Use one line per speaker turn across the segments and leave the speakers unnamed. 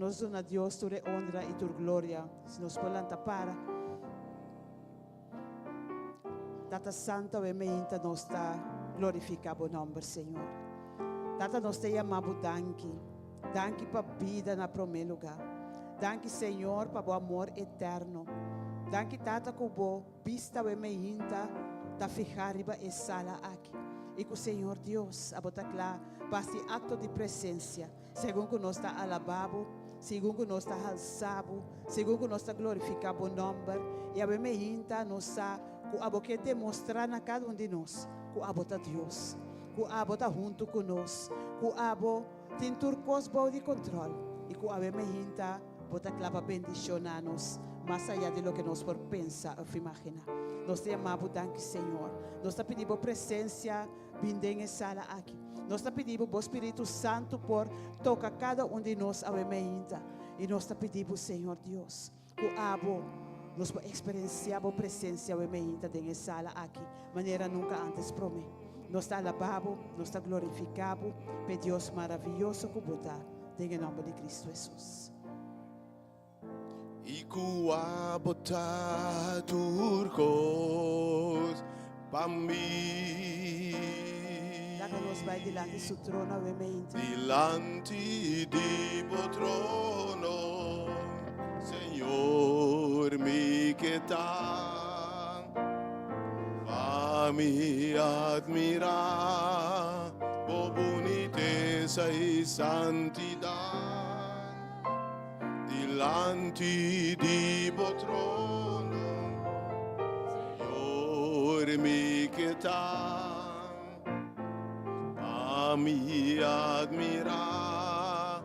nos duna Dios tur e honra i tur gloria. Si nos por lanta para. Tata Santo, awe meinta nos ta glorifiká bo nòmber, Señor. Tata, nos ta yama bo danki. Danki pa bida na promé lugá. Danki, Señor, pa bo amor eterno. Danki, Tata, ku bo bista awe meinta ta fihá riba e sala aki i ku Señor Dios abo ta kla pa hasi akto di presensia segun ku nos ta alabá bo, segun ku nos ta halsá bo, segun ku nos ta glorifiká bo nòmber. I awe meinta nos sa ku abo ke demostrá na kada un di nos ku abo ta Dios, ku abo ta huntu ku nos, ku abo Tin tur kos bou di kontrol i ku awe mehinta bo ta kla pa bendishoná nos mas ayá di loke nos por pensa òf imaginá. Nos ta yama bo danki, Señor. Nos ta pidi bo presensia bin den e sala aki. Nos ta pidi bo bo Spiritu Santu por toka kada un di nos awe mehinta. I nos ta pidi bo, Señor Dios, ku abo nos por eksperensiá bo presensia awe meinta den e sala aki manera nunka ántes promé. Nos ta alabá bo, nos ta glorifiká bo p'e Dios maravioso ku bo ta, den e nòmber di Kristu Hesus.
I ku abo ta tur kos pa mi.
Laga nos bai dilanti su trono awe meinta.
Dilanti di bo trono, Señor, mi ke ta. Pa mi admirá bo bunitesa i santidat. Dilanti di bo trono, Señor, mi ke ta. Pa mi admirá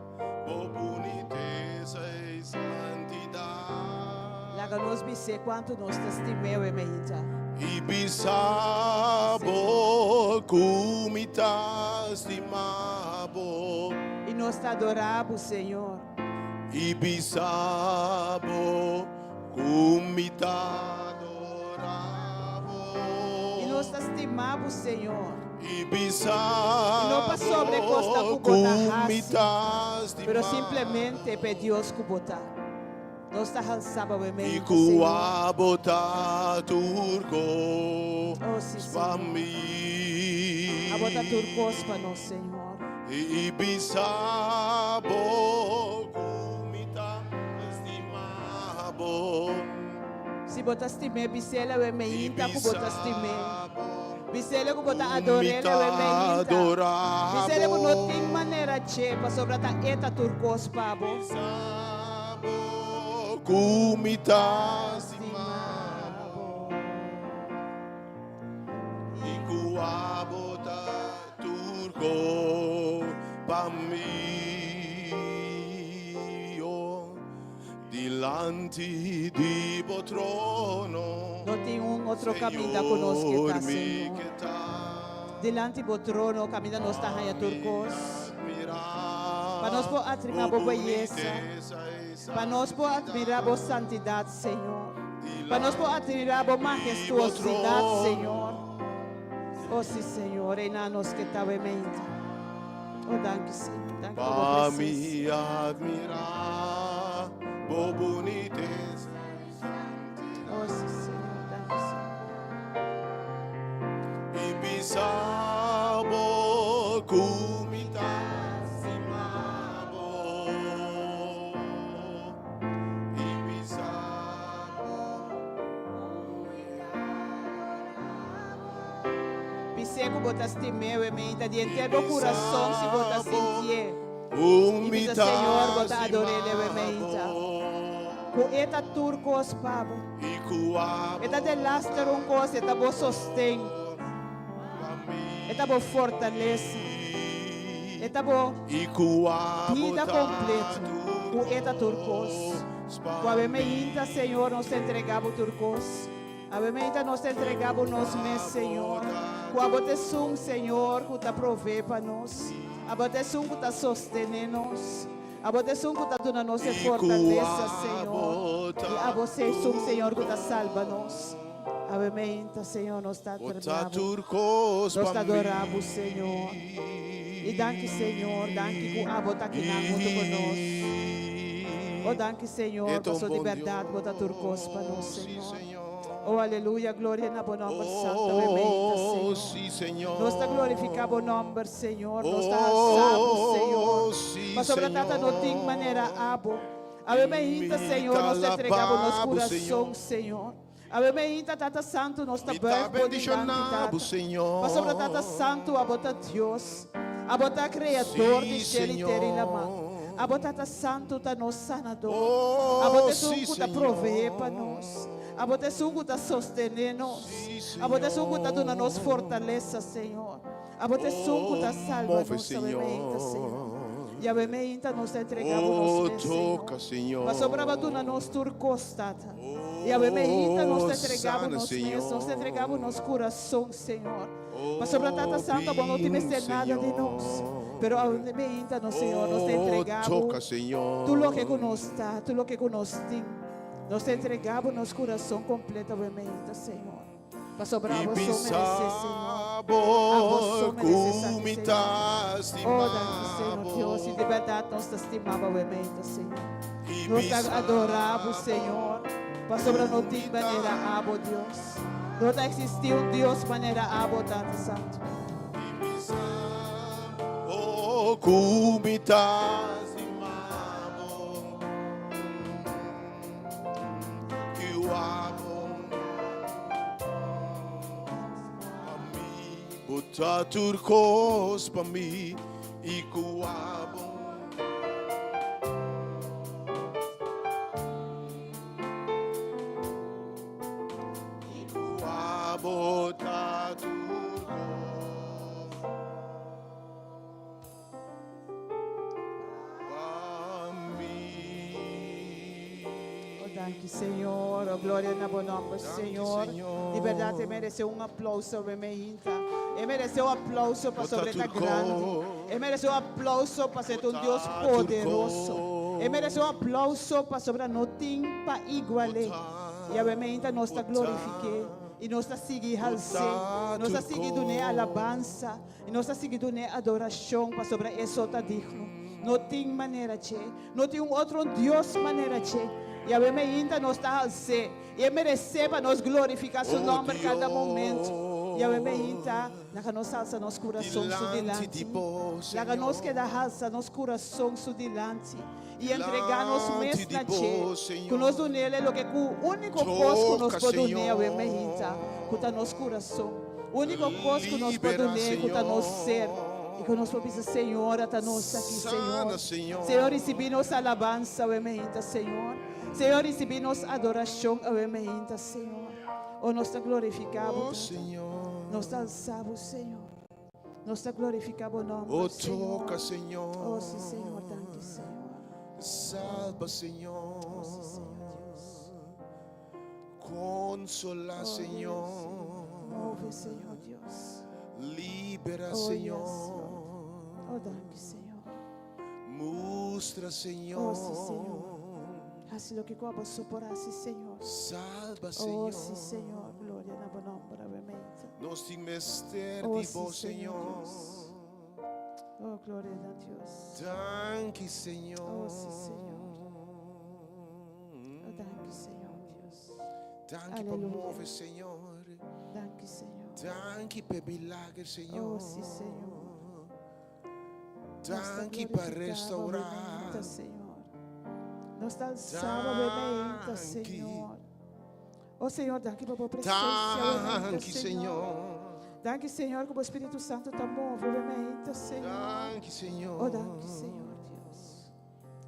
bo bunitesa i santidat.
Laga nos bis'é kuantu nos ta stim'é awe meinta.
I bisa bo ku mi ta stima bo.
I nos ta adorá bo, Señor.
I bisa bo ku mi ta adorá bo.
I nos ta stima bo, Señor.
I bisa
I no pasobra e kosnan
bo
ku bo ta
ku mi
hasi,
ta stima
pero simplemente p'e Dios ku bo ta. Nos ta halsá bo
I
mente,
ku
Señor.
abo ta tur
Oh,
kos
sí,
pa
Señor.
mi.
Abo ta tur kos pa nos, Señor.
I bisa bo ku mi ta stima bo.
Si bo ta stim'é, bis'é awe
I
meinta ku bo ta
bisa
stim'é.
bo
Bis'é ku bo ta
ku mi
ador'é
ta
awe meinta.
adorá
Bis'é ku no
bo.
tin manera dje, pasobra ta e ta tur kos pa bo.
Bisa bo ku mi ta stima bo. I ku abo ta Tur ko pa mi, oh, dilanti di bo trono.
No tin un otro caminda cu nos ke ta,
Señor, mi
Señor.
ke ta.
Dilanti bo trono caminda nos ta haña tur
Mi
cos.
admira
Pa nos por admira
bo
bo beyesa.
bunitesa i
Pa nos por admira bo
santidad.
santidad, Señor. Pa nos por admira bo
Dilanti di bo
majestuosidad,
trono.
Señor. Oh si Señor, eina nos ke ta we mente. Oh danki Señor, danki pa bo
Pa mi
presencia.
admirá bo bunitesa i santidad.
Oh si Señor, danki Señor.
I bisa bo ku mi ta stima bo. I bisa bo ku mi ta
Bis'é ku bo ta stim'é, we meinta di henter bo kurason si bo ta sintié. I bisa Señor bo ta ador'é we meinta. Ku e ta tur kos pa bo. E ta delaster un kos, e ta bo sosten. E ta bo fortalesa. E ta bo bida kompleto. Ku e ta tur kos. Ku awe meinta, Señor, nos ta entregá bo tur kos. Awe meinta nos ta entrega bo nos mes, Señor, cu abo ta esun, Señor, cu ta provee pa nos. Abo ta esun cu ta sostene nos. Abo ta esun cu ta duna nos e fortalesa, Señor. I abo ta esun, Señor, cu ta salba nos. Awe meinta, Señor, nos ta admira bo. Nos ta adora bo, Señor. I danki, Señor, danki cu abo ta akinan hunto cu nos. Oh, danki Señor,
E ta un
paso di
bon
berdad bo ta tur cos pa nos,
Dios, sí,
Señor.
Señor.
Oh, aleluya, gloria na bo nomber santo, awe meinta,
Oh,
Señor.
sí, Señor.
Nos ta glorifica bo nomber, Señor. Nos ta alsa bo, Señor.
Oh, sí,
Pasobra Tata no tin
Señor.
manera abo. Awe meinta,
Mi
Señor,
ta
nos ta entrega bo nos
alaba bo,
curason,
Señor.
Señor. Awe meinta, Tata Santo, nos ta
Mi ta
buig bo dilanti,
bendiciona
Tata.
bo, Señor.
Pasobra Tata Santo, abo ta Dios. Abo ta Creador di
Sí,
cielo y tera y lama.
Señor.
Abo Tata Santo ta nos sanador.
Oh,
Abo ta esun
sí,
cu ta
Señor.
provee pa nos. Abo ta esun cu ta sostene nos.
Sí,
Abo ta esun cu ta duna nos
Señor.
fortaleza, Señor. Abo ta esun cu ta
Oh,
salba
move,
nos. Awe meinta, Señor.
Señor.
Y awe meinta nos ta entrega bo nos
Oh,
mes, Señor.
toca, Señor.
Pasobra bo a duna nos tur cos, Tata. Y awe meinta nos ta
Oh,
entrega bo
sana,
nos mes, nos ta entrega bo
Señor.
nos curason, Señor. Pasobra Tata
Oh,
Santo, bo no tin
bin,
mester nada di nos.
Señor.
Pero awe meinta nos, Señor, nos ta
Oh,
entrega bo
toca, Señor.
tur loke cu nos ta, tur loke cu nos tin. Nos ta entrega bo nos curason completo awe meinta, Señor. Pasobra
I
abo so
bisa
merece, Señor.
bo
Abo so merece
ku
esaki,
mi
Señor.
ta
Oh, danki, Señor
stima
Dios. I
bo.
di berdad nos ta stima bo awe meinta, Señor.
I
Nos ta
bisa
adora bo, Señor, pasobra
ku
no
mi
tin
ta
manera abo, Dios. No ta existi un Dios manera abo, Tata Santo.
I bisa bo ku mi ta stima bo. I wak bo pa mi. Bo ta tur kos pa mi i ku abo. I ku abo ta tur kos pa mi.
Oh, danki, Señor. Oh, gloria na bo nomber,
Danki,
Señor.
Señor.
Di berdad, e merece un aplauso, meinta. E merece un aplauso pa
Bo ta
sobre ta
tur
grandi.
kos.
E merece un aplauso pa ser
Bo
un Dios
ta tur
poderoso.
kos.
E merece un aplauso pa sobre no tin pa iguale.
Bo ta,
Y awe meinta nos ta
bo ta,
glorifique. Y nos ta sigui
bo
halse.
ta
Nos ta
tur
sigui dune
kos.
alabansa. Y nos ta sigui dune adoracion pa sobre e so ta digno. No tin manera dje. No tin un otro Dios manera dje. Y awe meinta nos ta halse. Y e merece pa nos glorifica su
Oh
nomber cada momento. Y awe
Dios,
meinta, laga nos alsa nos curason su
dilanti di
dilanti.
bo,
Laga nos
Señor.
keda alsa nos curason su dilanti. Y entrega nos
Dilanti
mes
di
na
bo,
dje. Cu nos
Señor.
dunele loke cu unico cos cu nos
Toca,
por dune awe meinta, cu ta nos
Señor.
curason. Unico cos cu nos por
Libera,
dune, cu ta nos ser. Y cu nos por bisa,
Señor.
Señor, ata nos aki,
Sana,
Señor. Señor,
Señor.
ricibi nos alabansa, awe meinta, Señor. Señor, ricibi nos adoracion, awe meinta, Señor. Oh, nos ta glorifica bo,
Oh,
Tata.
Señor.
Nos ta alsa bo, Señor. Nos ta glorifica bo nomber,
Oh,
Señor.
toca, Señor.
Oh, sí, Señor. Danki, Señor.
Salva, Señor.
Oh, sí, Señor Dios.
Consola,
Oh, Dios,
Señor.
Señor. Move, Señor Dios.
Libera,
Oh, yes,
Señor.
Lord. Oh, danki, Señor.
Mustra, Señor.
Oh, sí, Señor. Haci loke cu abo so por haci, Señor.
Salva,
Oh,
Señor.
sí, Señor. Gloria na bo nomber, amén.
Nos tin mester
Oh,
di
sí,
bo,
Señor
Señor.
Dios. Oh, gloria a Dios.
Danki, Señor.
Oh, sí, Señor. Oh, danki, Señor Dios.
Danki pa
Aleluya.
move, Señor.
Danki, Señor.
Danki pa milagro, Señor.
Oh, sí, Señor. Nos ta
Danki pa
glorifica bo,
restaura.
meinta, Señor. Nos ta alsa bo meinta,
Danki.
Señor. Oh, Señor, danki pa bo presencia, meinta,
Danki,
Señor.
Señor.
Danki, Señor, cu Spirito Santo ta move, meinta, Señor.
Danki, Señor.
Oh, danki, Señor Dios.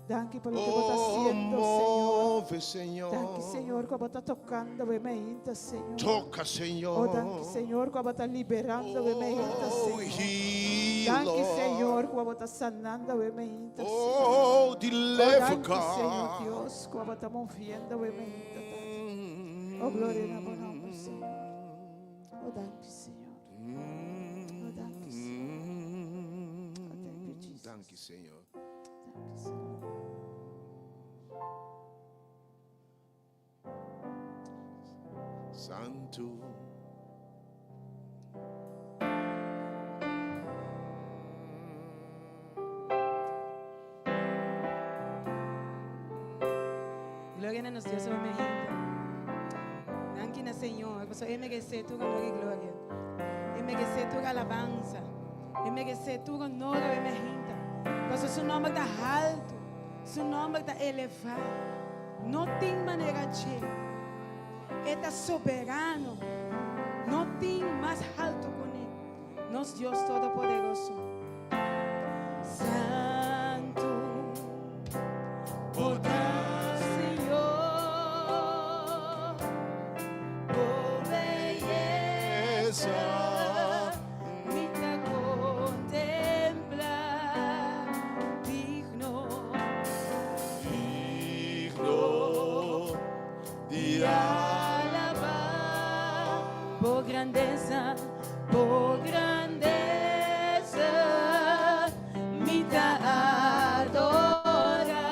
Danki pa loke bo ta
Oh,
haciendo, Señor.
move, Señor.
Danki, Señor, cu bo ta tocando, meinta, Señor.
Toca, Señor.
Oh, danki, Señor, cu bo ta liberando, meinta,
Oh,
Señor.
heal,
Danki,
Lord.
Señor, cu bo ta sanando, meinta, Señor.
Oh,
Oh,
deliver,
danki, Señor
God.
Dios, cu bo ta moviendo, meinta, Tata. Oh, gloria na bo nomber, Señor. Oh, danki, Señor. Oh, danki, Señor. Oh, thank you, Jesus.
Danki, Señor.
Danki, Señor.
Santo.
Gloria na nos Dios awe mainta. Danki na Señor, pasobra E meresé tur honor i gloria. E meresé tur alabansa. E meresé tur honor awe mainta. Pasobra Su nomber ta haltu, Su nomber ta elevá. No tin manera dje. E ta soberano. No tin mas haltu kuné. Nos Dios Todopoderoso. Santu bo ta Señor, bo beyesa mi ta contempla, digno,
Digno di
alaba bo grandeza, bo grandeza mi ta adora.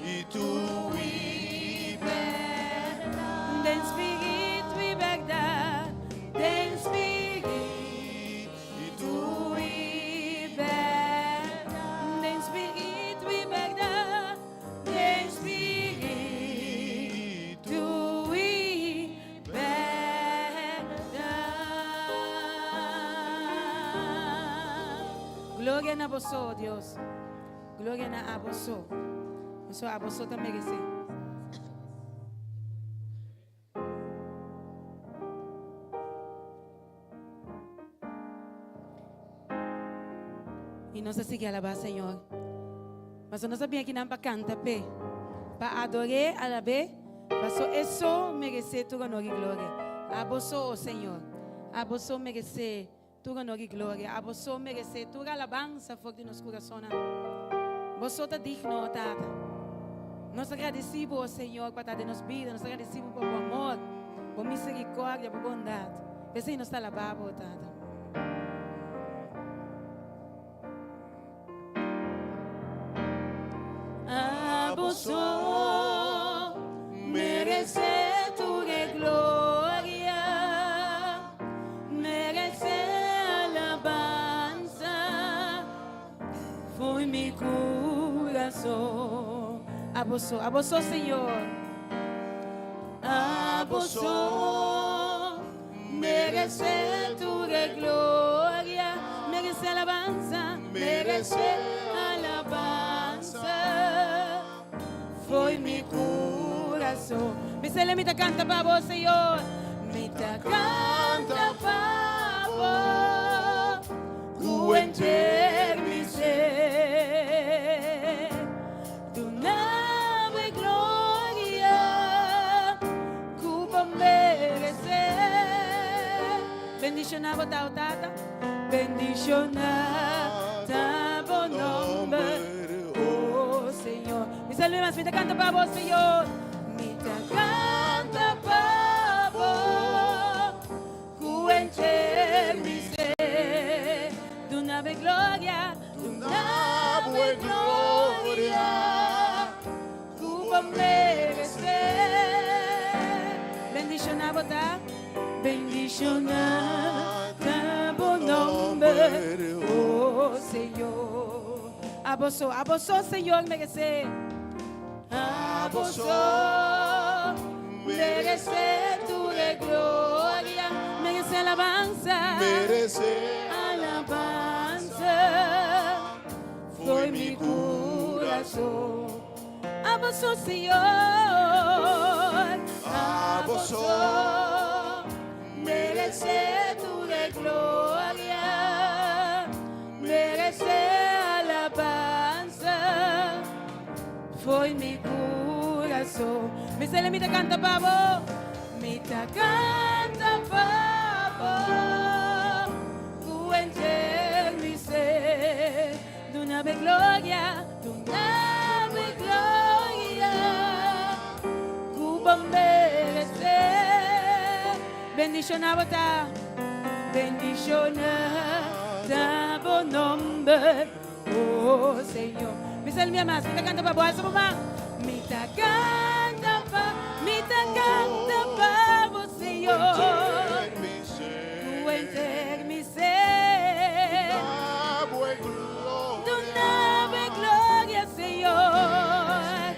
I tu i bèrdat.
Den spiritu i bèrdat, den spiritu i bèrdat, den spiritu i bèrdat, den spiritu i bèrdat. Gloria na boso, Dios. Gloria na abo so. Pasobra abo so ta meresé. I nos a sigui alabá Señor. Pasobra nos a bin akinan pa kanta p'e, pa ador'é, alab'é, pasobra e so meresé tur honor i gloria. Abo so, o Señor, abo so meresé Tur honor i gloria. Abo so meresé tur alabansa for di nos kurasonnan. Bo so ta digno, o Tata. Nos ta gradisí Bo, o Señor, pa ta den nos bida. Nos ta gradisí Bo pa Bo amor, Bo miserikòrdia, Bo bondat. P'esei nos ta alabá Bo, o Tata. Abo so meresé tur e gloria, meresé alabansa fo'i mi kurason. Abo so, abo so Señor. Abo so meresé tur e gloria, meresé alabansa, meresé alabansa fo'i mi kurason. Bisele mi ta kanta pa bo, Señor. Mi ta kanta pa bo ku henter mi ser. Duna bo e gloria ku bo meresé. Bendishoná bo ta, o Tata. Bendishoná ta bo nomber, o Señor. Mi sa mas, mi ta kanta pa bo, Señor. Mi ta kanta pa bo ku henter mi ser. Duna bo e gloria, duna bo e gloria ku bo meresé. Bendishoná bo ta, bendishoná ta bo nomber, o Señor. Abo so, abo so, Señor, meresé. Abo so meresé tur e gloria, meresé alabansa,
Meresé
alabansa fo'i mi kurason. Abo so, Señor,
Abo
abo
so
so meresé tur e gloria, meresé alabansa fo'i mi kurason. Mi sele mi ta kanta pa bo, mi ta kanta pa bo, ku henter mi ser. Duna bo e gloria, duna bo e gloria, ku bo meresé. Bendishoná bo ta, bendishoná ta bo nomber, o Señor. Mi sel mi mas, mi ta kanta pa bo, alsa bo man. Mi ta kanta pa, mi ta kanta pa bo, Señor. Ku henter mi ser. Duna bo e gloria, Señor,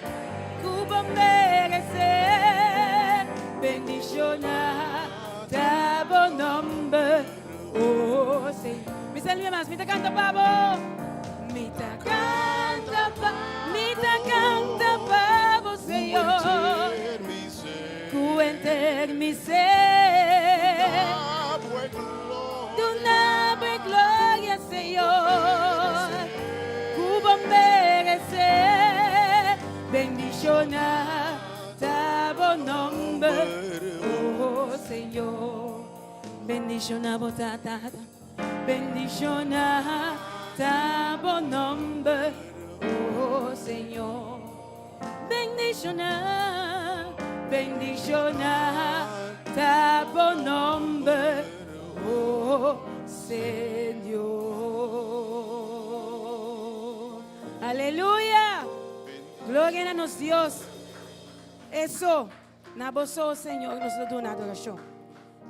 ku bo meresé. Bendishoná ta bo nomber, o Señor. Mi sel mi mas, mi ta kanta pa bo. Mi ta kanta pa, mi ta kanta pa bo, Señor. Ku henter mi ser. Duna bo e gloria, Señor, ku bo meresé. Bendishoná ta bo nomber, o Señor. Bendishoná bo ta, Tata. Bendishoná ta bo nomber, o Señor. Bendishoná, bendishoná ta bo nomber, o Señor. Aleluya! Gloria na nos Dios. E so, na bo so, Señor, nos lo duna adorashon.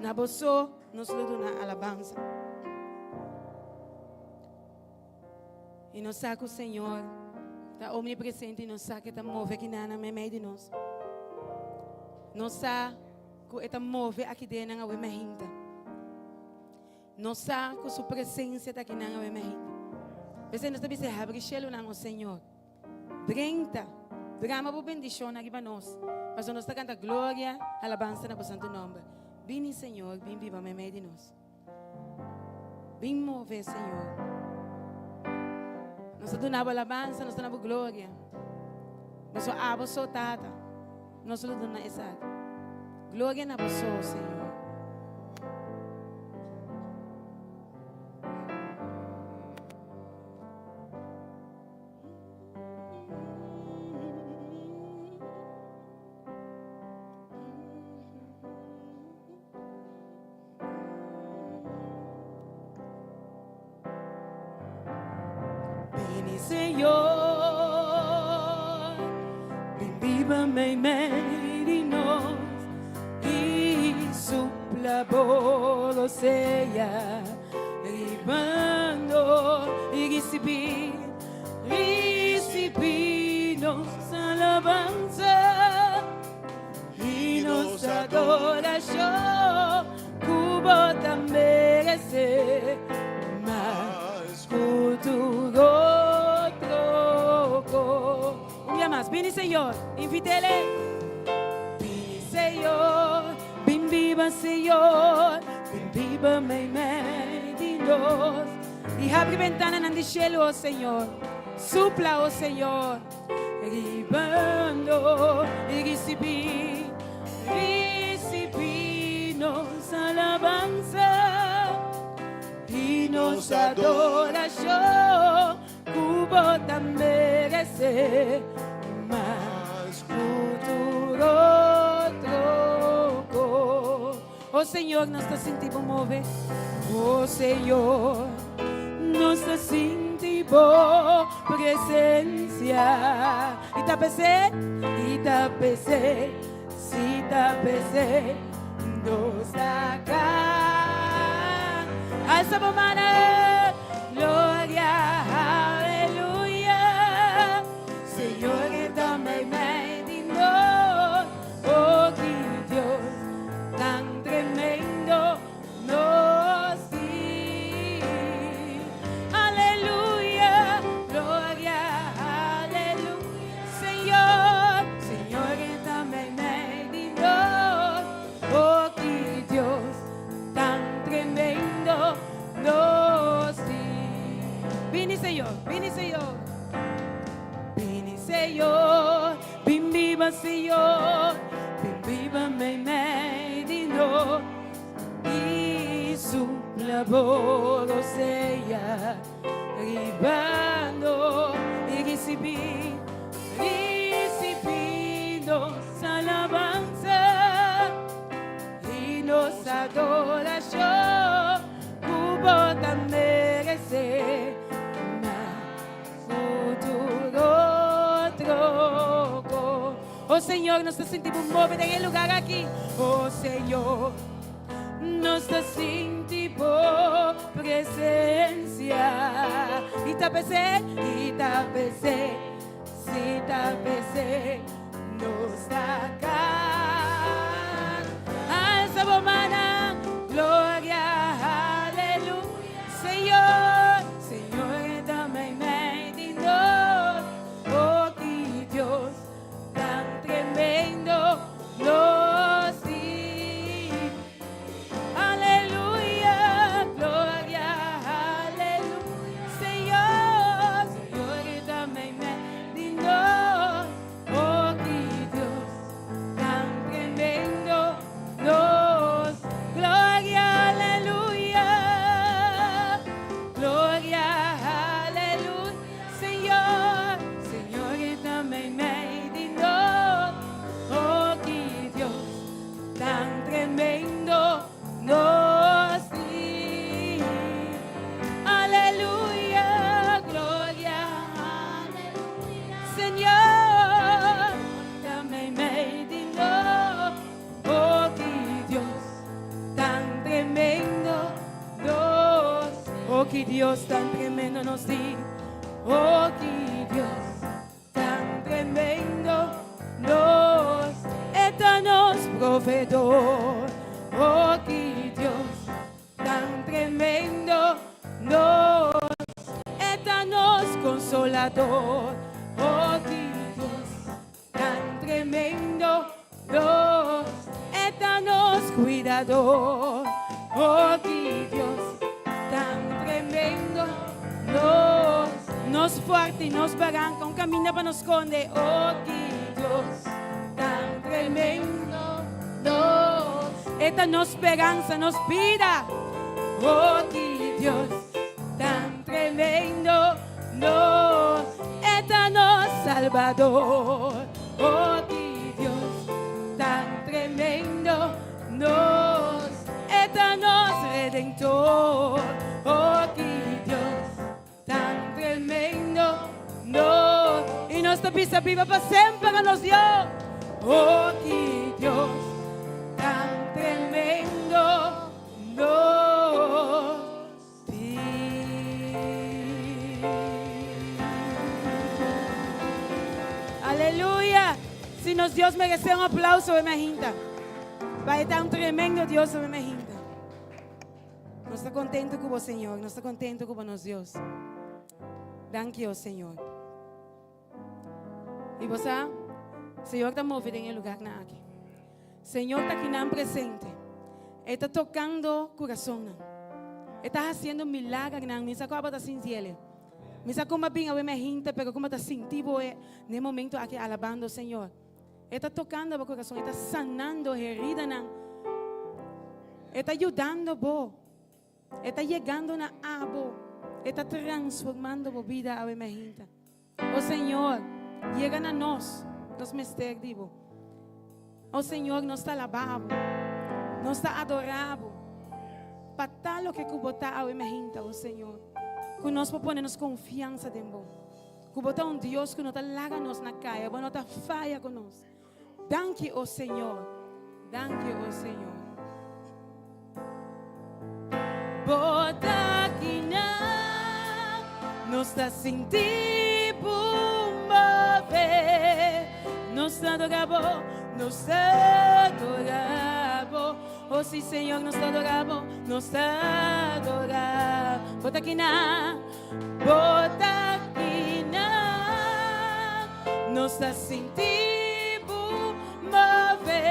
Na bo so nos lo duna alabansa. I nos sa ku Señor ta omnipresente i nos sa ku e ta move akinan meimei di nos. Nos sa ku e ta move aki den nan awe mainta. Nos sa ku su presensia ta akinan awe mainta. P'esei nos ta bisa habri shelunan, o Señor. Drenta, drama bo bendishonnan riba nos, pasobra nos ta kanta gloria, alabansa na bo santu nòmber. Bini, Señor, bin biba meimei di nos. Bin move, Señor. Nos ta duna bo alabansa, nos ta duna bo gloria. Pasobra abo so, Tata, nos lo duna esaki. Gloria na bo so, Señor. Bini Señor, biba meimei di nos i supla bo rosea riba nos i risibí, risibí nos alabansa i nos adorashon ku bo ta meresé mas ku tur otro kos. Un bia mas, bini Señor, invit'El. Bini Señor, bin biba Señor, bin biba meimei di nos. I habri bentananan di shelu, o Señor, supla, o Señor, riba nos i risibí, risibí nos alabansa i nos adorashon ku bo ta meresé mas ku tur otro kos. O Señor, nos ta sinti bo move. O Señor, nos ta sinti bo presensia. I ta p'esei, i ta p'esei, si ta p'esei, nos ta kanta. Alsa bo mannan, gloria, aleluya. Señor ta meimei di nos. Oh, ki Dios tan tremendo nos tin. Aleluya, gloria, aleluya. Señor, Señor ta meimei di nos. Oh, ki Dios tan tremendo nos tin. Bini Señor, bini Señor. Bini Señor, bin biba Señor, bin biba meimei di nos. I supla bo rosea riba nos i risibí, risibí nos alabansa i nos adorashon ku bo ta meresé mas ku tur otro kos. Oh Señor, nos ta sinti bo move den e lugá aki. Oh Señor, nos ta sinti bo presensia. I ta p'esei, i ta p'esei, si ta p'esei, nos ta kanta. Alsa bo mannan, gloria, aleluya. Señor, Señor ta meimei di nos. Oh, ki Dios tan tremendo nos tin. Aleluya, gloria, aleluya. Señor, Señor ta meimei di nos. Oh, ki Dios tan tremendo nos. Gloria, aleluya. Gloria, aleluya. Señor, Señor ta meimei di nos. Oh, ki Dios tan tremendo nos tin. Aleluya, gloria, aleluya. Señor, ta meimei di nos. Oh, ki Dios tan tremendo nos. Oh, ki Dios tan tremendo nos tin. Oh, ki Dios tan tremendo nos. E ta nos proveedor. Oh, ki Dios tan tremendo nos. E ta nos konsolador. Oh, ki Dios tan tremendo nos. E ta nos kuidador. Oh, ki Dios tan tremendo nos. Nos fuerte i nos baranka, un kaminda pa nos skonde. Oh, ki Dios tan tremendo nos. E ta nos speransa, nos bida. Oh, ki Dios tan tremendo nos. E ta nos Salbador. Oh, ki Dios tan tremendo nos. E ta nos Redentor. Oh, ki Dios tan tremendo nos. I nos. ta bisa biba pa semper a nos Dios. Oh, ki Dios tan tremendo nos tin. Aleluya! Si nos Dios meresé un aplauso, e mainta. Pa e ta un tremendo Dios, e mainta. Nos ta kontentu ku bo, Señor. Nos ta kontentu ku bo, nos Dios. Danki, oh Señor. I bo sa, Señor ta move den e lugarnan aki. Señor ta akinan presente. E ta tokando kurasonnan. E ta hasiendo milagernan. Mi sa ku abo ta sintiele. Mi sa kon a bin awe mainta, pero kon bo ta sinti bo e na e momento aki alabando Señor. E ta tokando bo kurason, e ta sanando heridanan. E ta yudando bo. E ta yegando na abo. E ta transformando bo bida awe mainta. O Señor, yega na nos. Nos mester di bo. O Señor, nos ta alabá bo. Nos ta adorá bo. Pa ta loke ku bo ta awe mainta, o Señor. Ku nos por pone nos konfiansa den bo. Ku bo ta un Dios ku no ta laga nos na kaya, bo no ta faya ku nos. Danki, o Señor. Danki, o Señor. Bo ta akinan, nos ta sinti bo move. Nos ta adora bo, nos ta adora bo. O si, Señor, nos ta adora bo, nos ta adora. Bo ta akinan, Bo ta akinan, nos ta sinti bo move.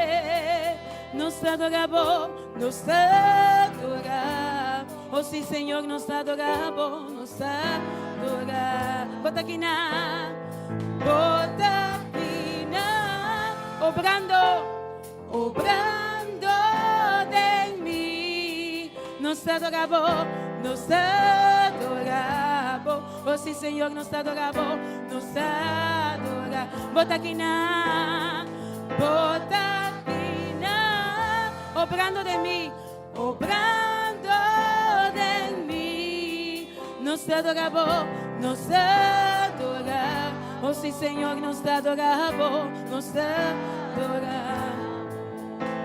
Nos ta adora bo, nos ta adora. Oh sí, Señor, nos ta adora bo, nos ta adora. Bo ta akinan, bo ta akinan, obrando, Obrando den mi. Nos ta adora bo, nos ta adora bo. Oh sí, Señor, nos ta adora bo, nos ta adora. Bo ta akinan, bo ta akinan. Obrando den mi, obrando den mi. Nos ta adora bo, nos ta adora. Oh sí, Señor, nos ta adora bo, nos ta adora.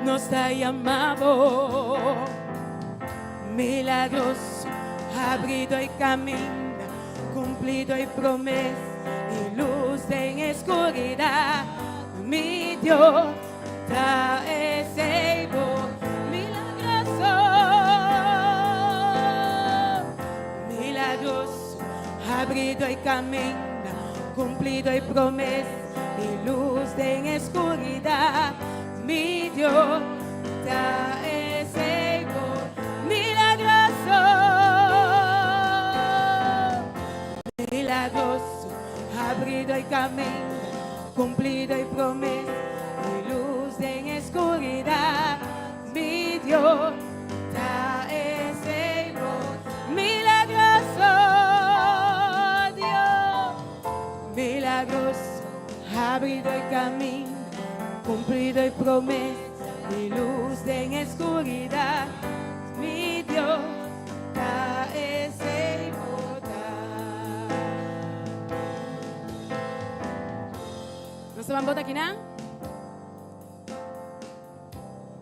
Nos ta yama bo. Milagroso, habrido e kaminda, kumplido e promesa i lus den e skuridat. Mi Dios ta esei bo milagroso. Milagroso, habrido e kaminda, kumplido e promesa i lus den e skuridat. Mi Dios ta esei bo milagroso. Milagroso, habrido e kaminda, kumplido e promesa i lus den e skuridat. Mi Dios ta esei bo milagroso. Dios milagroso, habrido e kaminda, kumplido e promesa i lus den e skuridat. Mi Dios ta esei bo ta. Nos ta ban bota akinan?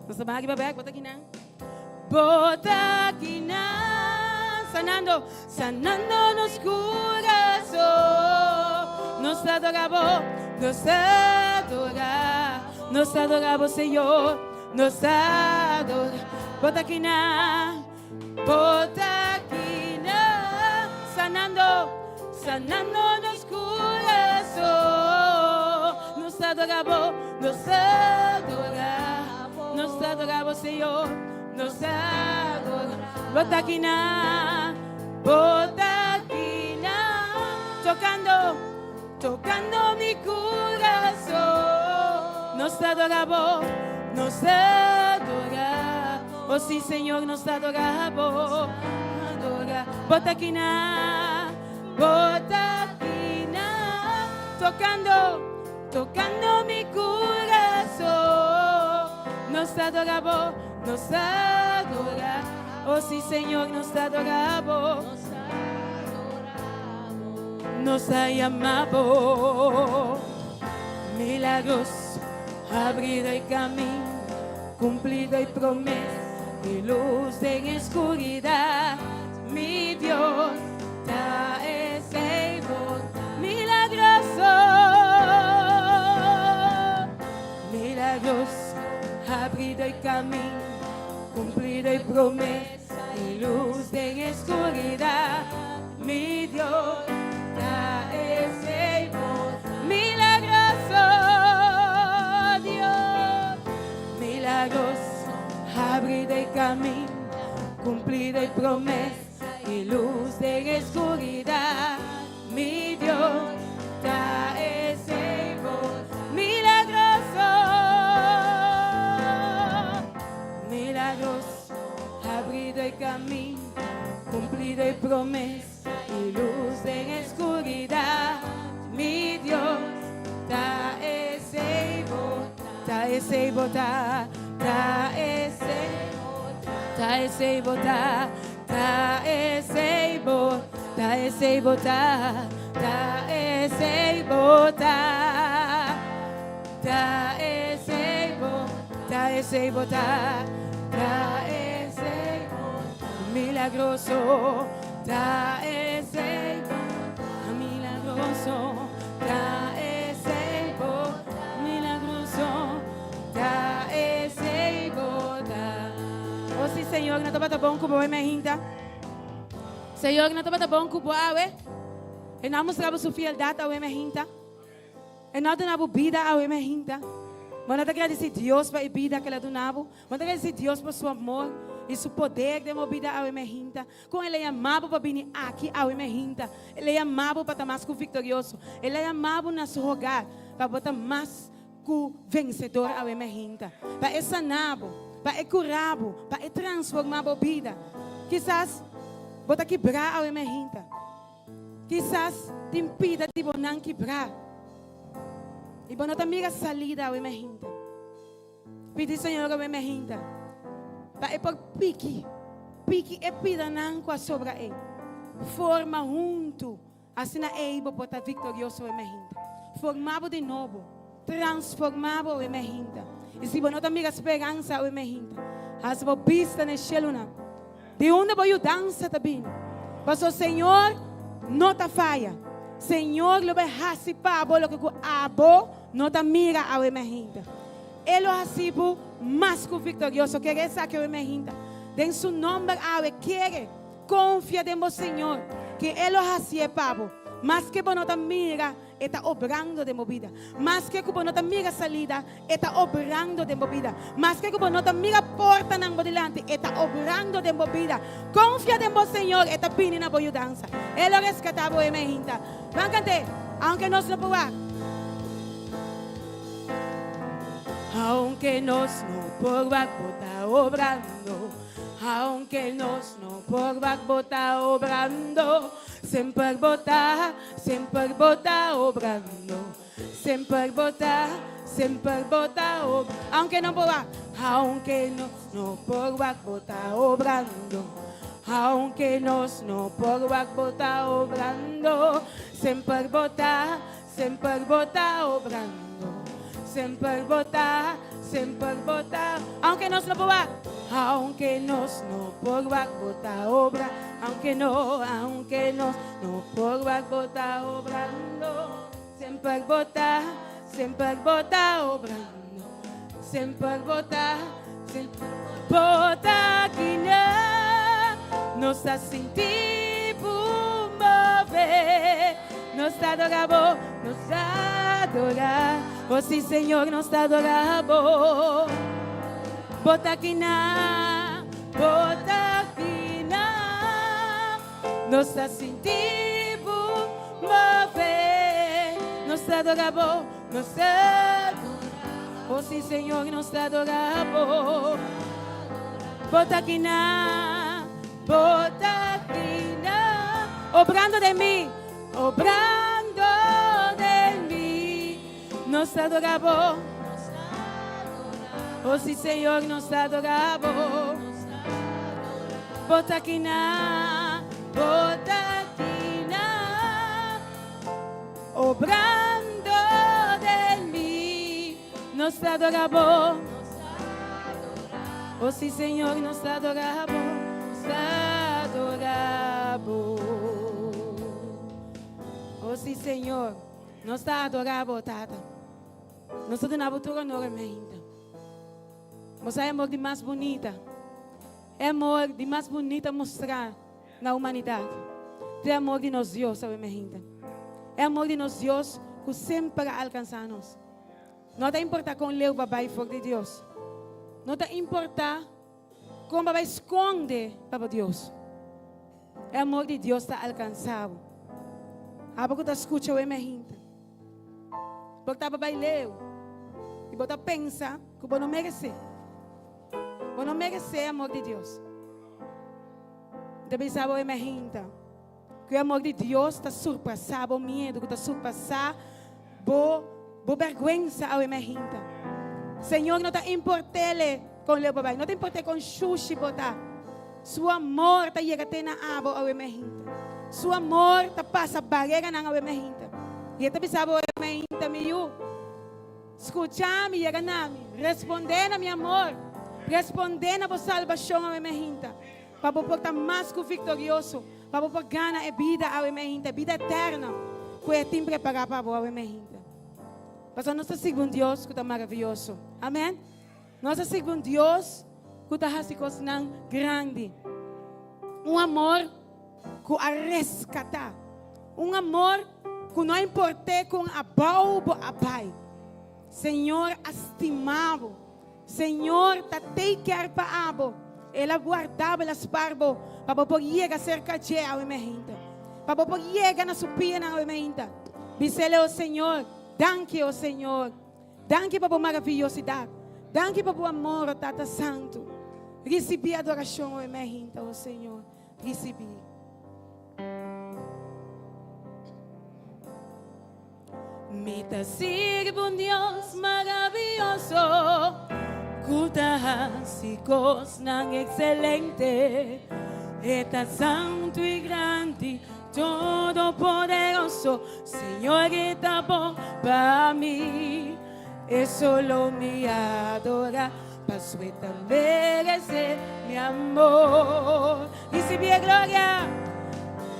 Nos ta ban aki pa bek, bota akinan. Bota akinan, sanando, sanando nos kurason. Nos ta adora bo, nos ta adora, nos ta adora bo, Señor. Nos ta adora. Bota akinan, bota akinan, sanando, sanando nos kurason. Nos ta adora bo, nos ta adora, nos ta adora bo, Señor. Nos ta adora. Bota akinan, bota akinan, tokando, tokando mi kurason. Nos ta adora bo, nos ta adora. Oh sí, Señor, nos ta adora bo. Adora. Bo ta akinan, bo ta akinan, tokando, tokando mi kurason. Nos ta adora bo, nos ta adora. Oh sí, Señor, nos ta adora bo. Nos ta yama bo milagroso, habridó e kaminda, kumplidó di promesa i lus den skuridat. Mi Dios, ta esei bo ta. Milagroso, milagroso, habridó e kaminda, kumplidó di promesa i lus den skuridat. Mi Dios, ta esei bo ta. Milagroso, Dios, milagroso, habridó e kaminda, kumplidó di promesa i lus den skuridat. Mi Dios, ta esei bo ta. Milagroso, milagroso, habridó e kaminda, kumplidó di promesa i lus den skuridat. Mi Dios, ta esei bo ta. Ta esei bo ta, ta esei bo ta, ta esei bo ta, ta esei bo, ta esei bo ta, ta esei bo ta, ta esei bo, ta esei bo ta, ta esei bo ta, milagroso, ta esei bo ta, milagroso, ta esei bo ta, milagroso, ta esei bo ta. Oh sí, Señor, no tabata bon ku bo e mainta. Señor, no tabata bon ku bo awe. El a mustra bo su fieldat awe mainta. El a duna bo bida awe mainta. Bo no ta gradisí Dios pa e bida ku el a duna bo. Bo ta gradisí Dios pa su amor i su poder den bo bida awe mainta. Kon el a yama bo pa bini aki awe mainta. El a yama bo pa ta mas ku viktorioso. El a yama bo na su hogar pa bo ta mas ku vensedor awe mainta. Pa e sana bo, pa e kura bo, pa e transformá bo bida. Kisas bo ta kibrá awe mainta. Kisas tin pida di bo nan kibrá i bo no ta mira salida awe mainta. Pidi Señor awe mainta pa e por piki, piki e pidanan ku a sobra ei. Forma huntu, asina ei bo por ta viktorioso awe mainta. Forma bo di nobo, transforma bo awe mainta. I si bo no ta mira speransa awe mainta, hasi bo bista na e shelunan. Di unda bo yudansa ta bini? Pasobra Señor no ta faya. Señor lo bai hasi pa bo loke ku abo no ta mira awe mainta. E lo hasi bo mas ku viktorioso. Kere esaki awe mainta. Den Su nòmber awe, kere, konfia den bo Señor, ke E lo hasié pa bo. Maske bo no ta mira, E ta obrando den bo bida. Maske ku bo no ta mira salida, E ta obrando den bo bida. Maske ku bo no ta mira portanan bo dilanti, E ta obrando den bo bida. Konfia den bo Señor, E ta bini na bo yudansa. E lo reskatá bo e meinta. Ban kant'é, Aunke nos no por wak. Aunke nos no por wak, bo ta obrando. Aunke nos no por wak, bo ta obrando. Semper bo ta, semper bo ta obrando. Semper bo ta, semper bo ta ob. Aunke no por wak, aunke nos no por wak, bo ta obrando. Aunke nos no por wak, bo ta obrando. Semper bo ta, semper bo ta obrando. Semper bo ta, semper bo ta. Aunke nos no por wak, aunke nos no por wak, bo ta obra. Aunke no, aunke nos no por wak, bo ta obrando. Semper bo ta, semper bo ta obrando. Semper bo ta, semper bo ta akinan. Nos ta sinti bo move. Nos ta adora bo, nos ta adora. Oh sí, Señor, nos ta adora bo. Bo ta akinan, bo ta akinan. Nos ta sinti bo move. Nos ta adora bo, nos ta adora. Oh sí, Señor, nos ta adora bo. Bo ta akinan, bo ta akinan. Obrando den mi, obrando den mi. Nos ta adora bo. Oh sí, Señor, nos ta adora bo. Bo ta akinan, bo ta akinan. obrando den mi. Nos ta adora Bo. Oh si Señor, nos ta adora Bo, nos ta adora Bo. Oh si Señor, nos ta adora Bo, Tata. Nos ta duna Bo tur honor en mainta. Bo sa e amor di mas bunita. E amor di mas bunita mustra na humanidad. Ta e amor di nos Dios, awe mainta. E amor di nos Dios cu semper a alcansa nos. No ta importa con leu bo bai for di Dios. No ta importa con bo bai sconde pa bo Dios. E amor di Dios ta alcansa bo. Abo cu ta scucha awe mainta. Bo ta bai leu y bo ta pensa cu bo no merece. Bo no merece e amor di Dios. Mi ta bisa bo awe mainta. Ku e amor di Dios ta surpasá bo miedu, ku ta surpasá bo bo bèrgwensa awe mèhinta. Señor no ta import'El kon leu bo bai, no ta import'El kon shushi bo ta. Su amor ta yega te na abo awe mèhinta. Su amor ta pasa bareranan awe mèhinta. I e ta bisa bo awe mèhinta, Mi yu, skucha mi, yega na mi, respondé na mi amor, respondé na bo salbashon awe mèhinta. Pa bo por ta mas ku viktorioso, pa bo por gana e bida awe meinta, e bida eterno ku e tin prepará pa bo awe meinta. Pasobra nos ta sirbi un Dios ku ta maravioso. Amen. Nos ta sirbi un Dios ku ta hasi kosnan grandi. Un amor ku a reskatá. Un amor ku no a import'é kon abou bo a bai. Señor a stima bo. Señor ta take care pa abo. El a guarda bo, el a spar bo pa bo por yega cerca dje awe mehinte. Pa bo por yega na su pianan awe mehinte. Bisele, O Señor, danki, o Señor. Danki pa bo maravillosidad. Danki pa bo amor, o Tata Santu. Ricibi adoracion awe mehinte, o Señor. Ricibi. Mi ta sirbi un Dios maravioso ku ta hasi kosnan ekselente. E ta santu i grandi, todopoderoso. Señor e ta bon pa mi. E solo mi adora, paso e ta merece mi amor. Ricibi e gloria,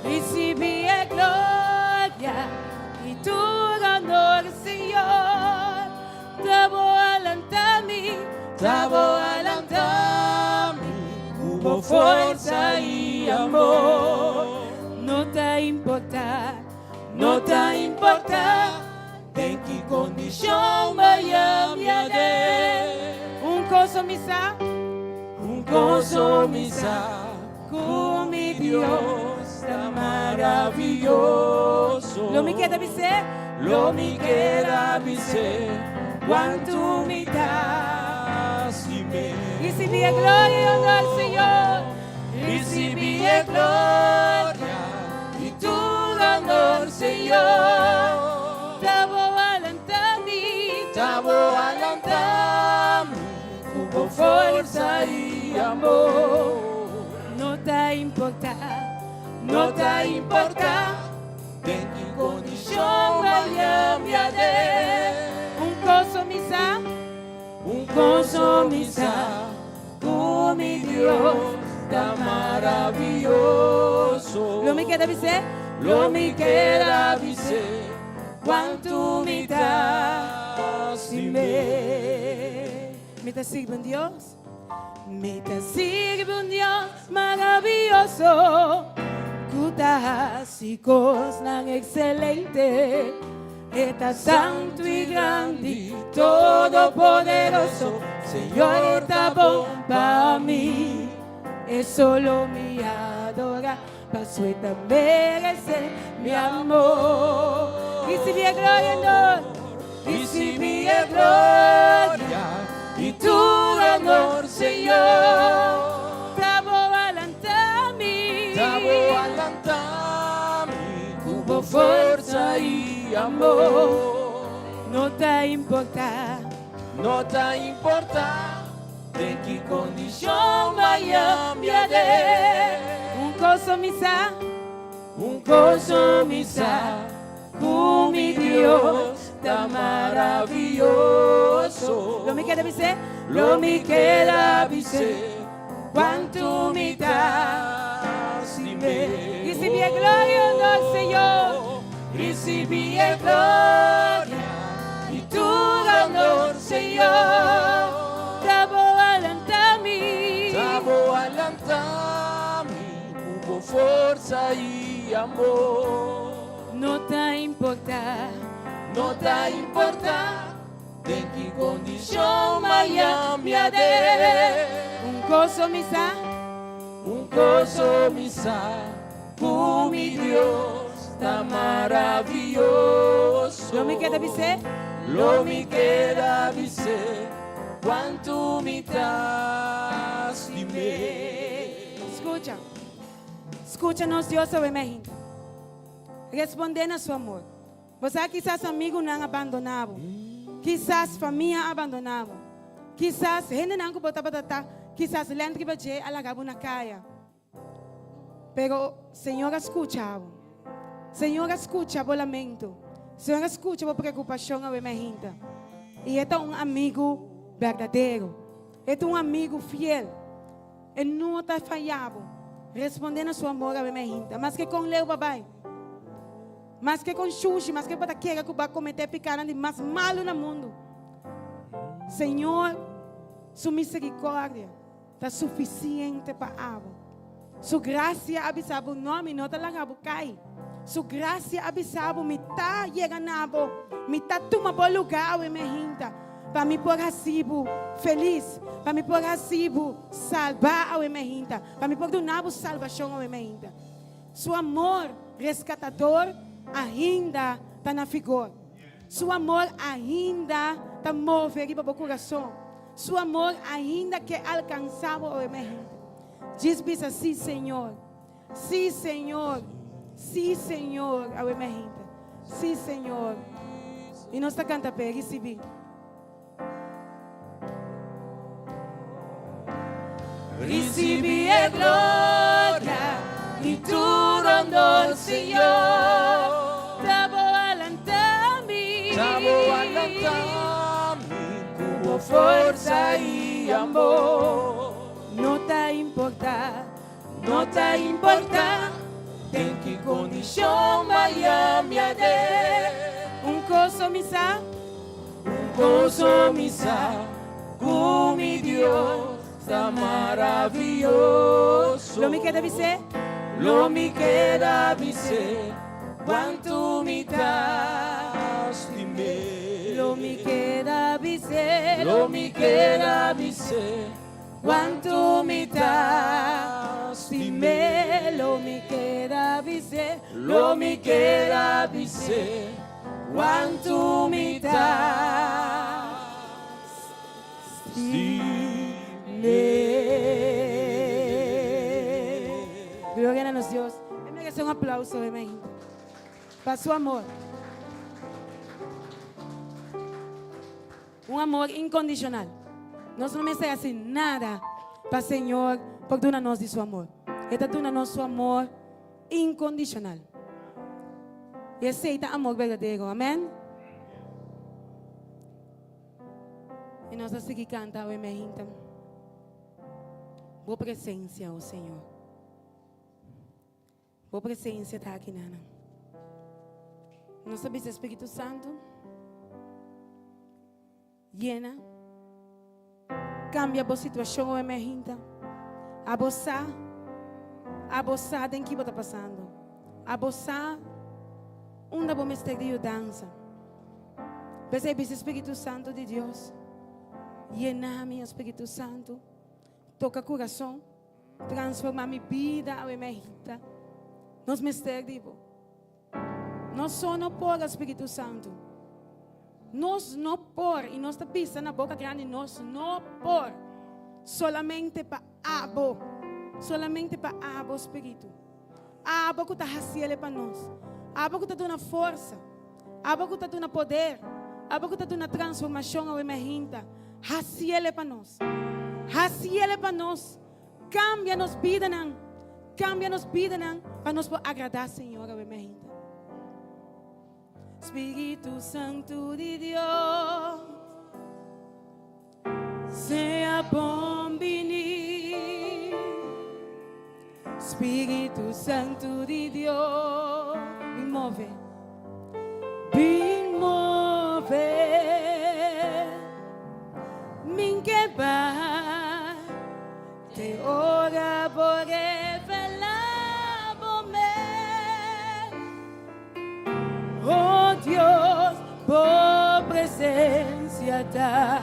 ricibi e gloria y tur honor, Señor. Ta bo a lanta mi, ta bo a lanta mi cu bo forza y amor. No ta importa, no ta importa den ki condicion maya mi aden. Un cos mi sa,
Un cos mi sa, cu mi Dios ta maravilloso.
Lo mi keda bis'é.
Lo mi keda bis'é.
Cuanto mi ta.
Stim'é.
Ricibi e gloria y honor, Señor.
Ricibi e gloria y tur honor, Señor.
Ta bo a lanta mi.
Ta bo a lanta mi cu bo forza y amor.
No ta importa,
No ta importa den ki condicion maya mi aden.
Un cos mi sa,
Un cos mi sa, cu mi Dios ta maravilloso.
Lo mi keda bis'é.
Lo mi keda bis'é.
Cuanto mi ta
stim'é.
Mi ta sirbi un Dios, mi ta sirbi un Dios maravilloso cu ta hasi cosnan excelente. E ta santo y grandi, todopoderoso. Señor ta bon pa mi. E solo mi adora, paso e ta merece mi amor. Ricibi e gloria, honor.
Ricibi e gloria y tur honor, Señor.
Ta bo a lanta mi.
Ta bo a lanta mi cu bo forza y amor.
No ta importa,
No ta importa den ki condicion maya mi aden.
Un cos mi sa,
Un cos mi sa.
Ku mi Dios ta maravioso. Lo mi keda bis'é, lo mi keda bis'é, kuantu mi ta stim'é. Risibí e gloria, honor, Señor. Risibí e gloria i tur honor, Señor. Ta bo a lanta mi.
Ta bo a lanta mi ku bo forsa i amor.
No ta importá.
No ta importá den ki kondishon m'a mi aden.
Un kos so mi sa.
Un kos so mi sa, ku mi Dios ta maravioso.
Lo mi keda bis'é.
Lo mi keda bis'é, kuantu mi ta stim'é.
Skucha. Skucha nos Dios awe meinta. Respondé na su amor. Bo sa kisas amigunan a bandoná bo. Kisas famia a bandoná bo. Kisas hendenan ku bo tabata ta kisas lènt riba dje a laga bo na kaya. Pero Señor a skucha bo. Señor a skucha bo lamento. Señor a skucha bo preokupashon awe meinta. I e ta un amigu berdadero. E ta un amigu fiel. E no ta faya bo. Respondé na su amor awe meinta. Maske kon leu bo a bai. Maske kon shushi, maske bo ta kere ku bo a kometé pikanan di mas malu na mundu. Señor su miserikòrdia ta sufisiente pa abo. Su grasia a bisa bo, No, mi no ta laga bo kai. Su grasia a bisa bo, Mi ta yega na bo, mi ta tuma bo lugá awe meinta, pa mi por hasi bo felis, pa mi por hasi bo salbá awe meinta, pa mi por duna bo salbashon awe meinta. Su amor reskatador ainda ta na vigor. Su amor ainda ta move riba bo kurason. Su amor ainda ke alkansá bo awe meinta. Djis bisa, Sí, Señor. Sí, Señor. Sí, Señor. Awe meinta. Sí, Señor. I nos ta kanta p'e risibí.
Risibí e gloria i tur honor, Señor.
Ta bo a lanta mi.
Ta bo a lanta mi ku bo forsa i amor.
No ta importá,
no ta importá den ki kondishon m'a mi aden.
Un kos so mi sa.
Un kos so mi sa, ku mi Dios ta maravioso.
Lo mi keda bis'é.
Lo mi keda bis'é, kuantu mi ta stim'é.
Lo mi keda bis'é.
Lo mi keda bis'é,
kuantu mi ta stim'é. Lo mi keda bis'é.
Lo mi keda bis'é, kuantu mi ta stim'é.
Gloria na nos Dios. E merece un aplauso, amén. Pa su amor. Un amor incondicional. Nos no mester haci nada pa Señor por duna nos di su amor. E ta duna nos su amor incondicional. Y esey ta amor berdadero. Amen. Y nos ta sigui canta awe meinta. Bo presencia, oh Señor. Bo presencia ta aki nana. Nos ta bisa Spiritu Santo, yena, cambia bo situacion awe meinta. Abo sa, abo sa den ki bo ta pasando. Abo sa unda bo mester di yudansa. P'esei bisa Spiritu Santo di Dios, yena mi, Spiritu Santo, toca curason. Transforma mi bida awe mehita. Nos mester di bo. Nos so no por, Spiritu Santu. Nos no por, i nos ta bisa na boka grandi, nos no por. Solamente pa abo. Solamente pa abo, Spiritu. Abo ku ta hasiele pa nos. Abo ku ta duna forsa. Abo ku ta duna poder. Abo ku ta duna transformashon awe mehinta. Hasiele pa nos. Hasiele pa nos. Kambia nos bidanan. Kambia nos bidanan pa nos por agradá Señor awe mehinta. Spiritu Santu di Dios, sea bon bini. Spiritu Santu di Dios, bin move, bin move. Mi n' ke bai te ora bo revelá bo mes. Oh Dios, bo presensia ta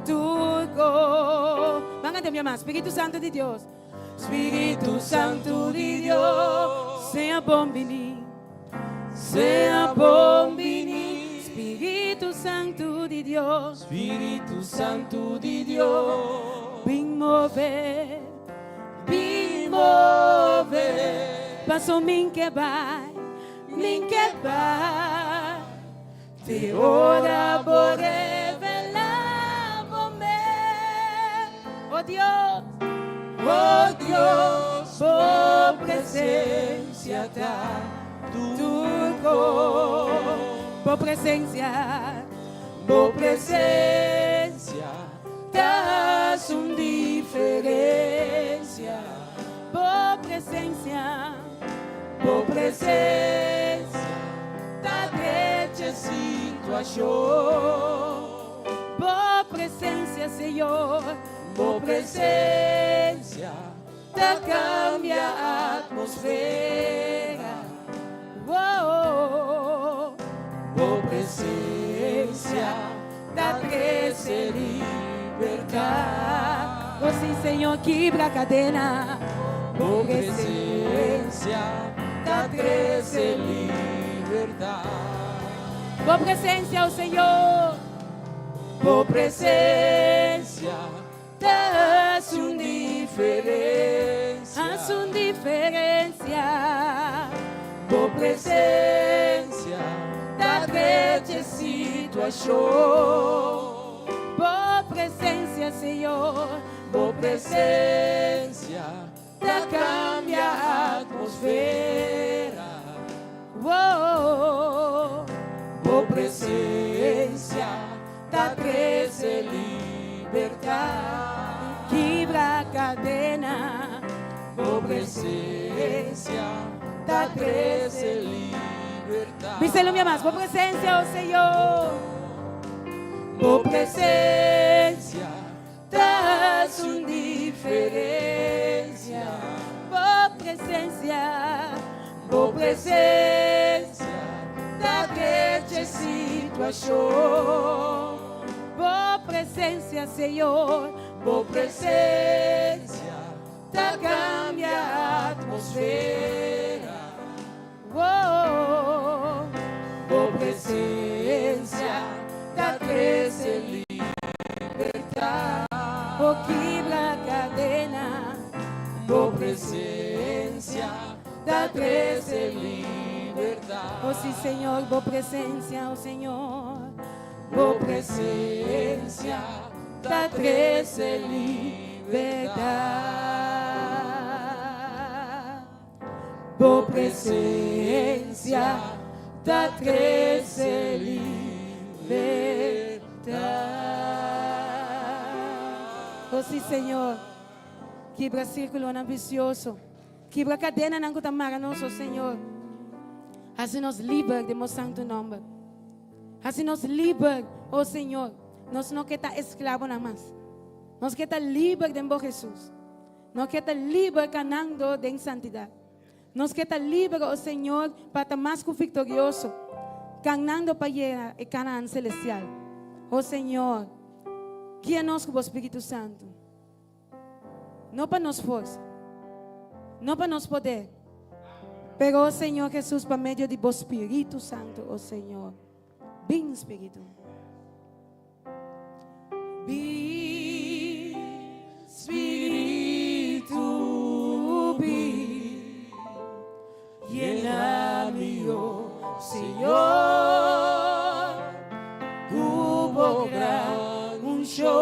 tur kos. Ban kanta mi mas. Spiritu Santu di Dios. Spiritu Santu di Dios, sea bon bini. Sea bon bini. Spiritu Santu di Dios.
Spiritu Santu di Dios.
Bin move, bin move. Paso mi n' ke bai, mi n' ke bai. Te ora bo revelá bo mes. Oh Dios, oh Dios, bo presensia ta tur kos. Bo presensia, bo presensia ta un diferensia. Bo presensia, bo presensia ta drecha situashon. Bo presensia, Señor, bo presensia ta kambia atmosfera. Oh, bo presensia ta trese libertat. Oh, sí, Señor, kibra kadena.
Bo presensia ta trese libertat.
Bo presensia, oh Señor.
Bo presensia ta un diferensia.
Hasi un diferensia.
Bo presensia ta drecha situashon.
Bo presensia, Señor.
Bo presensia ta kambia atmosfera.
Oh,
Bo presensia ta trese libertat.
Kibra kadena.
Bo presensia ta trese libertat.
Bis'é mi mas. Bo presensia, oh Señor.
Bo presensia ta un diferensia.
Bo presensia,
Bo presensia ta drecha situashon.
Bo presensia, Señor.
Bo presensia ta kambia atmosfera.
Oh,
Bo presensia ta trese libertat.
Oh, kibra kadena.
Bo presensia ta trese libertat.
Oh, sí, Señor, bo presensia, oh Señor.
Bo presensia ta trese libertat. Bo presensia ta trese libertat.
Oh, sí, Señor. Kibra sírkulonan visioso. Kibra kadenanan ku ta mara nos, oh Señor. Hasi nos liber den bo santu nòmber. Hasi nos liber, oh Señor. Nos no ke ta esklabonan mas. Nos ke ta liber den bo Jesus. Nos ke ta liber kanando den santidat. Nos ke ta liber, oh Señor, pa ta mas ku viktorioso, kanando pa yega e Canaan selestial. Oh Señor, guia nos ku bo Spiritu Santu. No pa nos forsa, no pa nos poder, pero, oh Señor Jesus, pa medio di bo Spiritu Santu, oh Señor. Bin, Spiritu.
Bin, Spiritu, bin. Yena mi, oh Señor, ku bo gran unshon.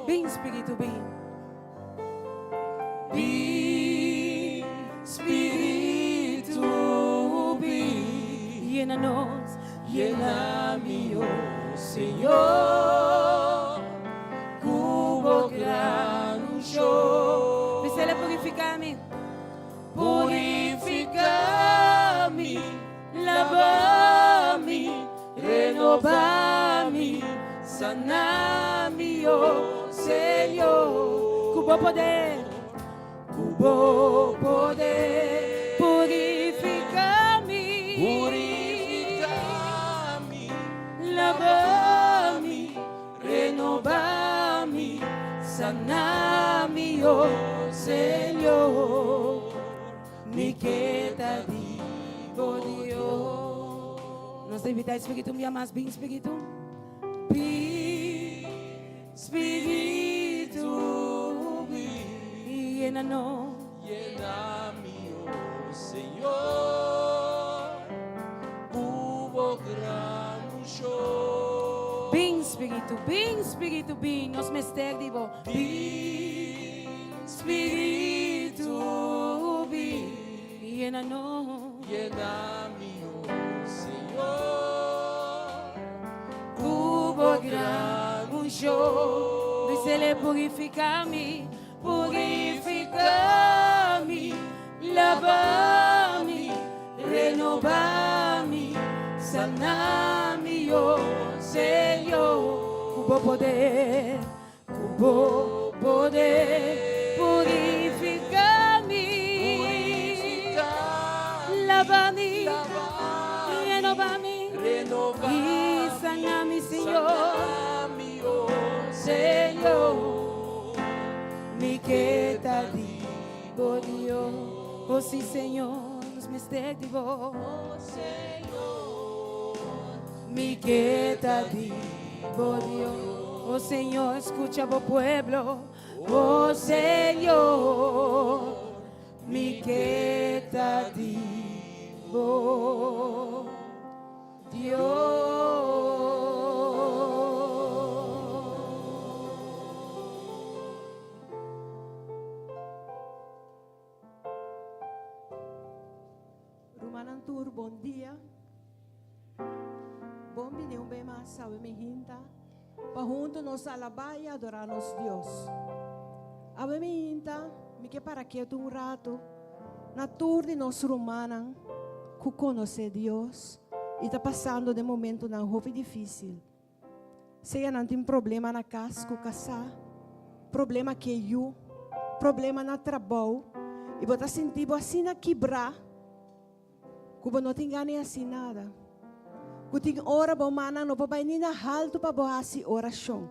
Bin, Spiritu, bin.
Bin, Spiritu, bin.
Yena nos.
Yena mi, o Señor, ku bo gran unshon.
Bisele purifiká mi.
Purifiká mi, laba mi, renobá mi, sana mi, o Señor.
Ku bo poder.
Ku bo poder.
Purifiká mi.
Purifiká mi,
Laba mi.
Renobá mi,
Sana mi, o Señor. Mi ke ta di bo Dios. Nos ta invitá e Spiritu un bia mas. Bin, Spiritu. Bin, Spiritu, bin. I yena nos.
Yena mi, o Señor, ku bo gran unshon.
Bin, Spiritu, bin, Spiritu, bin. Nos mester di bo.
Bin, Spiritu, bin.
Yena nos.
Yena mi, o Señor,
Ku bo gran unshon. Bisele purifiká mi, purifiká mi, laba mi, renobá mi, sana mi, o Señor. Ku bo poder, ku bo poder, purifiká mi, laba mi, renobá mi, i sana mi, Señor. Señor, mi ke ta di bo Dios. Oh sí, Señor, nos mester di bo. Mi ke ta di bo Dios. Oh Señor, skucha bo pueblo. Oh Señor, mi ke ta di bo Dios.
Rumannan tur bon dia. Bon bini un be mas awe mi hinta pa hunto nos alabá i adorá nos Dios. Awe mi hinta mi ke para ketu un rato na tur di nos rumannan ku konosé Dios i ta pasando den momentonan hopi difísil. Sea nan tin problema na kas ku kasá, problema ke yu, problema na trabou, i bo ta sinti bo asina kibrá ku bo no tin gana di hasi nada. Ku tin ora bo mannan no por bai ni na haltu pa bo hasi orashon.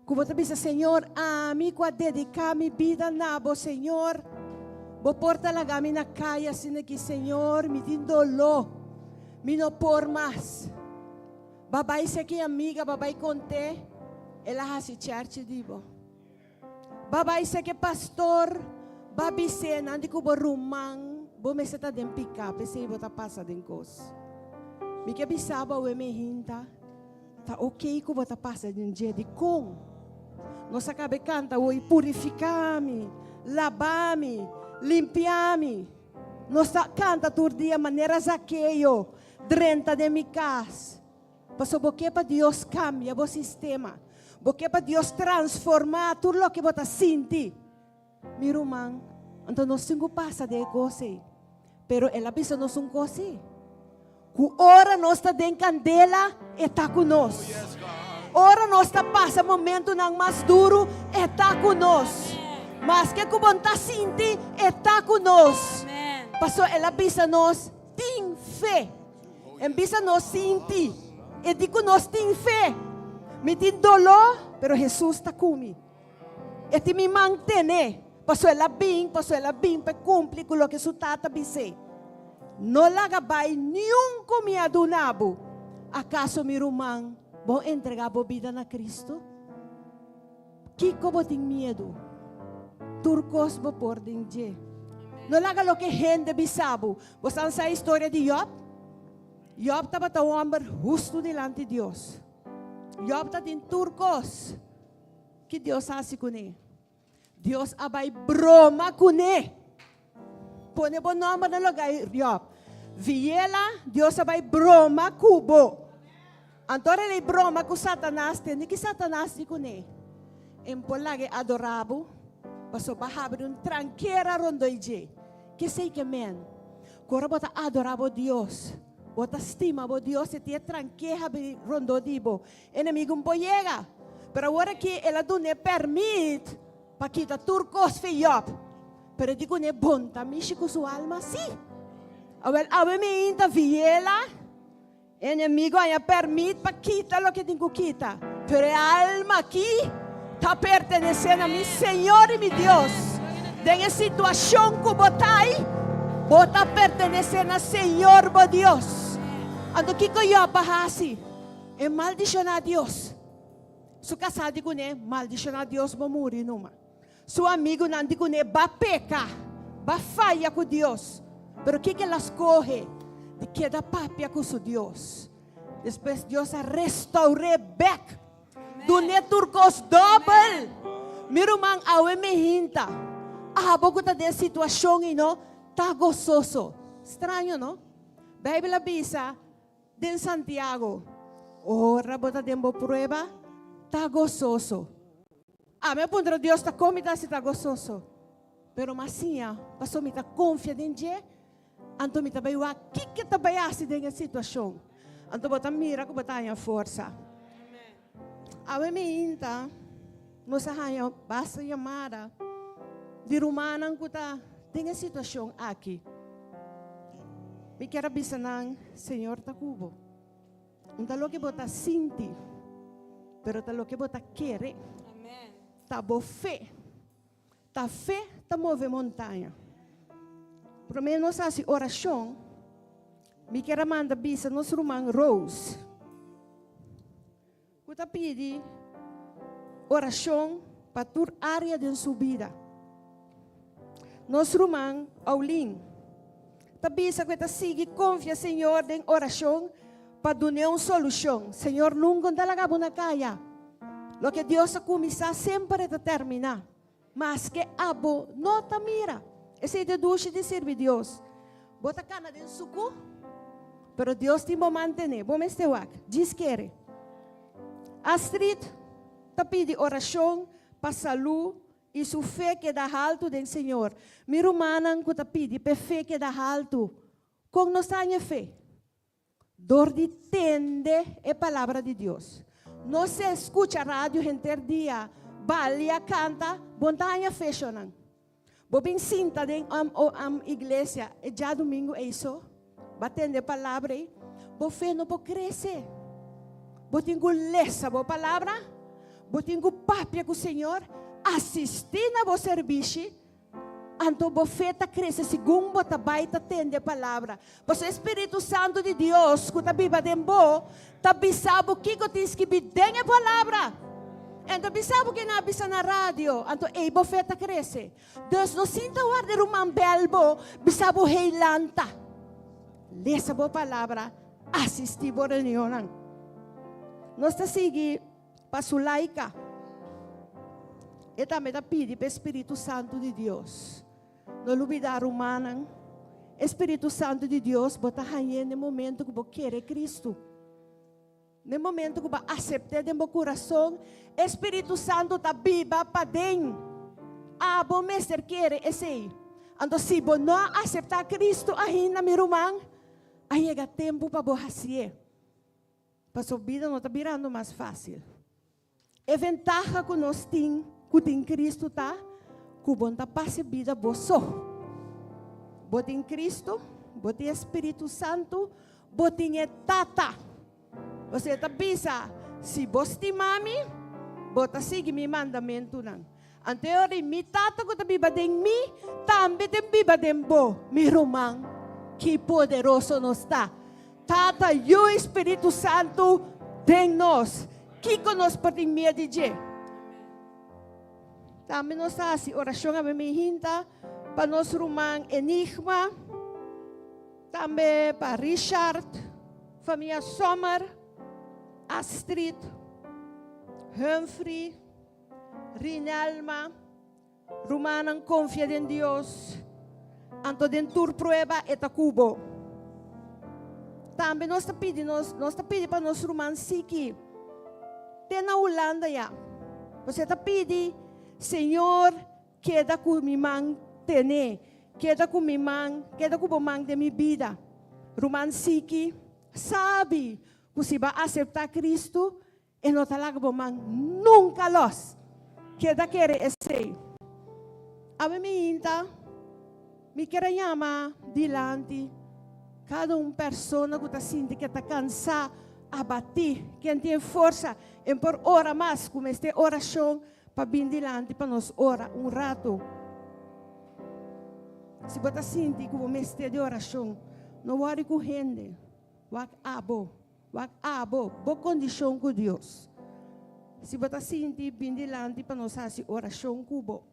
Ku bo ta bisa, Señor, ami ku a dediká mi bida na bo, Señor, bo por ta laga mi na kaya asina aki, Señor, mi tin doló, mi no por mas. Ba bai seki amiga, ba bai kont'é, el a hasi chèrchi di bo. Ba bai seki pastor, ba bis'é nan di ku bo ruman, bo mester ta den piká, p'esei bo ta pasa den kos. Mi ke bisa bo awe mi hinta, ta okey ku bo ta pasa den dje. Dikon? Nos a kaba e kanta hoy, Purifiká mi, laba mi, limpia mi. Nos ta kanta tur dia manera Zakeo, Drenta den mi kas. Pasobra bo ke pa Dios kambia bo sistema. Bo ke pa Dios transformá tur loke bo ta sinti. Mi ruman, anto nos tin ku pasa den e kos ei. Pero el a bisa nos un kos sí, ku ora nos ta den kandela, e ta ku nos. Ora nos ta pasa momentunan mas duru, e ta ku nos. Maske ku bo no ta sinti, e ta ku nos. Pasobra el a bisa nos, Tin fe. En bisa nos sinti. E di ku nos tin fe. Mi tin doló, pero Hesus ta ku mi. E tin mi man tene, pasobra el a bin, pasobra el a bin pa e kumpli ku loke su Tata bis'é. No laga bai niun ku mi a duna bo. Akaso, mi ruman, bo entregá bo bida na Kristu? Kiko bo tin miedu? Tur kos bo por den dje. No laga loke hende bisa bo. Bo sa sa e historia di Job? Job tabata un hòmber hustu dilanti Dios. Job ta tin tur kos. Ki Dios hasi kuné? Dios a bai broma kuné. Pone bo nòmber na lugá di Job. Viela, Dios a bai broma ku bo. Anto ora el a broma ku Satanas, tende ki Satanas di kuné, E por lag'é adorá bo, pasobra bo a habri un trankera rondó i dje. Kesei ke men? Ku ora bo ta adorá bo Dios, bo ta stima bo Dios, e tin e tranké habri rondó di bo. Enemigu no por yega. Pero awor aki el a dun'é pèrmit pa kita tur kos fi Yòb. Pero e di kuné, Bon ta mishi ku su alma? Sí. Awèl, awe mi inta viela. Enemigo haña permit pa kita loke tin ku kita, pero e alma aki ta pertenesé na mi Señor i mi Dios. Den e situashon ku bo ta ei, bo ta pertenesé na Señor bo Dios. Anto kiko Yòb a hasi? E maldishoná Dios. Su kasá di kuné, Maldishoná Dios, bo muri numa. Su amigunan di kuné, Ba peka, ba faya ku Dios. Pero kiko el a skohe? Di keda papia ku su Dios. Despues Dios a restour'é bèk, dun'é tur kos dòbel. Mi ruman, awe mi hinta abo ku ta den situashon i no ta gososo. Straño, no? Beibel a bisa den Santiago, Ora bo ta den bo prueba, ta gososo. Ami a puntra Dios ta kon mi ta hasi ta gososo, pero mi a siña pasobra mi ta konfia den dje, anto mi ta bai wak kiko ta bai hasi den e situashon. Anto bo ta mira ku bo ta haña forsa. Awe mi inta nos a haña basta yamada di rumannan ku ta den e situashon aki. Mi kier a bisa nan, Señor ta ku bo. No ta loke bo ta sinti, pero ta loke bo ta kere. Ta bo fe. Ta fe ta move montaña. Promé nos hasi orashon, mi kier a manda bisa nos ruman Rose, ku ta pidi orashon pa tur área den su bida. Nos ruman Aulin ta bisa ku e ta sigui konfia Señor den orashon pa dun'é un solushon. Señor nunka no ta laga bo na kaya. Loke Dios a kuminsá semper e ta terminá, maske abo no ta mira. Esei ta e dushi di sirbi Dios. Bo ta kana den suku, pero Dios tin bo mantené. Bo mester wak. Djis kere. Astrid ta pidi orashon pa salú I su fe keda haltu den Señor. Mi rumannan ku ta pidi p'e fe keda haltu, kon nos ta haña fe? Dor di tende e Palabra di Dios. No se skucha radio henter dia, balia, kanta, bo no ta haña fe, shonnan. Bo bin sinta den iglesia e djadumingu ei so, Ba tende palabra ei, bo fe no por krese. Bo tin ku lesa bo palabra, bo tin ku papia ku Señor, asistí na bo serbishi, anto bo fe ta krese segun bo ta bai ta tende palabra. Pasobra e Spiritu Santu di Dios ku ta biba den bo ta bisa bo kiko tin skibí den e palabra. E no ta bisa bo ke nan a bisa na radio, anto ei bo fe ta krese. Dus no sinta warda e ruman bel bo, bisa bo hey lanta. Lesa bo palabra, asisti bo reunionnan. Nos ta sigui pa Sulaika. E tambe ta pidi pa e Spiritu Santu di Dios. No lubida rumannan, e Spiritu Santu di Dios bo ta hañ'é na e momento ku bo kere Kristu. Na e momento ku bo a asept'é den bo kurason, e Spiritu Santu ta biba paden. Abo mester kere esei. Anto si bo no a aseptá Kristu ainda, mi ruman, a yega tempu pa bo hasié. Pasobra bida no ta birando mas fásil. E ventaha ku nos tin ku tin Kristu ta ku bo no ta pasa e bida bo so. Bo tin Kristu, bo tin e Spiritu Santu, bo tin e Tata. Pasobra e ta bisa, Si bo stima mi, bo ta sigui mi mandamentunan. Anto e ora mi Tata ku ta biba den mi, tambe ta biba den bo. Mi ruman, ki poderoso nos ta! Tata, Yu i Spiritu Santu den nos. Kiko nos por tin miedu di dje? Tambe nos ta hasi orashon awe mi hinta pa nos ruman Enigma, tambe pa Richard, famia Sommer, Astrid, Humphrey, Rinelma, Rumannan konfia den Dios, anto den tur prueba e ta ku bo. Tambe nos ta pidi nos nos ta pidi pa nos ruman Siki te na Hulanda ya. Bo ta pidi, Señor, keda ku mi man tene, keda ku mi man, keda ku bo man den mi bida. Ruman Siki, sabi ku si bo a aseptá Kristu, e no ta laga bo man nunka los. Keda kere esei. Awe mainta, mi ke yama dilanti kada un persona ku ta sinti ku ta kansá, abatí, ku tin forsa, e por ora mas, ku e orashon, pa bin dilanti pa nos ora un ratu. Si bo ta sinti ku bo mester di orashon, no worry ku hende, wak abo, wak abo, bo kondishon ku Dios. Si bo ta sinti, bin dilanti pa nos hasi orashon ku bo.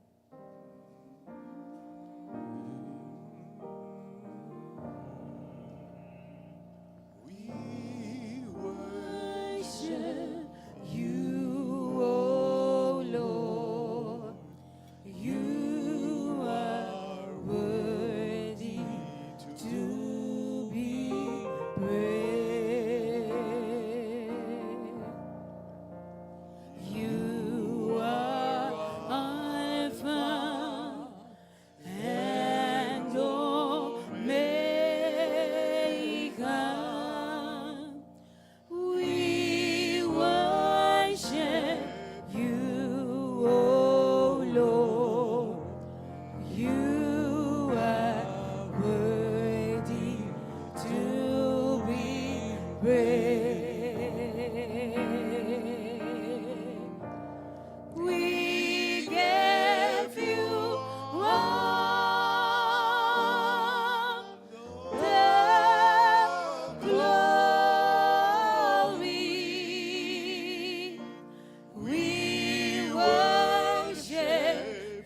We worship you, O Lord. You are worthy to be praised. You are Alpha and Omega. We worship you, O Lord. You are worthy to be praised. We give you all the glory. We worship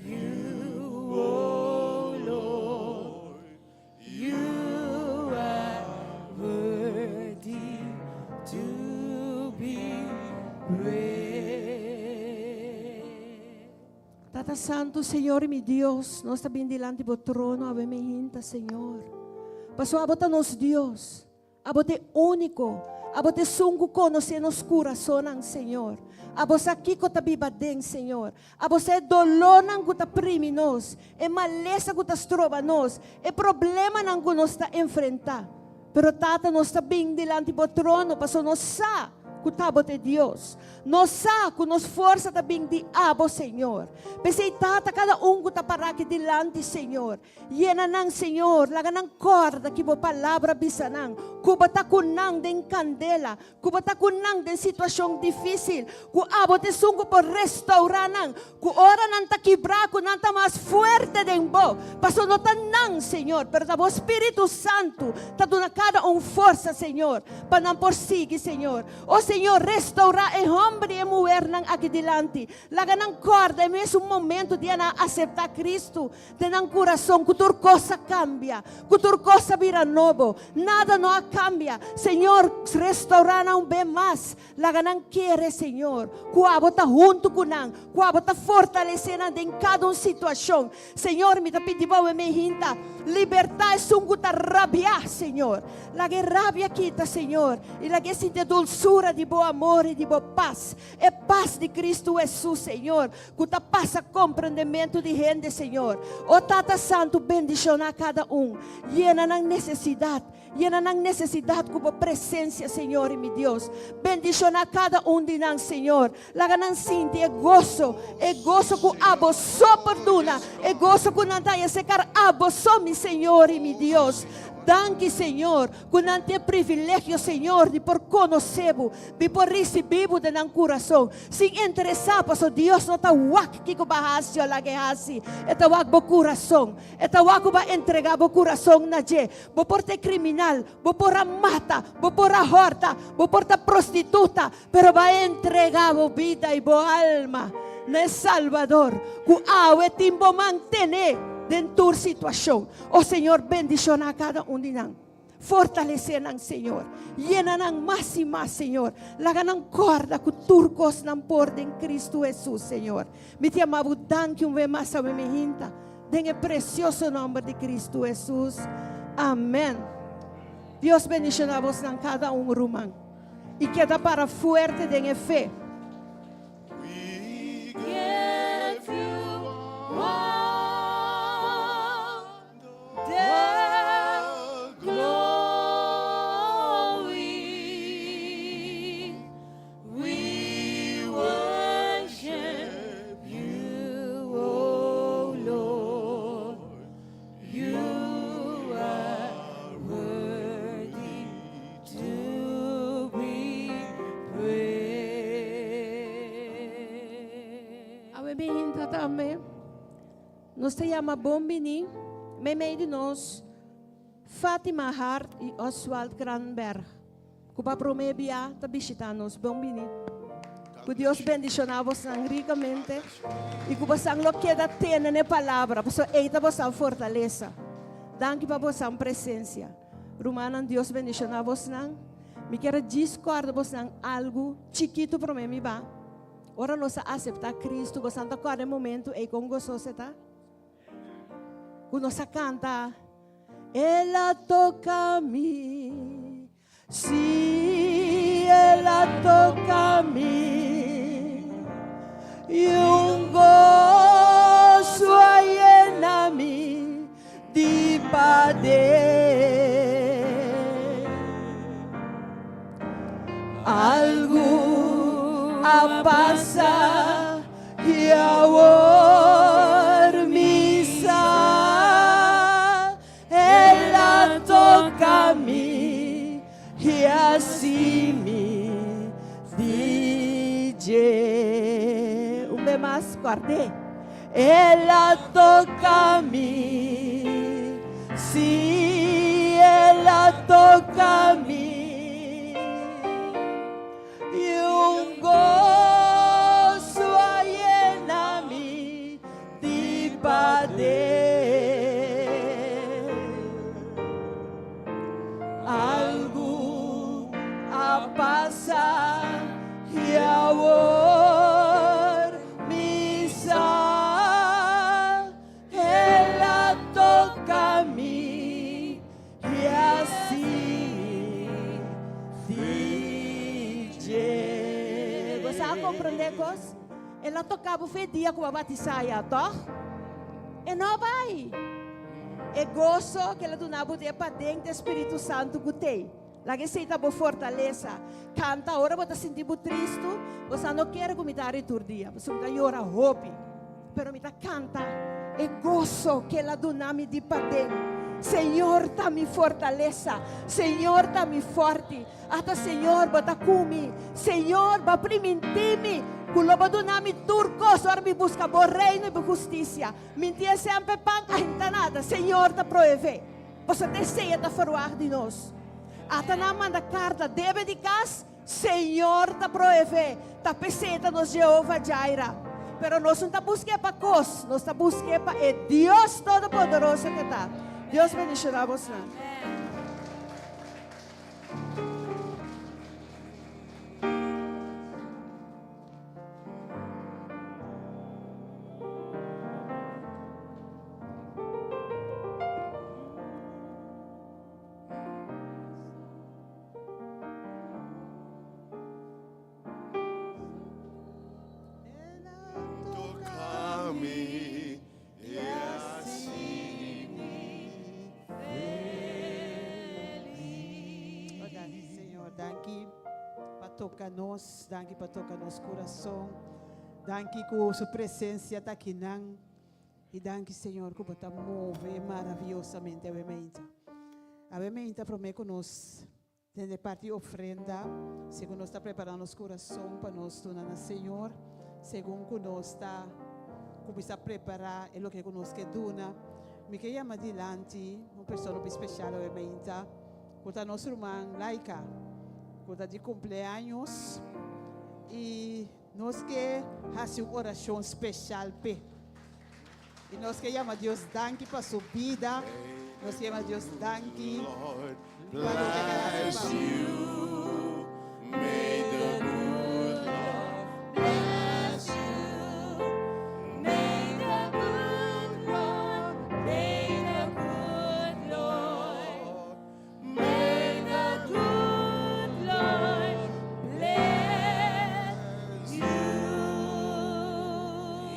you, O Lord. You are worthy to be praised.
Tata Santu, Señor mi Dios, nos ta bin dilanti bo trono, awe mainta, Señor. Paso abo ta nos Dios, abo ta úniko, abo ta esun ku konosé nos kurason, Señor. Abo sa kiko ta biba den, Señor. Abo sa e dolónan ku ta primi nos, e malesa ku ta stroba nos, e problemanan ku nos ta enfrentá. Pero Tata nos ta bin dilanti bo trono, paso nos sa ku abo ta Dios. Nos sa ku nos forsa ta bin di abo, Señor. P'esei Tata kada un ku ta pará aki dilanti, Señor. Yena nan, Señor, laga nan kòrda ku bo palabra bisa nan. Ku bo ta ku nan den kandela, ku bo ta ku nan den situashon difísil, ku abo ta esun ku por restourá nan, ku ora nan ta kibrá, ku nan ta mas fuerte den bo. Paso no ta nan, Señor, pero ta bo Spiritu Santu ta duna kada un forsa, Señor, pa nan por sigui, Señor. O Señor, restourá e hòmber i e muhernan aki dilanti. Laga nan kòrda e mesun momento di nan aseptá Kristu den nan kurason, ku tur kos a kambia, ku tur kos a bira nobo. Nada no a kambia. Señor, restourá nan un bes mas. Laga nan kere, Señor, ku abo ta huntu ku nan, ku abo ta fortalesé nan den kada un situashon. Señor, mi ta pidi bo mainta, libertá esun ku ta rabiá, Señor. Laga e rabia kita, Señor, i laga sinti dulsura di bo amor i di bo pas. E pas di Kristu Hesus, Señor, ku ta pasa komprendementu di hende, Señor. O Tata Santu, bendishoná kada un. Yena nan nesesidat. Yena nan nesesidat ku bo presensia, Señor i mi Dios. Bendishoná kada un di nan, Señor. Laga nan sinti e goso, e goso ku abo so por duna, e goso ku nan ta serka abo so, mi Señor i mi Dios. Danki, Señor, ku nan tin privilegio, Señor, di por konosé bo, di por risibí bo den nan kurason. Sin interesá, paso Dios no ta wak kiko bo a hasi o laga hasi. E ta wak bo kurason. E ta wak ku bo a entregá bo kurason na dje. Bo por ta kriminal, bo por a mata, bo por a hòrta, bo por ta prostituta, pero bo a entregá bo bida i bo alma na Salvador, ku awe tin bo man tene den tur situashon. O Señor, bendishoná kada un di nan. Fortalesé nan, Señor. Yena nan mas i mas, Señor. Laga nan kòrda ku tur kos nan por den Kristu Hesus, Señor. Mi ta yama bo danki un bes mas awe mainta. Den e presioso nòmber di Kristu Hesus. Amèn. Dios bendiciona bosnan cada un ruman. Y keda para fuerte den e fe.
We
Give you all the glory. We worship you, O Lord. You are worthy to be praised.
Awe mainta tambe. Nos ta yama bon bini meimei di nos Fatima Hart i Oswald Kranenberg ku pa promé bia ta bishita nos. Bon bini. Ku Dios bendishoná bosnan rikamente i ku bosan lo keda tene na e palabra, pasobra ei ta bosan fortalesa. Danki pa bosan presensia. Rumannan, Dios bendishoná bosnan. Mi kier a djis kòrda bosnan algu chikitu promé mi ba. Ora nos a aseptá Kristu, bosan ta kòrda e momentu ei kon gososo e ta? Ku nos a kanta, El a toka mi, sí, El a toka mi, i un goso a yena mi di paden. Algu a pasa i awor mi sa, El a toka mi i hasi mi di dje. Un be mas, kòrd'é. El a toka mi, sí, el a toka mi, i un goso a yena mi di paden. Algu a pasa i awor Mi sa, El a toca mi i así dije. Bo sa a comprende cos? El a toca bo fe dia cu bo a batisa ya, toch? E no a bay. E goso cu el a duna bo den paden ta e Spiritu Santo cu t'ey. Laga esei ta bo fortalesa. Kanta ora bo ta sinti bo tristu. Bo sa no kere ku mi ta hari tur dia, pasobra mi ta yora hopi. Pero mi ta kanta e goso ku el a duna mi di paden. Señor ta mi fortalesa. Señor ta mi fòrti. Ata Señor, bo ta ku mi. Señor, bo a primintí mi ku lo bo duna mi tur kos ora mi buska bo reino i bo hustisia. Mi tin semper pan, ahinta nada. Señor ta proev'é. Pasobra ta esei e ta ferwagt di nos. Ata nan manda karta debe di kas, Señor ta proev'é. Ta p'esei ta nos Jehova Jireh. Pero nos no ta busk'é pa kos, nos ta busk'é pa e Dios Todopoderoso ke ta. Dios bendishoná bosnan.
Danki pa toca nos, danki pa toca nos corazon, danki cu su presencia ta akinan. I danki Señor ku bo ta move maraviosamente awe meinta. Awe meinta prome ku nos den e parti ofrenda, segun nos ta prepara nos kurason pa nos duna na Señor, segun ku nos ta kuminsá prepara e loke ku nos ke duna, mi ke yama dilanti un persona hopi speshal awe meinta, ku ta nos ruman Laika, ku ta di kumpleaños i. Nos ke hasi un orashon speshal p'e. I nos ke yama Dios danki pa su bida. Nos ke yama Dios danki pa loke el a hasi pa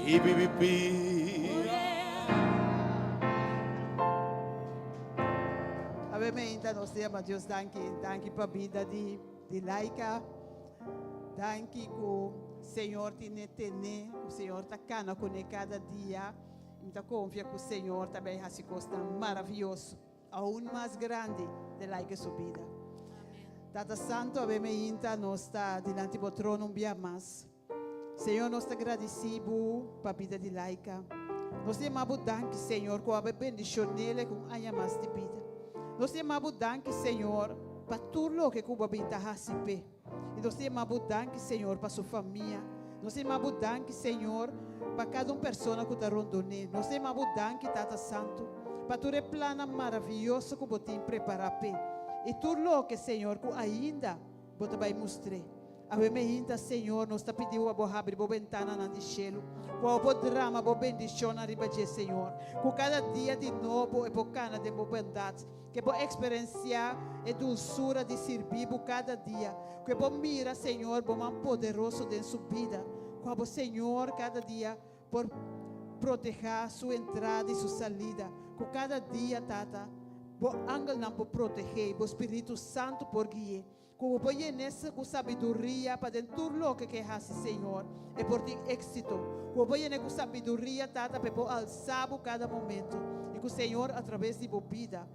I bi
Awe mainta nos ta yama Dios danki. Danki pa bida di di Laika. Danki ku Señor tine tene, ku Señor ta kana kuné kada dia. Mi ta konfia ku Señor ta bai hasi kosnan maravioso, aun mas grandi den Laika su bida. Tata Santo, awe mainta nos ta dilanti bo trono un bia mas. Señor nos ta gradici bo pa bida di Laika. Nos ta yama bo danki Señor cu abo bendicionele cu un aña mas di bida. Nos ta yama bo danki Señor pa tur loke cu bo a bin ta haci p'e. Y nos ta yama bo danki Señor pa su famia. Nos ta yama bo danki Señor pa cada un persona cu ta rondone. Nos ta yama bo danki Tata Santo pa tur e plannan maraviyoso cu bo tin prepara p'e. Y tur loke Señor cu ainda bo ta bay mustr'e. Awe meinta, Señor, nos ta pidi bo pa bo habri bo bentananan di shelu, ku abo por drama bo bendishonnan riba dje, Señor. Ku kada dia di nobo e por kana den bo bondat, ku e por eksperensiá e dulsura di sirbi bo kada dia, ku e por mira, Señor, bo man poderoso den su bida, ku abo, Señor, kada dia por protehá su entrada i su salida, ku kada dia, Tata, bo angelnan por proteh'é i bo spiritu santu por gui'é. Ku bo por yen'é ku sabiduria pa den tur loke ke hasi, Señor, e por tin éksito. Ku bo por yen'é ku sabiduria, Tata, pa e por alsá bo kada momento. I ku, Señor, atraves di bo bida,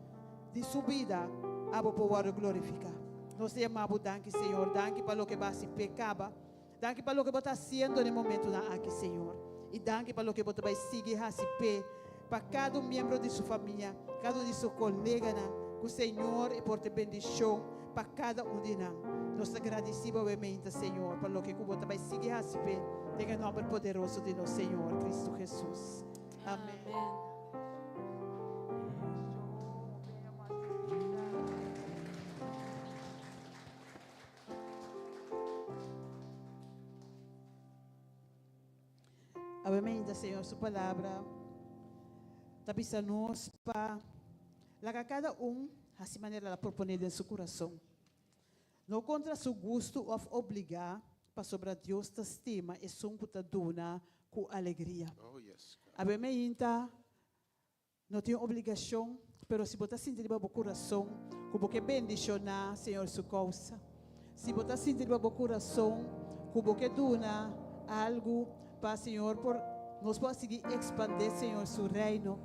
di su bida, abo por wòrdu glorifiká. Nos ta yama bo danki, Señor. Danki pa loke bo a hasi p'e kaba. Danki pa loke bo ta hasiendo den e momentunan aki, Señor. I danki pa loke bo ta bai sigui hasi p'e, pa kada un miembro di su famia, kada un di su koleganan, ku Señor e por ta bendishon pa kada un di nan. Nos ta gradisí bo awe-meinta, Señor, pa loke ku bo ta bai sigui hasi p'e, den e nòmber poderoso di nos Señor Cristo Jesus. Amén. Awe mainta Señor su palabra ta bisa nos pa laga cada un haci manera el a propone den su curason, no contra su gusto of obliga, pasobra Dios ta stima esun cu ta duna cu alegria. Awe mainta No tin obligashon, pero si bo ta sinti riba bo kurason ku bo ke bendishoná Señor su kousa, si bo ta sinti riba bo kurason ku bo ke duna algu pa Señor por nos por a sigui ekspandé Señor su reino,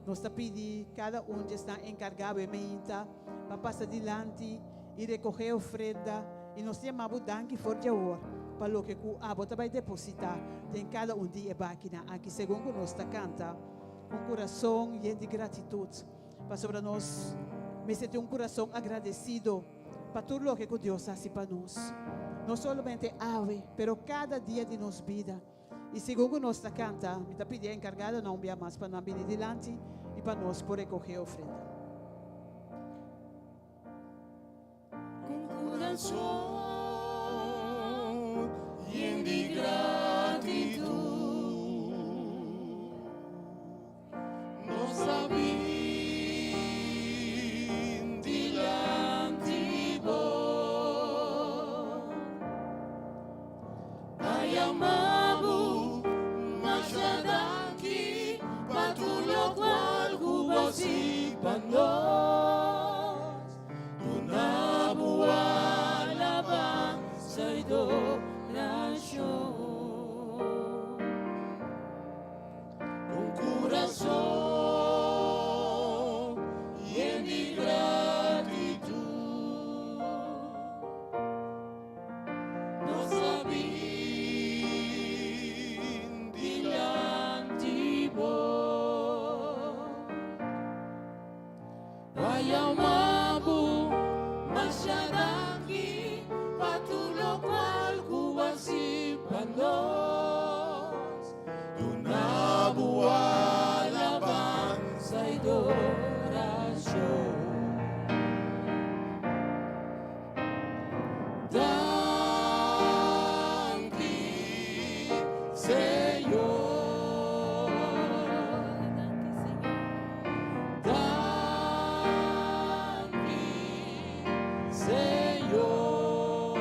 nos ta pidi kada un di esnan enkargá bo e meinta pa pasa dilanti i rekohé e ofrenda i nos ta yama bo danki for di awor pa loke ku abo ta bai depositá den kada un di e bakinan aki segun ku nos ta kanta. Un kurason yen di gratitut, pasobra nos mester tin un kurason agradesido pa tur loke ku Dios hasi pa nos, no solamente awe, pero kada dia di nos bida. I segun ku nos ta kanta, mi ta pidi e enkargadonan un bia mas pa nan bini dilanti i pa nos por rekohé e ofrenda.
Ku kurason yen di gratitut, nos ta bin dilanti bo pa yama bo masha danki pa tur lokual ku bo a hasi pa nos. Duna bo alabansa i dorashon. Un kurason yen di gratitut. Nos a bin dilanti bo. Pa yama bo masha danki pa tur lokual ku bo a hasi pa nos. Duna bo alabansa i dorashon. Danki, Señor. Danki, Señor.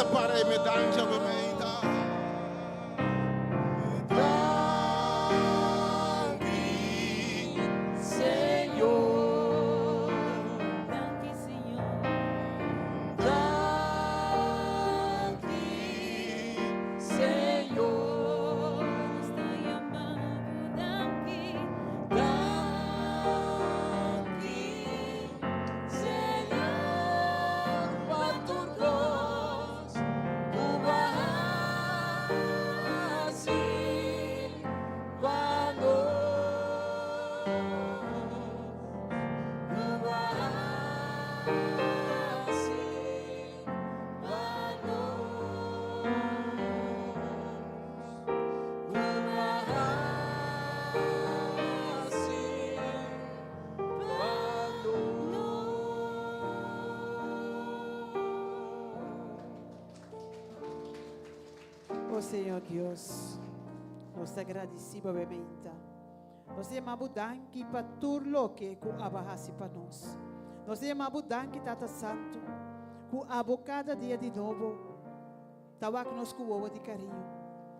Ta para e medancha pa meinta.
Danki, Señor.
Danki, Señor.
Danki, Señor.
Nos ta yama bo danki.
Danki, Señor, pa tur kos ku bo a hasi pa nos. Ku bo a hasi pa nos. Ku bo a hasi pa nos.
O Señor Dios, nos ta gradisí bo bementa. Nos ta yama bo danki pa tur loke ku abo a hasi pa nos. Nos ta yama bo danki, Tata Santu, ku abo kada dia di nobo ta wak nos ku wowo di kariño.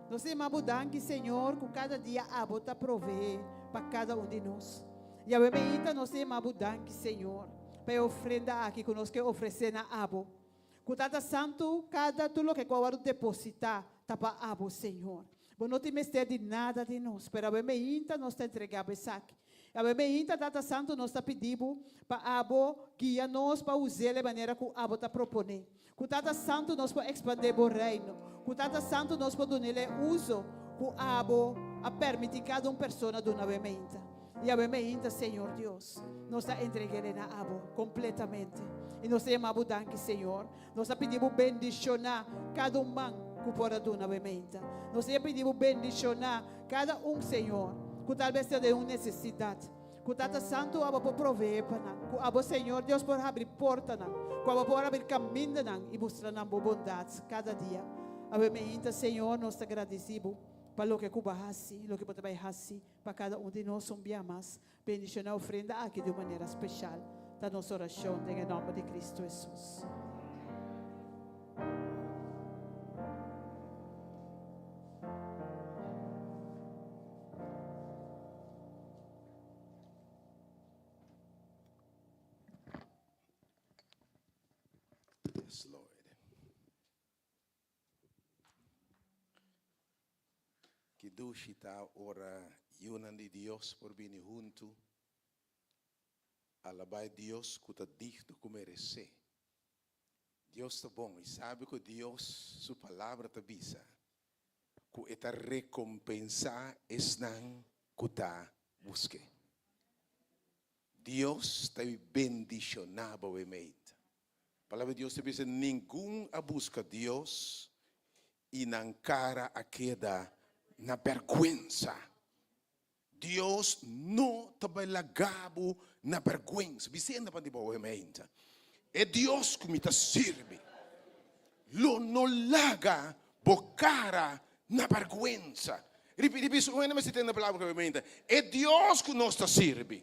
Nos ta yama bo danki, Señor, ku kada dia abo ta proveé pa kada un di nos. Yahweh meinta nos ta yama bo danki, Señor, pa e ofrenda aki ku nos ke ofresé na abo. Ku Tata Santu, kada tur loke ku a wòrdu depositá ta pa abo, Señor. Bo no tin mester di nada di nos, pero awe meinta nos ta entregá bo esaki. Awe meinta, Tata Santu, nos ta pidi bo pa abo guia nos pa us'é e manera ku abo ta proponé. Ku Tata Santu nos por ekspandé bo Reino. Ku Tata Santu nos por dun'é e uso ku abo a permití kada un persona duna awe meinta. I awe meinta, Señor Dios, nos ta entreg'é na abo kompletamente. I nos ta yama bo danki, Señor. Nos ta pidi bo bendishoná kada un man ku por a duna awe meinta. Nos ta pidi bo bendishoná kada un, Señor, ku talbes ta den un nesesidat. Ku Tata Santu abo por proveé pa nan. Ku abo, Señor Dios, por habri portanan. Ku abo por habri kamindanan i mustra nan bo bondat kada dia. Awe meinta, Señor, nos ta gradisí bo pa loke ku bo a hasi, loke bo ta bai hasi. Pa kada un di nos un bia mas, bendiciona ofrenda aki di un manera special, ta nos oracion den e nomber di Cristo Jesus.
Yes, Lord. Ki dushi ta ora yunan di Dios por bini huntu alabá e Dios ku ta digno ku meresé. Dios ta bon i sabi ku Dios su palabra ta bisa ku e ta rekompensá esnan ku ta busk'é. Dios ta bendishoná bo e meit. Palabra di Dios ta bisa, Ningun a buska Dios i nan kara a keda na bèrgwensa. Dios no ta bai laga bo na bèrgwensa. Bisenda pa di bo gemeente, E Dios ku mi ta sirbi lo no laga bo kara na bèrgwensa. Ripiti bisa un hende mester tende palabra ku gemeente, E Dios ku nos ta sirbi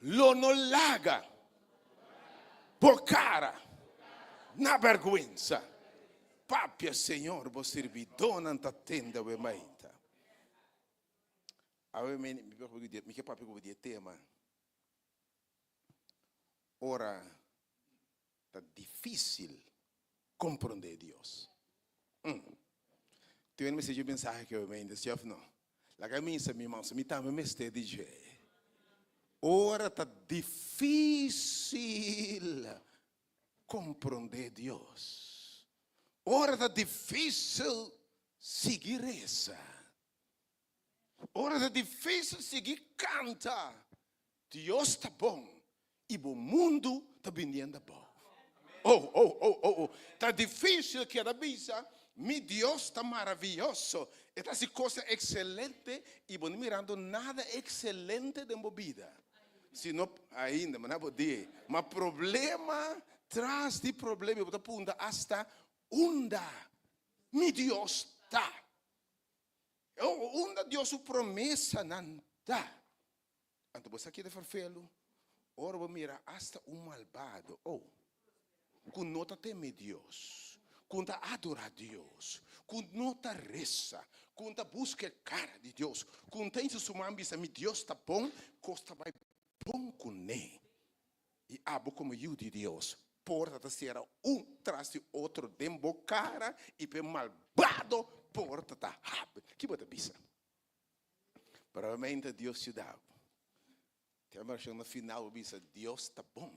lo no laga Bo cara na berguensa. Papia, Señor, bo sirbidónan ta tende awe mainta. Awe mi mi ke papia ku bo di e tema. Ora ta difícil comprende Dios. Mm. Tin hende mester dje mensahe aki awe mainta, si of no? Laga mi sa mi mans, mi tambe mester di dje. Ora ta difícil comprende Dios. Ora ta difícil sigui reza. Ora ta difícil sigui canta. Dios ta bon i bo mundu ta biniendo abou. Oh, oh, oh, oh, oh. Ta difícil keda bisa, Mi Dios ta maraviyoso. E ta hasi kosnan ekselente i bo no mirando nada ekselente den bo bida. Sino, ainda, mi na bo di, ma problema tras di problema i bo ta punta asta, Unda mi Dios ta? Oh, unda Dios su promesanan ta? Anto bo sa keda ferfelu ora bo mira asta un malbado, oh, ku no ta teme Dios, ku ta adorá Dios, ku no ta resa, ku ta buska e kara di Dios, ku ta hincha su man bisa mi Dios ta bon, kos ta bai bon kuné. I abo komo yu di Dios, porta ta sera un tras di otro den bo kara i pa e malbado porta ta habri. Ki bo ta bisa? Probablemente Dios yuda bo. Te orashon na final bo bisa, Dios ta bon.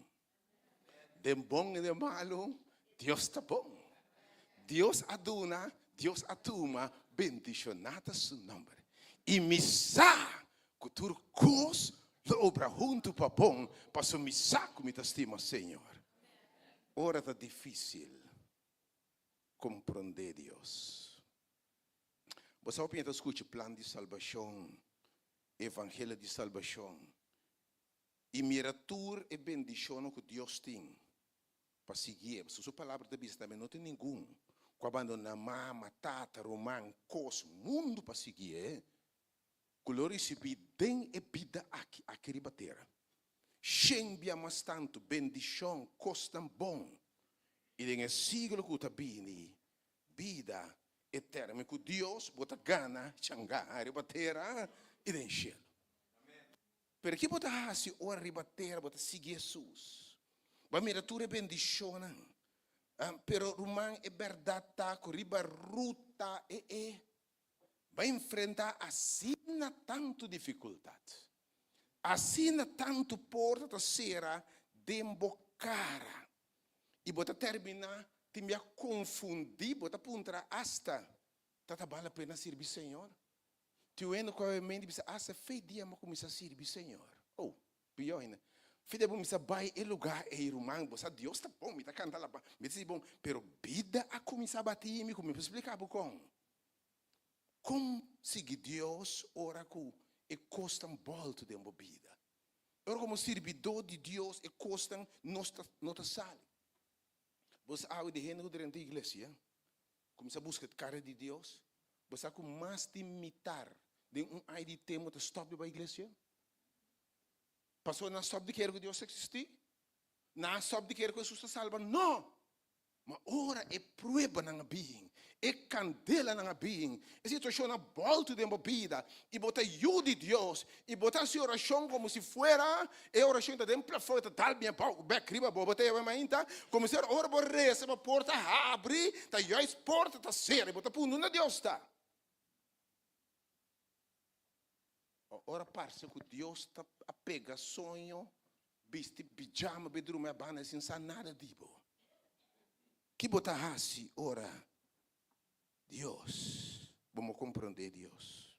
Den bon i den malu, Dios ta bon. Dios a duna, Dios a tuma, bendishoná ta su nomber. I mi sa ku tur kos lo obra huntu pa bon, pasobra mi sa ku mi ta stima Señor. Ora ta difísil komprondé Dios. Bo sa hopi hende ta skucha plan di salbashon, evangelio di salbashon, i mira tur e bendishonnan ku Dios tin pa siguié. Pasobra su palabra ta bisa tambe, no tin ningun ku a bandoná mama, tata, ruman, kos, mundu pa siguié, ku lo risibí den e bida aki, aki riba tera, shen bia mas tantu bendishon, kosnan bon, i den e siglo ku ta bini, bida eterno ku Dios bo ta gana changá riba tera i den shelu. Pero ki bo ta hasi ora riba tera bo ta sigui Hesus? Bo a mira tur e bendishonnan. Pero ruman e bèrdat ta ku riba ruta e e bo a enfrentá asina tantu difikultat, asina tantu porta ta sera den bo kara i bo ta terminá tin bia konfundí, bo ta puntra asta, Ta ta bal la pena sirbi Señor? Tin hende ku a mente bisa, Asta fe dia mi a kuminsá sirbi Señor. Oh, pió ainda. Fe dia bo kuminsá bai e lugá ei, ruman, bo sa Dios ta bon, mi ta kanta alabá, mi ta sinti bon, pero bida a kuminsá bati mi ku mi por splika bo kon. Kon sigui Dios ora ku e kosnan bòltu den bo bida? Ora komo sirbidó di Dios e kosnan no ta sali. Bo sa awe di hende ku drenta iglesia, kuminsá buska e kara di Dios, bo sa ku mas di mitar den un aña di tempu ta stòp di bai iglesia? Pasobra nan stòp di kere ku Dios ta eksistí? Nan a stòp di kere ku Hesus ta salba? No! Ma ora e pruebanan a bin, e kandelanan a bin, e situashonnan a bòltu den bo bida, i bo ta yu di Dios, i bo ta hasi orashon komo si fuera e orashon ta den plafon, e ta dal bien abou, bèk riba bo, bo ta yama mainta, komo si ora bo resa bo porta habri, ta juist porta ta sera, i bo ta punta unda Dios ta. Ora parse ku Dios ta a pega soño, bisti bijama, bai drumi a banda sin sa nada di bo. Ki bo ta hasi ora Dios, bo mo komprondé Dios?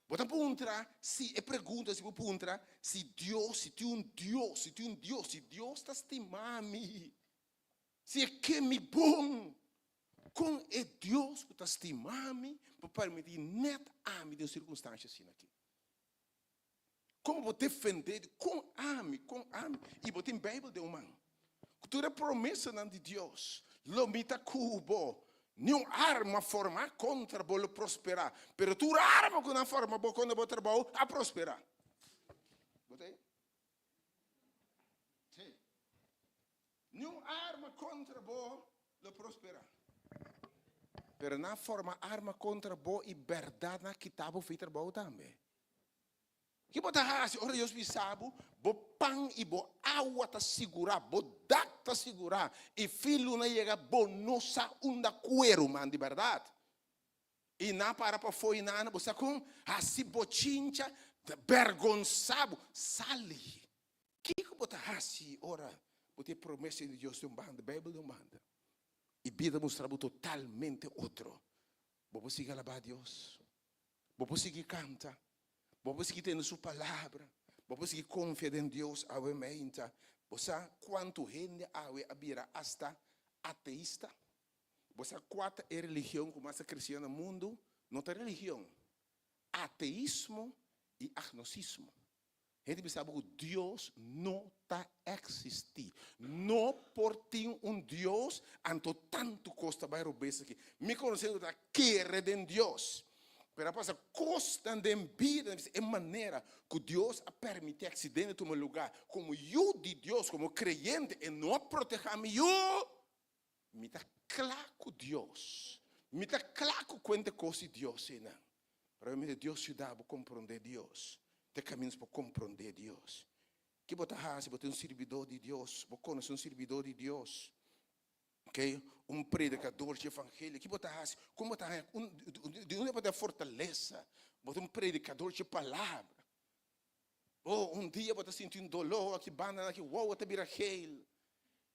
Bo ta puntra si e pregunta si bo puntra si Dios, si tin un Dios, si tin un Dios, si Dios ta stima mi, si e ke mi bon, kon e Dios ku ta stima mi por permití nèt ami den un sirkunstansha asina aki? Kon bo defendé di kon ami, kon ami, i bo tin Beibel den un man, ku tur e promesanan di Dios, lo mi ta ku bo, niun arma formá kontra bo lo prosperá, pero tur arma ku nan forma bo kontra bo trabou a prosperá. Bo ta ei? Sí. Niun arma kontra bo lo prosperá. Pero nan forma arma kontra bo i bèrdat nan a kita bo fi trabou tambe. Ki bo ta hasi ora Dios bisa bo, bo pan i bo awa ta sigurá, bo dak ta sigurá, i fin luna yega bo no sa unda kueru, man di bèrdat. I nan para pafó i nan bo sa kon hasi bochincha, bèrgonsá bo, sali. Kiko bo ta hasi ora bo tin e promesa di Dios di un banda, Beibel di un banda, i bida mustra bo totalmente otro? Bo por sigui alabá Dios? Bo por sigui kanta? Bo por sigui tende su palabra? Bo por sigui konfia den Dios awe meinta? Bo sa kuantu hende awe a bira asta ateista? Bo sa kua ta e religion ku mas a kresiendo na mundu? No ta religion, ateismo i agnosismo. Hende bisa bo ku Dios no ta eksistí. No por tin un Dios, anto tantu kos ta bai robes aki. Mi konosé ku ta kere den Dios, pero a pasa kosnan den bida, mi bisa e manera ku Dios a permití aksidente tuma lugá, komo yu di Dios, komo kreyente, e no a protehá mi yu. Mi. Mi ta kla ku Dios. Mi ta kla ku kuenta kos di Dios einan. Pero mi Dios yuda bo komprondé Dios. Ta e kaminda pa komprondé Dios. Ki bo ta hasi? Bo ta un sirbidó di Dios. Bo konosé un sirbidó di Dios. Ok, un predikador di evangelio. Ki bo ta hasi? Kon bo ta haña? Di unda bo ta fortalesa? Bo ta un predikador di palabra. Oh, un dia bo ta sinti un doló aki banda aki, wowo ta bira geel.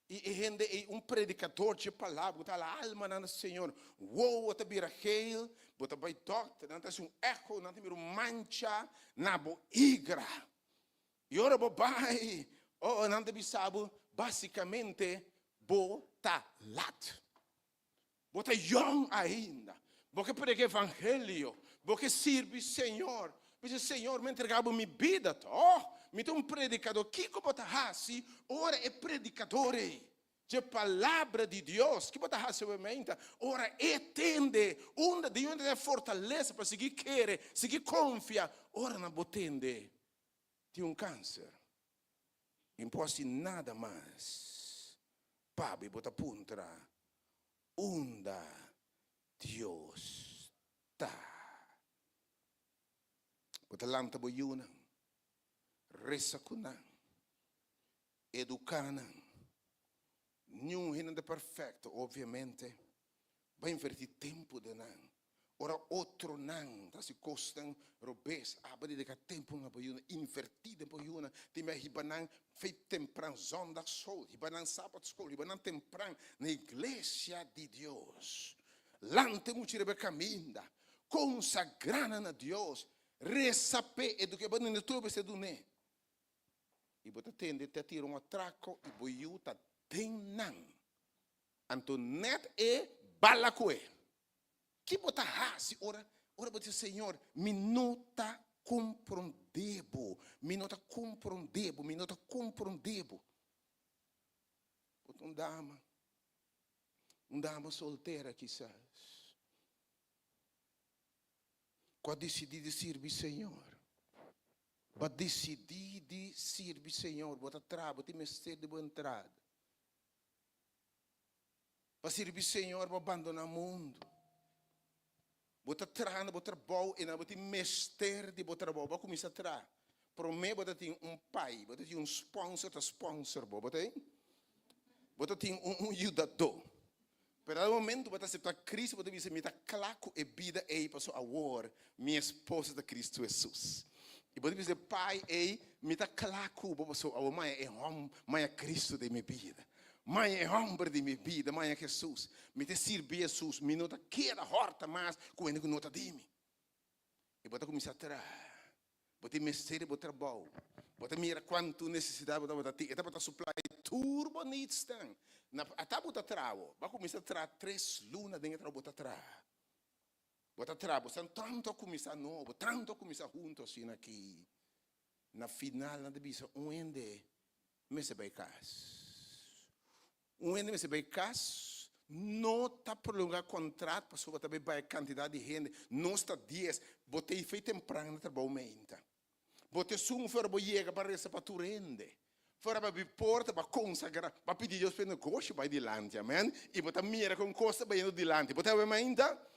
I e hende ei, un predikador dje palabra ku ta hala almanan na Señor, wowo ta bira geel, bo ta bai dòkter, nan ta hasi un echo, nan ta mira un mancha na bo igra. I ora bo bai, oh, nan ta bisa bo, basikamente bo ta lat. Bo ta yòn ainda. Bo ke prediká evangelio. Bo ke sirbi Señor. Bisa, Señor, mi a entregá bo mi bida tòg. Mi ta un predikadó. Kiko bo ta hasi ora e predikador ei dje Palabra di Dios? Ki bo ta hasi obviamente ora e tende unda di unda ta e fortalesa pa sigui kere, sigui konfia ora nan bo tende tin un kanser? Mi no por hasi nada mas. Pabi bo ta puntra, Unda Dios ta? Bo ta lanta bo yunan, resa ku nan, eduká nan. Niun hende ta perfekto, obviamente. Bo a invertí tempu den nan. Ora otronan ta hasi kosnan robes, abo dediká tempu na bo yunan, invertí den bo yunan. Tin bia hiba nan fe tempran zondagschool, hiba nan sabatsschool, hiba nan tempran na iglesia di Dios. Lanta mucha riba e kaminda, konsagrá nan na Dios, resa p'e, eduká bo nene tur bo mester dun'é. I bo ta tende ta tira un atrako i bo yu ta den nan. Anto net e bala ku e. Ki bo ta hasi ora ora bo di Señor, mi no ta komprondé bo, mi no ta komprondé bo, mi no ta komprondé bo. Bo ta un dama, un dama soltera kisas, ku a disidí di sirbi Señor. Bo a disidí di sirbi Señor, bo ta traha, bo tin mester di bo entrada. Pa sirbi Señor bo bandona mundu. Bo ta traha na bo trabou i nan bo tin mester di bo trabou. Bo a kuminsá traha. Promé bo ta tin un pai, bo ta tin un sponsor ta sponsor bo, bo ta ei? Bo ta tin un un yudadó. Pero dado momento bo ta aseptá Cristo bo ta bisa mi ta kla ku e bida ei pasobra awor mi esposo ta Cristo Hesus. I bo ta bisa e pai ei mi ta kla ku bo pasobra awor maya e hòm maya Cristo den mi bida. Maya e hòmber di mi bida, maya Hesus. Mi ta sirbi Hesus, mi no ta keda hòrta mas ku hende ku no ta di mi. I bo ta kuminsá traha. Bo tin mester di bo trabou. Bo ta mira kuantu nesesidat bo tabata tin. E tabata suplai tur bo needsnan. Na ata bo ta traha bo. Bo a kuminsá traha tres luna den e trabou bo ta traha. Bo ta traha, bo san tantu a kuminsá nobo, tantu a kuminsá huntu asina aki. Na final nan ta bisa un hende mester bai kas. Un hende mester bai kas, no ta prolongá kontrat pasobra ta bai bai kantidat di hende. Nos ta dies, bo ta ei fei tempran na trabou meinta. Bo ta esun fuera bo yega pa resa pa tur hende. Fuera bo abri porta, bo a konsagrá, bo a pidi Dios pa e negoshi bai dilanti, amen. I bo ta mira kon kos ta bayendo dilanti. Bo ta hawe meinta?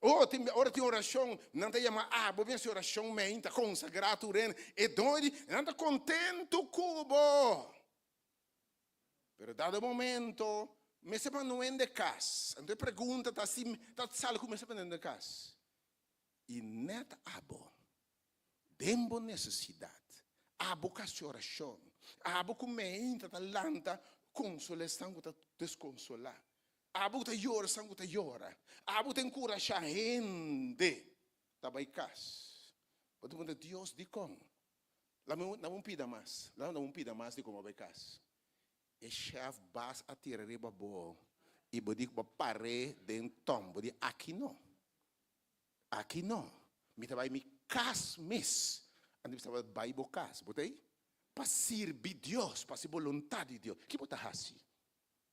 Oh, tin bia ora tin orashon, nan ta yama abo bin hasi orashon meinta, konsagrá tur hende. E doño di, nan ta kontentu ku bo. Pero dado momento, mester pa no hende kas. Anto e pregunta ta si ta sali ku mester pa no hende kas. I nèt abo, den bo nesesidat, abo ku hasi orashon, abo ku meinta ta lanta konsolá esnan ku ta deskonsolá, abo ku ta yora esnan ku ta yora, abo ku ta enkurashá hende, ta bai kas. Bo ta puntra Dios, dikon? Lami dame un pida mas, lami dame un pida mas di como bai cas. E chef bas a tira riba bo y bo di cu bo par'é den tom, bo di aki no, aki no, mi ta bai mi cas mes. Anto mi staba bai bo cas, bo ta ei? Pa sirbi Dios, pa haci boluntad di Dios. Ki bo ta haci?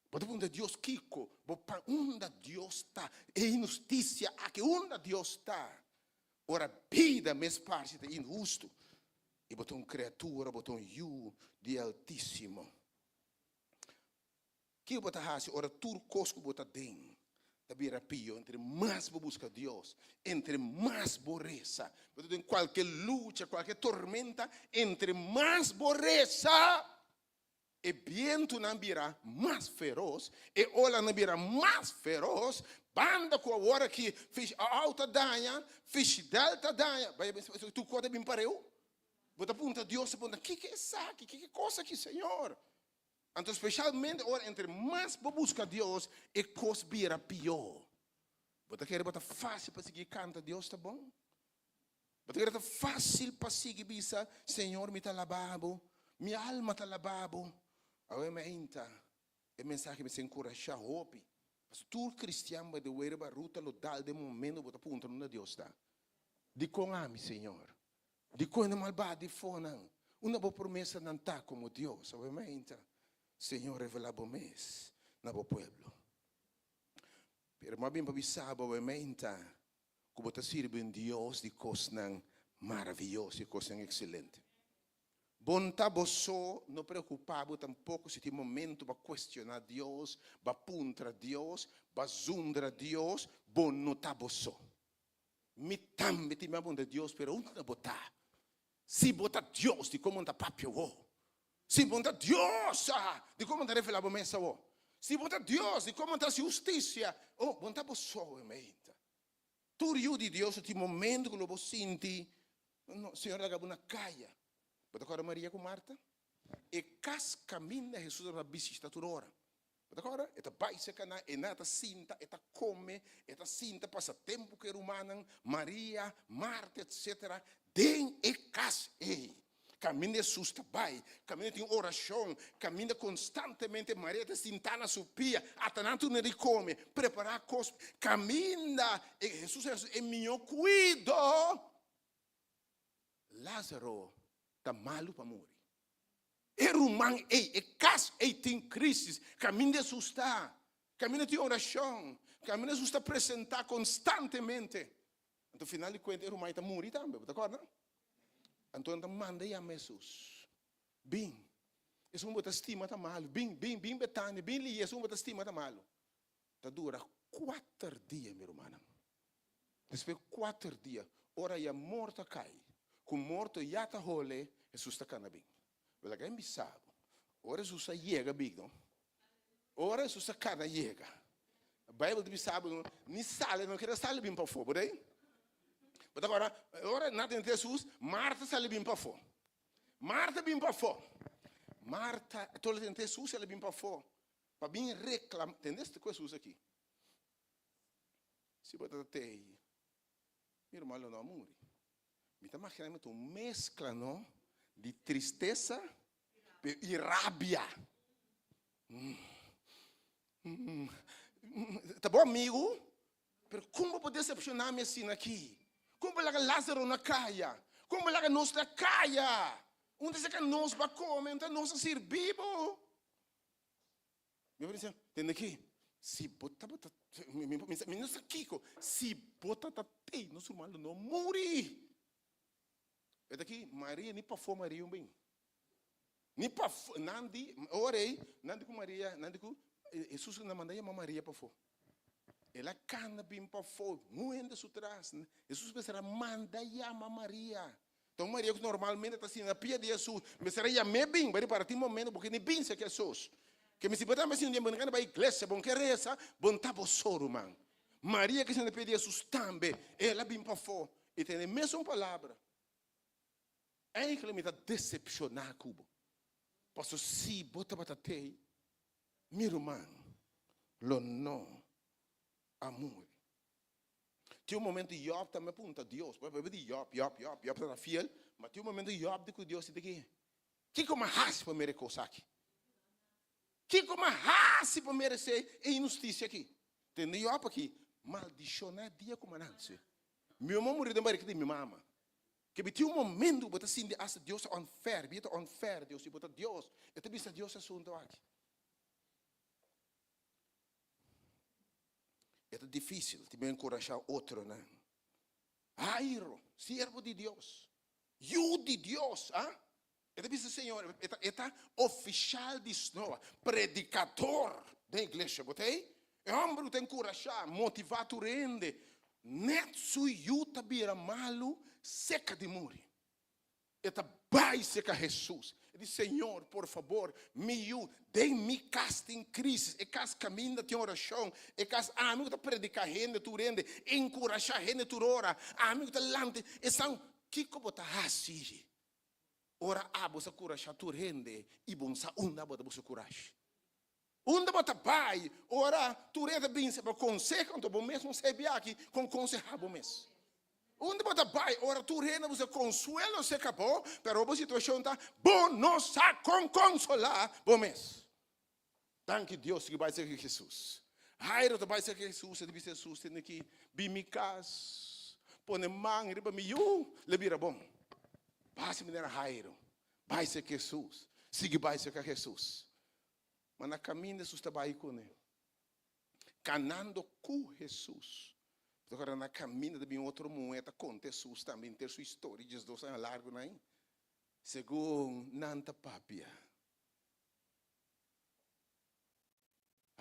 Bo ta puntra Dios kiko? Bo pa unda Dios ta? E inhustisia aki, unda Dios ta? Ora bida mes parse ta inhustu i bo ta un kriatura, bo ta un yu di Altísimo. Kiko bo ta hasi ora tur kos ku bo ta den ta bira pio? Entre mas bo buska Dios, entre mas bo resa, bo ta den kualke lucha, kualke tormenta, entre mas bo resa, e bientunan bira mas feros, e olanan bira mas feros, banda ku awor aki fish au ta daña, fishidel ta daña, tur kos ta bin pareu. Bo ta puntra Dios, ta puntra, kiko esaki, kiko kos aki, Señor? Anto spesialmente ora entre mas bo buska Dios, e kos bira pió. Bo ta kere bo ta fásil pa sigui kanta Dios ta bon? Bo ta kere ta fásil pa sigui bisa, Señor mi ta alabá bo, mi alma ta alabá bo? Awe meinta e mensahe mester enkurashá hopi. Pasobra tur kristian by the way riba ruta lo dal den momento bo ta puntra unda Dios ta. Dikon ami, Señor? Dikon e malbado di fonan? Unda bo promesanan ta komo Dios? Awe mainta, Señor, revelá bo mes na bo pueblo. Pero mi a bin pa bisa bo awe mainta ku bo ta sirbi un Dios di kosnan maravioso i kosnan ekselente. Bo no ta bo so, no preokupá bo tampoko si tin momento bo a kuestioná Dios, bo a puntra Dios, bo a zundra Dios, bo no ta bo so. Mi tambe tin mi a puntra Dios, pero unda bo ta? Si bo ta Dios, dikon bo no ta papia awo? Si bo no ta Dios, dikon bo no ta revelá bo mes awo? Si bo ta Dios, dikon bo no ta hasi hustisia? Oh, bo no ta bo so awe meinta. Tur yu di Dios lo tin momento ku lo bo sinti, no, Señor laga bo na kaya. Bo ta kòrda Maria ku Marta? E kas kaminda Hesus tabata bishita tur ora. Bo ta kòrda? E ta bai serka nan, e nan ta sinta, e ta kome, e ta sinta pasa tempu ku e rumannan, Maria, Marta, etsetera, den e kas ei. Kaminda Hesus ta bai, kaminda tin orashon, kaminda konstantemente Maria ta sintá na su pia, ata nan tur di kome, prepará kos, kaminda Hesus a hasi e mihó kuido. Lázaro ta malu pa muri. E ruman ei, e kas ei tin krísis. Kaminda Hesus ta, kaminda tin orashon, kaminda Hesus ta presentá konstantemente. Anto final di kuenta e ruman ei ta muri tambe, bo ta kòrda? Anto nan ta manda yama Hesus, Bin, esun bo ta stima ta malu. Bin, bin, bin Betania, bin Lia, esun bo ta stima ta malu. Ta dura kuater dia, mi rumannan. Despues kuater dia, ora ya morto a kai, ku morto ya ta hole, Hesus ta kana bin. Bo laga e bisa bo, ora Hesus a yega bin, no? Ora Hesus a kana yega, Beibel ta bisa bo, ni sali, no keda sali bin pafó, bo ta? Bo ta kòrda, ora nan ta Hesus, Marta sali bin pafó. Marta bin pafó. Marta, tole tende Hesus, el a bin pafó, pa bin reklamá. Tende este ku Hesus aki. Si bo ta tei, mi ruman lo no a muri. Mi ta magina mi ta un mezcla no di tristesa i rabia. Ta bo amigu, pero kon bo por decepciona mi asina aki? Kon bo laga Lazaro na kaya? Kon bo laga nos na kaya? Unda esaki nos ba come? Unda nos a sirbi bo? Mi a bisa, tende aki, si bo tabata, mi, mi, mi, mi no sa kiko, si bo tabata tei, nos ruman lo no muri. Wet aki, Maria ni pafó Maria un bin. Ni pafó, nan di, ora ei, nan di ku Maria, nan di ku, Hesus na manda yama Maria pafó. El a kana bin pafó, un hende su tras. Hesus mester a manda yama Maria. Enton Maria ku normalmente ta sinta na pia di Hesus, mester a yam'é bin, bo ripara tin momento bo ke ni bin serka Hesus. Ke mi si bo ta mester un dia bo no kende bai iglesia, bo no ke resa, bo no ta bo so ruman. Maria ke sinta na pia di Hesus tambe, el a bin pafó i tende e mesun palabra. Eigenlijk mi ta desepshoná ku bo, pasobra si bo tabata tei, mi ruman lo no a muri. Tin un momento Job tambe a punta Dios. Bo a di Job, Job, Job, Job tabata fiel. Ma tin un momento Job di ku Dios di ki, Kiko mi a hasi pa mere kos aki? Kiko mi a hasi pa meresé e inhustisia aki? Tende Job aki, maldishoná dia ku mi a nanse. Mi mama a muri den barika di mi mama. Ke bi tin un momento ku bo ta sinti asta Dios ta unfair, bida ta unfair, Dios, si bo ta Dios, e ta bisa Dios e asuntu aki. E ta difícil di enkurashá otronan. Jairo, siervo di Dios, yu di Dios, ah? E ta bisa Señor, e ta, e ta ofishal di snoa, predikador. Den iglesia bo ta ei? E hòmber ku ta enkurashá, motivá tur hende, nèt su yu ta bira malu seka di muri. E ta bai serka Hesus. E di, Señor, por fabor, mi yu den mi kas tin krísis. E kas kaminda tin orashon. E kas ami ku ta prediká hende tur hende, enkurashá hende tur ora. Ami ku ta lanta esnan. Kiko bo ta hasi ora abo sa kurashá tur hende i bo no sa unda abo ta buska kurashi? Unda bo ta bai ora tur hende ta binse pa konseho, anto bo mes no sa e biaha kon konsehá bo mes? Unda bo ta bai ora tur hende buska konsuelo serka bo, pero bo situashon ta bo no sa kon konsolá bo mes? Danki Dios ku bai serka Hesus. Jairo ta bai serka Hesus, e ta bisa Hesus, Tene ki bin mi kas, pone man riba mi yu, lo bira bon. Basa manera Jairo, bai serka Hesus, sigui bai serka Hesus. Ma na kaminda Hesus ta bai kuné, kanando ku Hesus. Pasobra ora na kaminda ta bin otro muhé ta konta Hesus tambe henter su historia, diesdos aña largu nan ei, segun nan ta papia.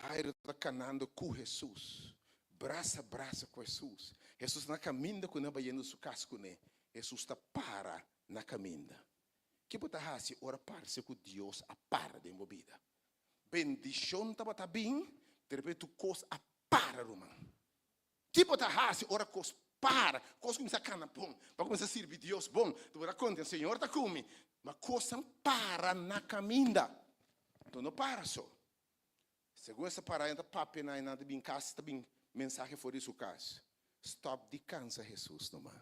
Jairo ta kanando ku Hesus, brasa brasa ku Hesus. Hesus na kaminda ku nan bayendo su kas kuné, Hesus ta para na kaminda. Ki bo ta hasi ora parse ku Dios a para den bo bida? Bendishon tabata bin, derepente tur kos a para, ruman. Ki bo ta hasi ora kos para, kos kuminsá kana bon, bo a kuminsá sirbi Dios bon, bo ta konta, Señor ta ku mi, ma kosnan para na kaminda. Anto no para so. Segun esta para nan ta papia nan, nan ta bin kas, ta bin mensahe for di su kas. Stòp di kansa Hesus numa.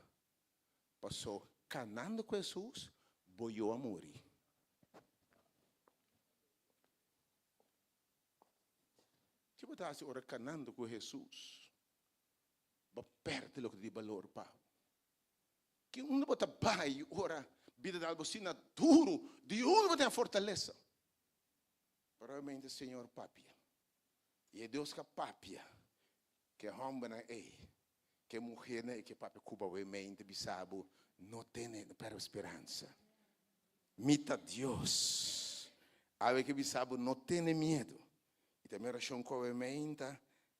Paso kanando ku Hesus, bo yu a muri. Ki bo ta hasi ora kanando ku Hesus bo a pèrdè loke ta di balor pa bo? Ki unda bo ta bai ora bida dal bo asina duru? Di unda bo ta haña fortalesa? Probablemente Señor papia. I e Dios ka papia ku e hòmbernan ei, ku e muhernan ei ke papia ku bo awe mente bisa bo, no tene, no pèrdè bo speransa. Mi ta Dios. Awe ke bisa bo, no tene miedu. I ta mi orashon ku awe meinta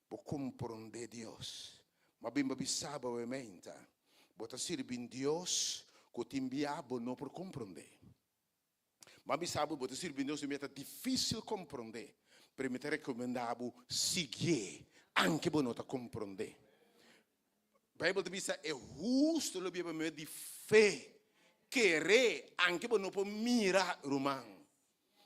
bo komprondé Dios. Ma bin bo bisa bo awe meinta, bo ta sirbi un Dios ku tin bia bo no por komprondé. Ma bisa bo, bo ta sirbi un Dios ku tin bia ta difísil komprondé, pero mi ta rekomendá bo siguié anke bo no ta komprondé. Bijbel ta bisa e husto lo biba medio di fe. Kere, anke bo no por mira, ruman.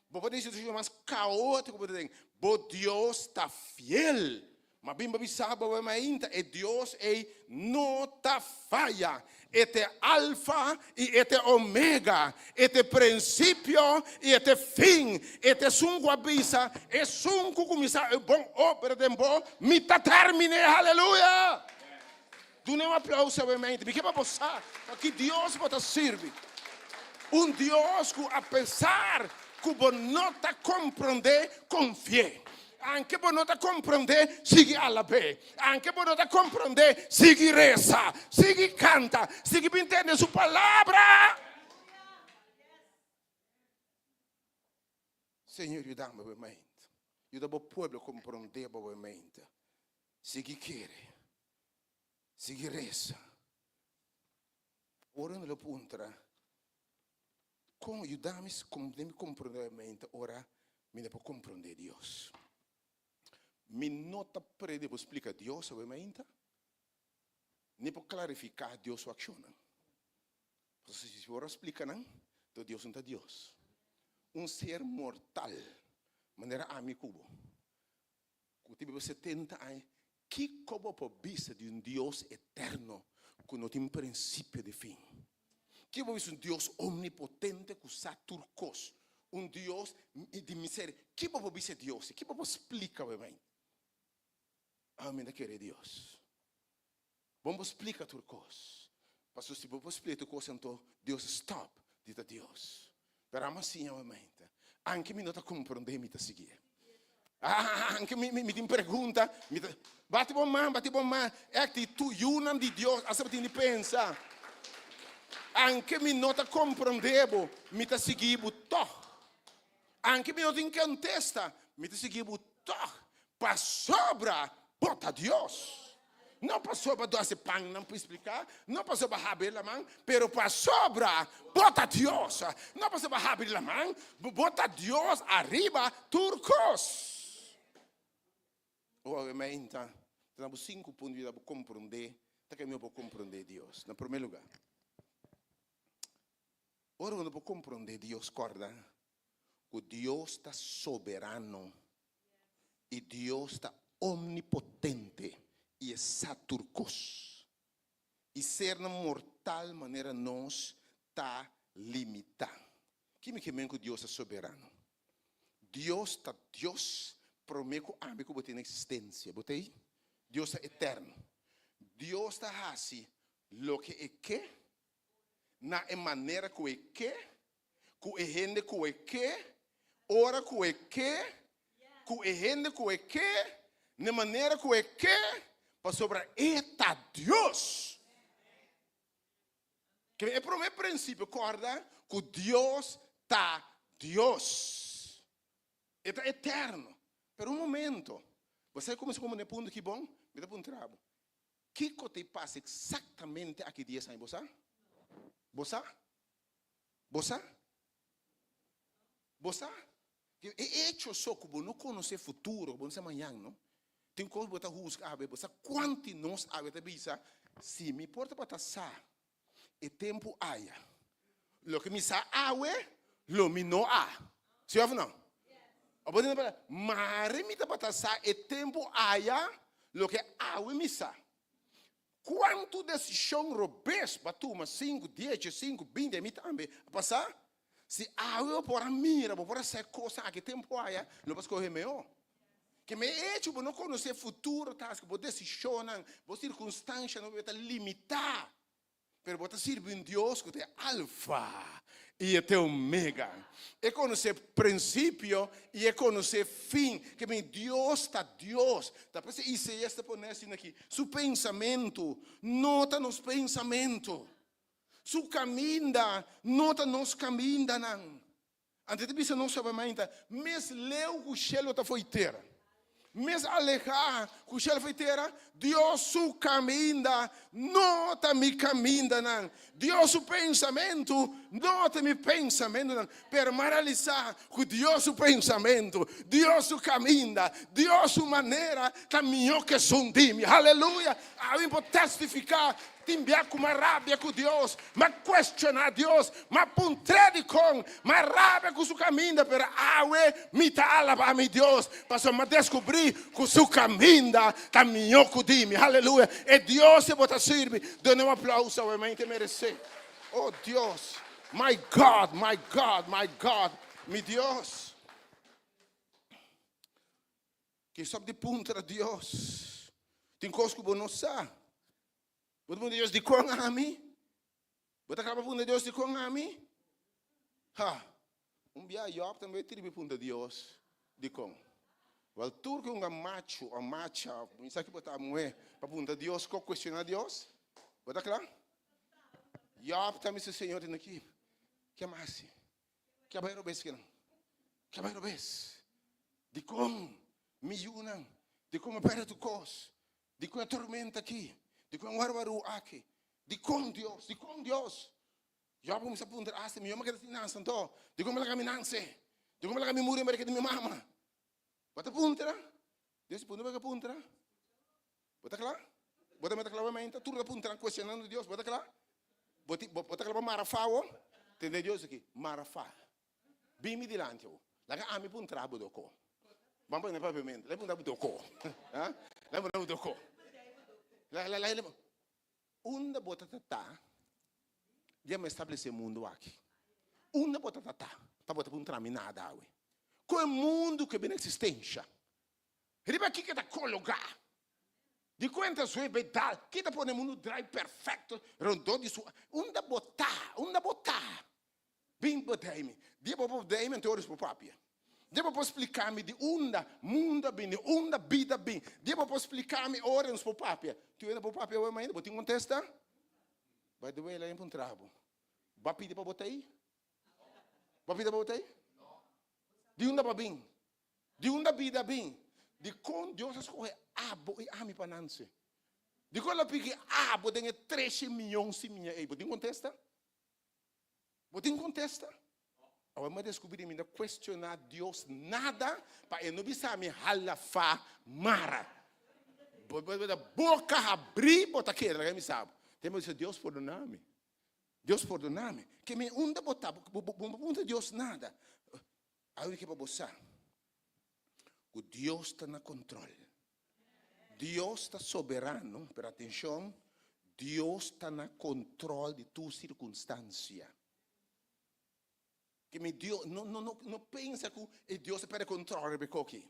Bo por den situacion mas caotico bo ta den, bo Dios ta fiel. Ma bin bo bisa bo bo mainta, e Dios ei no ta faya. E ta e Alfa i e ta e Omega, e ta e prinsipio i e ta e fin. E ta esun ku a bisa, Esun ku kuminsá e bon obra den bo, mi ta termin'é. Haleluya! Dun'é un aplauso awemente. Mi ke pa bo sa pa ki Dios bo ta sirbi. Un Dios ku apesar ku bo no ta komprondé, konfi'é. Anke bo no ta komprondé, sigui alab'é. Anke bo no ta komprondé, sigui resa, sigui kanta, sigui bin tende su palabra. Señor, yuda mi bo mente. Yuda bo pueblo komprondé bo mente. Sigui kere, sigui resa. Ora no lo puntra, Kon yuda mi mi komprondé mente ora mi no por komprondé Dios? Mi no ta prende por splika Dios awe mainta, ni por klarifiká Dios su akshonnan. Pasobra si bo a splika nan, enton Dios no ta Dios. Un ser mortal, manera ami ku bo, ku ta biba setenta aña, kiko bo por bisa di un Dios eterno ku no tin prinsipio di fin? Kiko bo bisa un Dios omnipotente ku sa tur kos, un Dios di miseri? Kiko bo por bisa Dios? Kiko bo por splika bo mente? Ami ta kere Dios. Bo no por splika tur kos. Pasobra si bo por splika tur kos anto Dios a stòp di ta Dios. Pero amo a siña bo mente. Anke mi no ta komprondé mi ta siguié. Anke mi mi tin pregunta mi ta bati bo man bati bo man èkti tu yunan di Dios a sa tin di pensa. Anke mi no ta komprondé bo mi ta sigui bo tòg. Anke mi no tin kontesta mi ta sigui bo tòg. Pasobra bo ta Dios. No pasobra bo hasi pannan por splika, no pasobra bo habri laman, pero pasobra bo ta Dios. No pasobra bo habri laman, bo ta Dios ariba tur kos. Ora meinta, ta na bo sinku punto di bista bo komprondé, ta ke mihó bo komprondé Dios. Na promé lugá, ora bo no por komprondé Dios, kòrda ku Dios ta soberano i Dios ta omnipotente i e sa tur kos. I sernan mortal manera nos ta limitá. Ki mi ke men ku Dios ta soberano? Dios ta Dios promé ku ami ku bo tin eksistensia. Bo ta ei? Dios ta eterno. Dios ta hasi loke e ke, na e manera ku e ke, ku e hende ku e ke, ora ku e ke, ku e hende ku e ke, na e manera ku e ke, pasobra e ta Dios. Ke e promé prinsipio, kòrda ku Dios ta Dios. E ta eterno. Pero un momento, bo sa kuminsá komprendé e punto aki bon? Mi ta puntra bo, kiko ta e pasa eksaktamente aki dies aña? Bo sa? Bo sa? Bo sa? Bo sa? E echo so ku bo no konosé futuro, bo no sa mañan, no? Tin kos bo ta husga awe, bo sa kuanti nos awe ta bisa, si mi por tabata sa e tempu aya, loke mi sa awe, lo mi no a. Si òf no? Bo tin palabra, mare mi tabata sa e tempu aya, loke awe mi sa. Kuantu desishon robes bo a tuma sinku, dies, sinku, binti, ami tambe a pasa? Si awe bo por a mira, bo por a sa e kosnan aki tempu aya, lo bo a skohe mehó. Ke me echo bo no konosé futuro ta haci ku bo desishonnan, bo sirkunstanshanan bo ta limitá. Pero bo ta sirbi un Dios ku ta e Alfa i e ta e Omega. E konosé prinsipio i e konosé fin. Ke mi Dios ta Dios. Ta p'esei Isaías ta pone asina aki, Su pensamentu no ta nos pensamentu. Su kaminda no ta nos kamindanan. Anto e ta bisa nos suavemente, Mes leu ku shelu ta fo'i tera, mes alehá ku shelu fo'i tera, Dios su kaminda no ta mi kamindanan, Dios su pensamentu no ta mi pensamentunan. Pero mi a realisá ku Dios su pensamentu, Dios su kaminda, Dios su manera ta mihó ku esun di mi. Aleluya! Awe mi por testifiká Tin bia ku m'a rabia ku Dios, m'a kuestioná Dios, m'a puntr'é dikon, m'a rabia ku su kaminda, pero awe mi ta alabá mi Dios, pasobra m'a deskubrí ku su kaminda ta mihó ku di mi. Aleluya! E Dios e bo ta sirbi, duna un aplauso awe, mi ta meresé. Oh Dios, my God, my God, my God, mi Dios. Ke stop di puntra Dios. Tin kos ku bo no sa. Bo ta puntra Dios, dikon ami? Bo ta kaba puntra Dios, dikon ami? Ha! Un bia Job tambe tribi puntra Dios, dikon? Wel, tur ku un machu o macha, mi sa ki bo ta muhé, pa puntra Dios, ko kuestioná Dios? Bo ta kla? Job ta bisa Señor, tin aki, ke mas? Ke a bai robes kinan? Ke a bai robes? Dikon mi yunan? Dikon mi pèrdè tur kos? Dikon e tormenta aki? Dikon e warwaru aki? Dikon Dios? Dikon Dios? Job a kuminsá puntra asta, Mi yoma keda sin nanse anto? Dikon mi laga mi nanse? Dikon mi laga mi muri en di mi mama? Bo ta puntra? Dios di puntra, bo ke puntra? Bo ta kla? Bo ta meta kla bo menta? Tur ta puntra, kuestionando Dios. Bo ta kla? Bo ti, bo ta kla pa mara fa awo? Tende Dios aki, mara fa. Bin mi dilanti awo. Laga ami puntra bo doko. Ban pone papiamento. Laga puntra bo doko. Ha? Laga puntra bo doko. La, la, la, la. Unda bo ta ta dia mi establece mundo aki? Unda bo ta ta pa bo ta puntra mi nada awe? Con e mundo ke bini existencia? Riba kiko ta kologá? Di kuenta su e bedal? Ki ta pone mundu drai perfekto rondó di su? Unda bo ta? Unda bo ta? Bin bedei mi. Dia bo por bedei mi, anto ora bo papia. Dia bo por splika mi di unda mundu a bin, di unda bida a bin. Dia bo por splika mi ora nos por papia. Tin unda bo papia awe mainta? Bo tin kontesta? By the way, laga mi puntra bo. Bo a pidi pa bo ta ei? Bo a pidi pa bo ta ei? Di unda bo a bin? Di unda bida a bin? Dikon Dios a skohe abo i ami pa nanse? Dikon el a piki abo den e trese miyon simia ei? Bo tin kontesta? Bo tin kontesta? Awor mi a deskubrí di mi no kuestioná Dios nada pa e no bisa mi hala fa mara. Bo ta boka habrí bo ta kere laga mi sa bo. Te mi bisa Dios pordoná mi. Dios pordoná mi. Ke mi unda bo ta? Bo no puntra Dios nada. Awor mi ke pa bo sa ku Dios ta na kontrol. Dios ta soberano, pero atenshon, Dios ta na kontrol di tur sirkunstansia. Ke mi Dios, no, no, no, no pensa ku e Dios a perde kontrol riba e koki.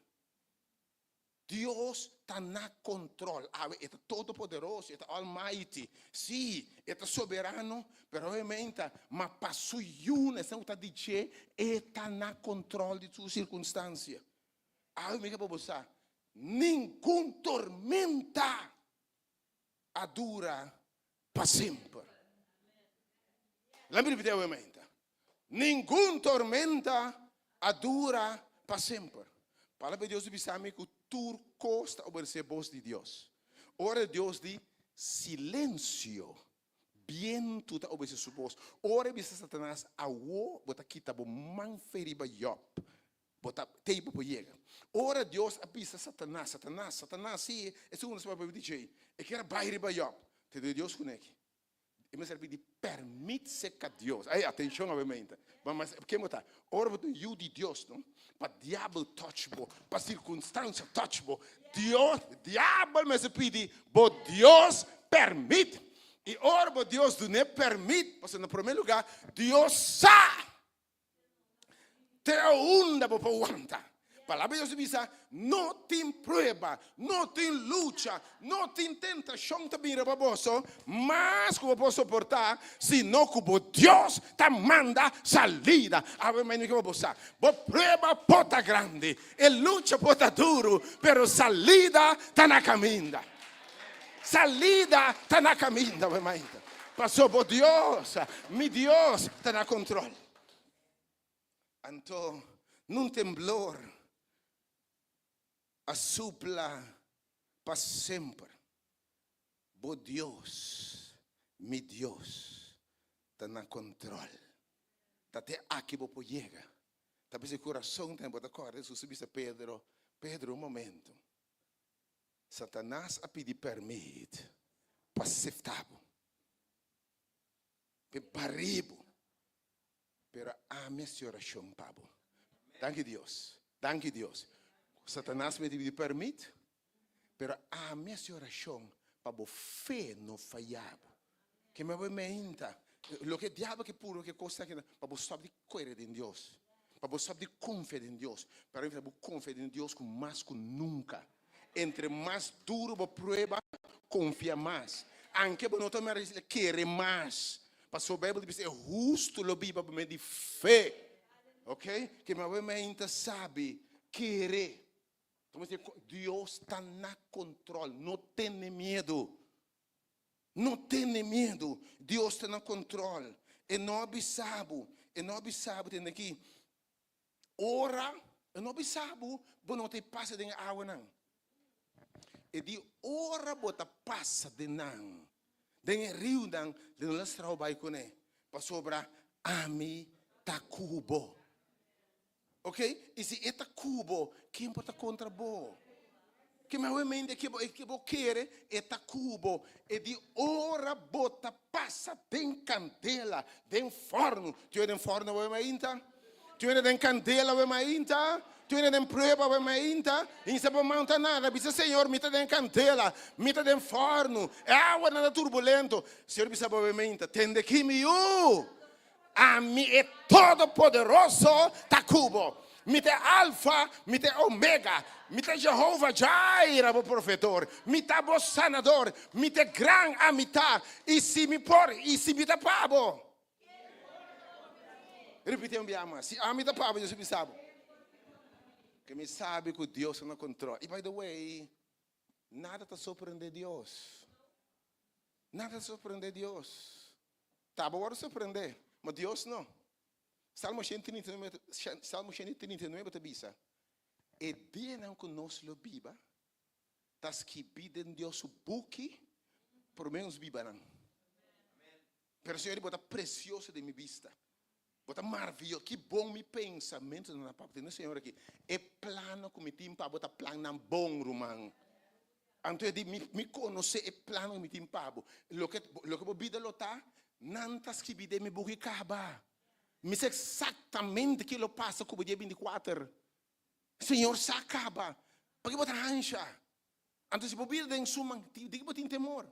Dios ta na kontrol. Awe e ta todopoderoso, e ta almighty. Sí, e ta soberano, pero obviamente, ma pa su yunan, esnan ku ta di dje, e ta na kontrol di tur sirkunstansia. Awe mi ke pa bo sa, ningun tormenta a dura pa semper. Laat mi ripití awe mainta. Ningun tormenta a dura pa semper. Palabra di Dios ta bisa mi ku tur kos ta obedesé bos di Dios. Ora Dios di silensio, bientu ta obedesé su bos. Ora e bisa Satanas, Awo bo ta kita bo man fe riba Job. Bo ta tei bo por yega. Ora Dios a bisa Satanas, Satanas, Satanas, sí, e segundo esei papia di djei, e kier a bai riba Job. Te di Dios kuné aki. E mester a pidi pèrmit serka Dios. Ei, atenshon awe-mente. Ma mas, ken bo ta? Ora bo ta un yu di Dios, no? Pa diabel touch bo, pa sirkunstansia touch bo, Dios, diabel mester pidi bo Dios pèrmit. I ora bo Dios dun'é pèrmit, pasobra na promé lugá, Dios sa! Te aunda bo por wanta? Palabra di Dios ta bisa, No tin prueba, no tin lucha, no tin tentashon ta bin riba boso mas ku bo por soportá, sino ku bo Dios ta manda salida. Awe mi ke pa bo sa, bo prueba por ta grandi, e lucha por ta duru, pero salida ta na kaminda. Salida ta na kaminda, awe mainta. Pasobra bo Dios, mi Dios, ta na kontrol. Anto nun temblor a supla pa semper. Bo Dios, mi Dios, ta na kontrol. Ta te aki bo por yega. Ta bisa kurason tambe bo ta kòrda Hesus a bisa Pedro, Pedro un momento. Satanas a pidi pèrmit pa sefta bo. P'e bari bo. Pero ami hasi orashon pa bo. Danki Dios. Danki Dios. Satanas mester pidi permit, pero ami hasi orashon pa bo fe no faya bo. Ke mi a meinta, loke diabel ke puru ke kos aki pa bo stop di kere den Dios. Pa bo stop di konfia den Dios. Pero ami ta bo konfia den Dios ku mas ku nunka. Entre mas duru bo prueba, konfia mas. Anke bo no ta mira kere mas. Pasobra Beibel ta bisa e hustu lo biba pa medio di fe. Ok? Ke mi awe mainta sabi kere. Dios ta na kontrol. No tene miedu. No tene miedu. Dios ta na kontrol. E no a bisa bo. E no a bisa bo tende aki. Ora e no bisa bo, bo no ta e pasa den e awanan. E di ora bo ta pasa den nan, den e riunan, lo no lastra bo bai kuné, pasobra ami ta ku bo. Ok? I si e ta ku bo, ken por ta kontra bo? Ke mehor mente ke bo, ke bo kere, e ta ku bo. E di ora bo ta pasa den kandela, den fòrnu. Tin den fòrnu awe mainta? Tin den kandela awe mainta? Tin den prueba awe mainta? Insa bo man ta nada, bisa Señor, mi ta den kandela, mi ta den fòrnu, e awanan ta turbulento. Señor bisa bo awe mainta, tende ki mi yu. Ami e Todopoderoso ta ku bo. Mi ta e Alfa, mi ta e Omega. Mi ta Jehova Jireh, bo proveedor. Mi ta bo sanador. Mi ta e gran Ami Ta. I si mi por, i si mi ta pa bo. Ripiti un bia mas. Si ami ta pa bo, Dios a bisa bo. Ke mi sabi ku Dios ta na kontrol. I by the way, nada ta sorprende Dios. Nada ta sorprende Dios. Ta bo wòrdu sorprendé, ma Dios no. Salmo 139, Salmo 139 ta bisa, E dianan ku nos lo biba ta skibí den Dios su buki, promé nos biba nan. Pero Señor di bo ta precioso den mi bista. Bo ta maravilloso. Ki bon mi pensamentonan ta pa bo. Tende Señor aki. E plannan ku mi tin pa bo ta plannan bon, ruman. Anto e di, mi, mi konosé e plannan ku mi tin pa bo. Loke, loke bo bida lo ta, nan ta skibí den mi buki kaba. Mi sa eksaktamente ki lo pasa ku bo dia 24. Señor sa kaba. Paki bo ta hansha? Anto si bo bira den su man, di ki bo tin temor?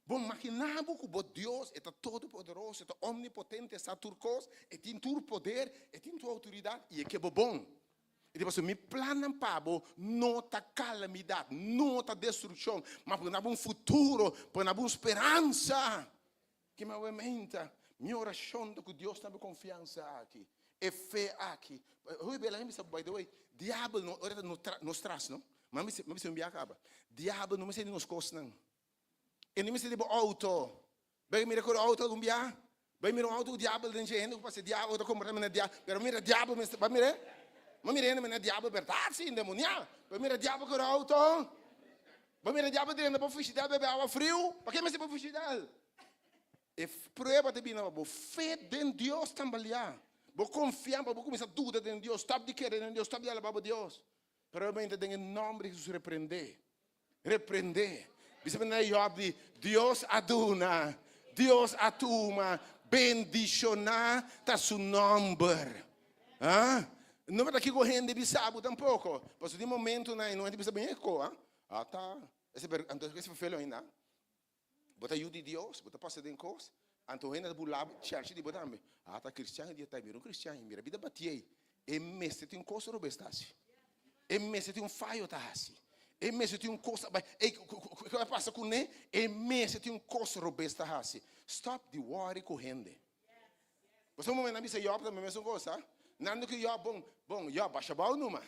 Bo magina bo ku bo Dios, e ta todopoderoso, e ta omnipotente, e sa tur kos, e tin tur poder, e tin tur outoridat i e ke bo bon. E di pasobra mi plannan pa bo no ta kalamidat, no ta destrukshon, ma pa duna bo un futuro, pa duna bo un speransa. Ki mawementa mi orashon ta ku Dios ta bo konfiansa aki, e fe aki. Hopi bela mi bisa, by the way, diabel no ora ta nos tras no. Ma mi bisa un bia kaba. Diabel no mester di nos kosnan. E no mester di bo outo. Bai mira ku outo algun bia? Bai mira un outo ku diabel den dje, hende ku pasa diabel ta komporta manera diabel. Pero mira diabel mester, bai mira? Ma mira hende manera diabel bèrdat si, endemoniá. Bai mira diabel ku outo. Bo mira diabel drenta bo fishidal bebe awa friu? Pake mester bo fishidal? E prueba ta bini pa bo fe den Dios tambaleá. Bo konfia pa bo kuminsá duda den Dios, stòp di kere den Dios, stòp di alabá bo Dios. Pero obviamente den e nòmber di Jesus reprendé. Reprendé. Bisa manera Jòb di, Dios a duna, Dios a tuma, bendishoná ta su nòmber. Ah, no ta kiko hende bisa bo tampoko. Pasobra tin momentonan no hende bisa bo, ko ah, ah ta, ese ber, anto ese ferfelo ainda. Bo ta yu di Dios, bo ta pasa den kos, anto hende ta burla bo, chèrchi di bo tambe. Ah, ta kristian e dia ta, mira un kristian, mira bida batié. E mester tin un kos robes ta hasi. E mester tin un fayo ta hasi. E mester tin un kos ta bai, ey, ke a pasa kuné? E mester tin un kos robes ta hasi. Stòp di wòri ku hende. Pasobra un momento nan bisa Job tambe mesun kos, sa. Nan di ku Job, bon, bon, Job, basha bou numa.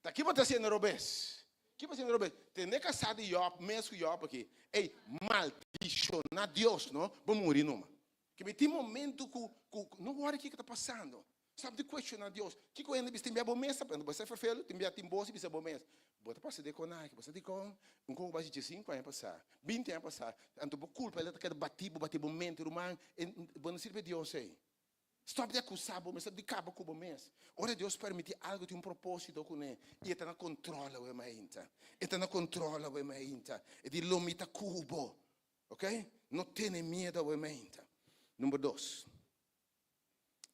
Ta ki bo ta hasiendo robes? Ki bo ta hasiendo robes? Tende kasá di Job mes ku Job aki, ey, maldishoná Dios, no, bo muri numa. Ke mi tin momento ku, ku, no wòri kiko ta pasando. Stop di cuestiona Dios. Kiko hende bisa? Tin bia bo mes ta bo sa ferfelu, tin bia tin bos bisa bo mes. Bo ta pasa den konaki, bo sa dikon? Un kon ku basi diesinku aña pasá, binti aña pasá, anto bo kulpa el ta keda bati bo, bati bo mente, ruman, e bo no sirbi Dios ei. Stop di akusá bo mes, stop di kaba ku bo mes. Ora Dios permití algu tin un propósito kuné i e ta na kontròl awe mainta. E ta na kontròl awe mainta. E di lo mi ta ku bo. Ok? No tene miedu awe mainta. Number dos.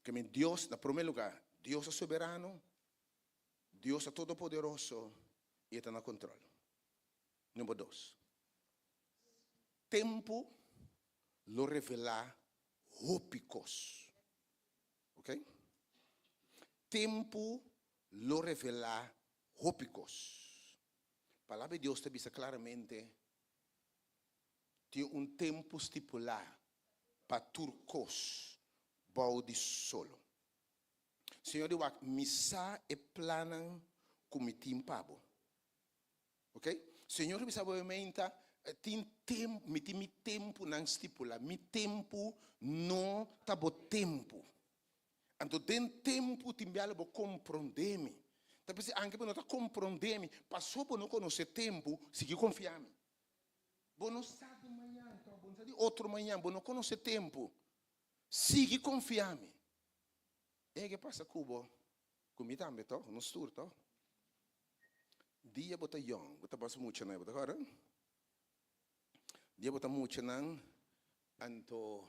Ke men Dios, na promé lugá, Dios ta soberano, Dios ta todopoderoso i e ta na kontròl. Number dos, tempu lo revelá hopi kos. Ok? Tempu lo revelá hopi kos. Palabra di Dios ta bisa klaramente, Tin un tempu stipulá pa tur kos bou di solo. Señor di wak, mi sa e plannan ku mi tin pa bo. Ok? Señor bisa bo meinta, tin tempu, mi tin mi tempunan stipulá. Mi tempu no ta bo tempu. Anto den tempu tin bia lo bo komprondé mi. Ta p'esei anke bo no ta komprondé mi, paso bo no konosé tempu, sigui konfia mi. Bo no sa di mañan, tòg bo no sa di otro mañan, bo no konosé tempu. Sigui konfia mi. E ke pasa ku bo, ku mi tambe tòg, nos tur tòg. Dia bo ta yòn, bo ta bas muchanan, bo ta kòrda? Dia bo ta muchanan, anto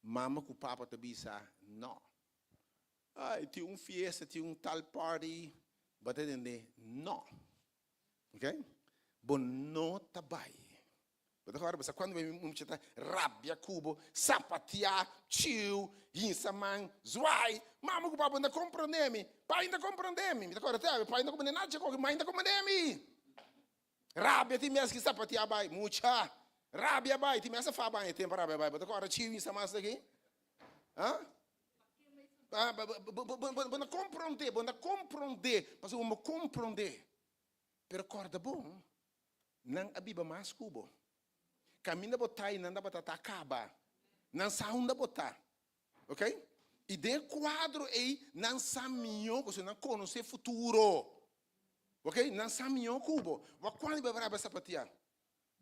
mama ku papa ta bisa nò. Ai, tin un fiesta, tin un tal party, bo ta tende nò. Ok? Bo no ta bai. Bo ta kòrda? Bo sa kuando un mucha ta rabia ku bo, sapatia, chiu, hinsa man, zwai, mama ku papa no ta komprondé mi, pai no ta komprondé mi. Mi ta kòrda te awe, pai no ta komprondé nada dje koki, mai no ta komprondé mi. Rabia tin mes ki sapatia bai, mucha. Rabia bai, tin mes a fa baña tempu rabia bai. Bo ta kòrda chiu, hinsa man esaki? Ha? Bo no komprondé, bo no komprondé, pasobra bo no komprondé. Pero kòrda bon, nan a biba mas ku bo. Kaminda bo ta i nan tabata ta kaba. Nan sa unda bo ta. Ok? I den e kuadro ei, nan sa mihó, pasobra nan konosé futuro. Ok, nan sa mihó ku bo. Wak kuantu bo a braba sapatia.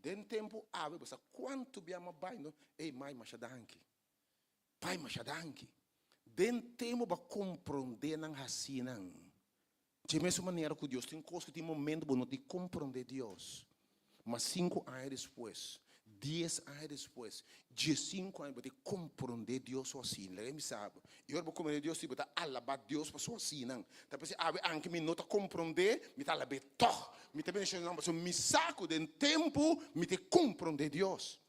Den tempu awe bo sa kuantu bia mi a bai no. Ey mai masha danki. Pai masha danki. Den tempu bo a komprondé nan hasinan. Dje mesun manera ku Dios tin kos ku tin momento bo no tin komprondé Dios. Ma sinku aña despues, dies aña despues, diesinku aña bo tin komprondé Dios su hasinan. Laga mi sa bo. I ora bo komprondé Dios si bo ta alabá Dios pa su hasinan. Ta p'esei awe anke mi no ta komprondé, mi ta alab'é tòg. Mi ta bendishoná nan pasobra mi sa ku den tempu mi tin komprondé Dios.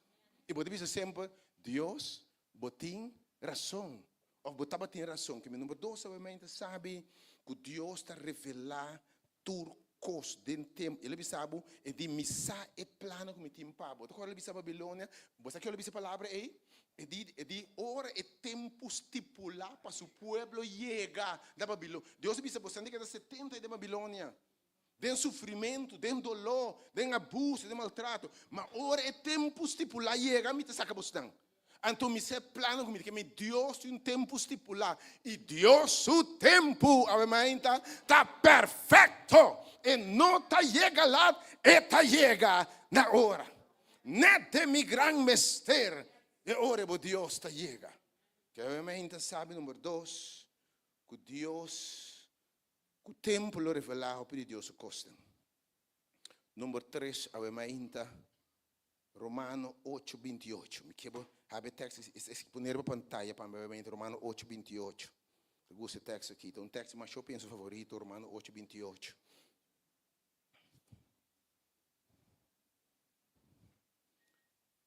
I bo ta bisa semper, Dios, bo tin rason. Òf bo tabatin rason. Ke mi number dos obviamente sabi ku Dios ta revelá tur kos den tempu. El a bisa bo, e di, Mi sa e plannan ku mi tin pa bo. Ta kòrda el a bisa Babilonia? Bo sa kiko el a bisa e palabra ei? E di, e di, ora e tempu stipulá pa su pueblo yega na Babilonia. Dios a bisa, Boso a keda setenta den Babilonia, den sufrimentu, den doló, den abuso, den maltrato. Ma ora e tempu stipulá yega, mi ta saka bosnan. Anto mi sa e plannan ku mi tin, mi Dios tin un tempu stipulá, i Dios su tempu, awe mainta, ta perfekto. E no ta yega lat, e ta yega na ora. Nèt den mi gran mester, e ora e bo Dios ta yega. Ke awe mainta sabi number dos, ku Dios ku tempu lo revelá hopi di Dios su kosnan. Number tres, awe mainta, Romano ocho, 28. Mi ke bo habi e tekst, es, es, pone riba pantaya pa mi obviamente, Romano ocho, 28. Mi gusta e tekst aki, ta un tekst masha hopi en su favorito, Romano ocho, 28.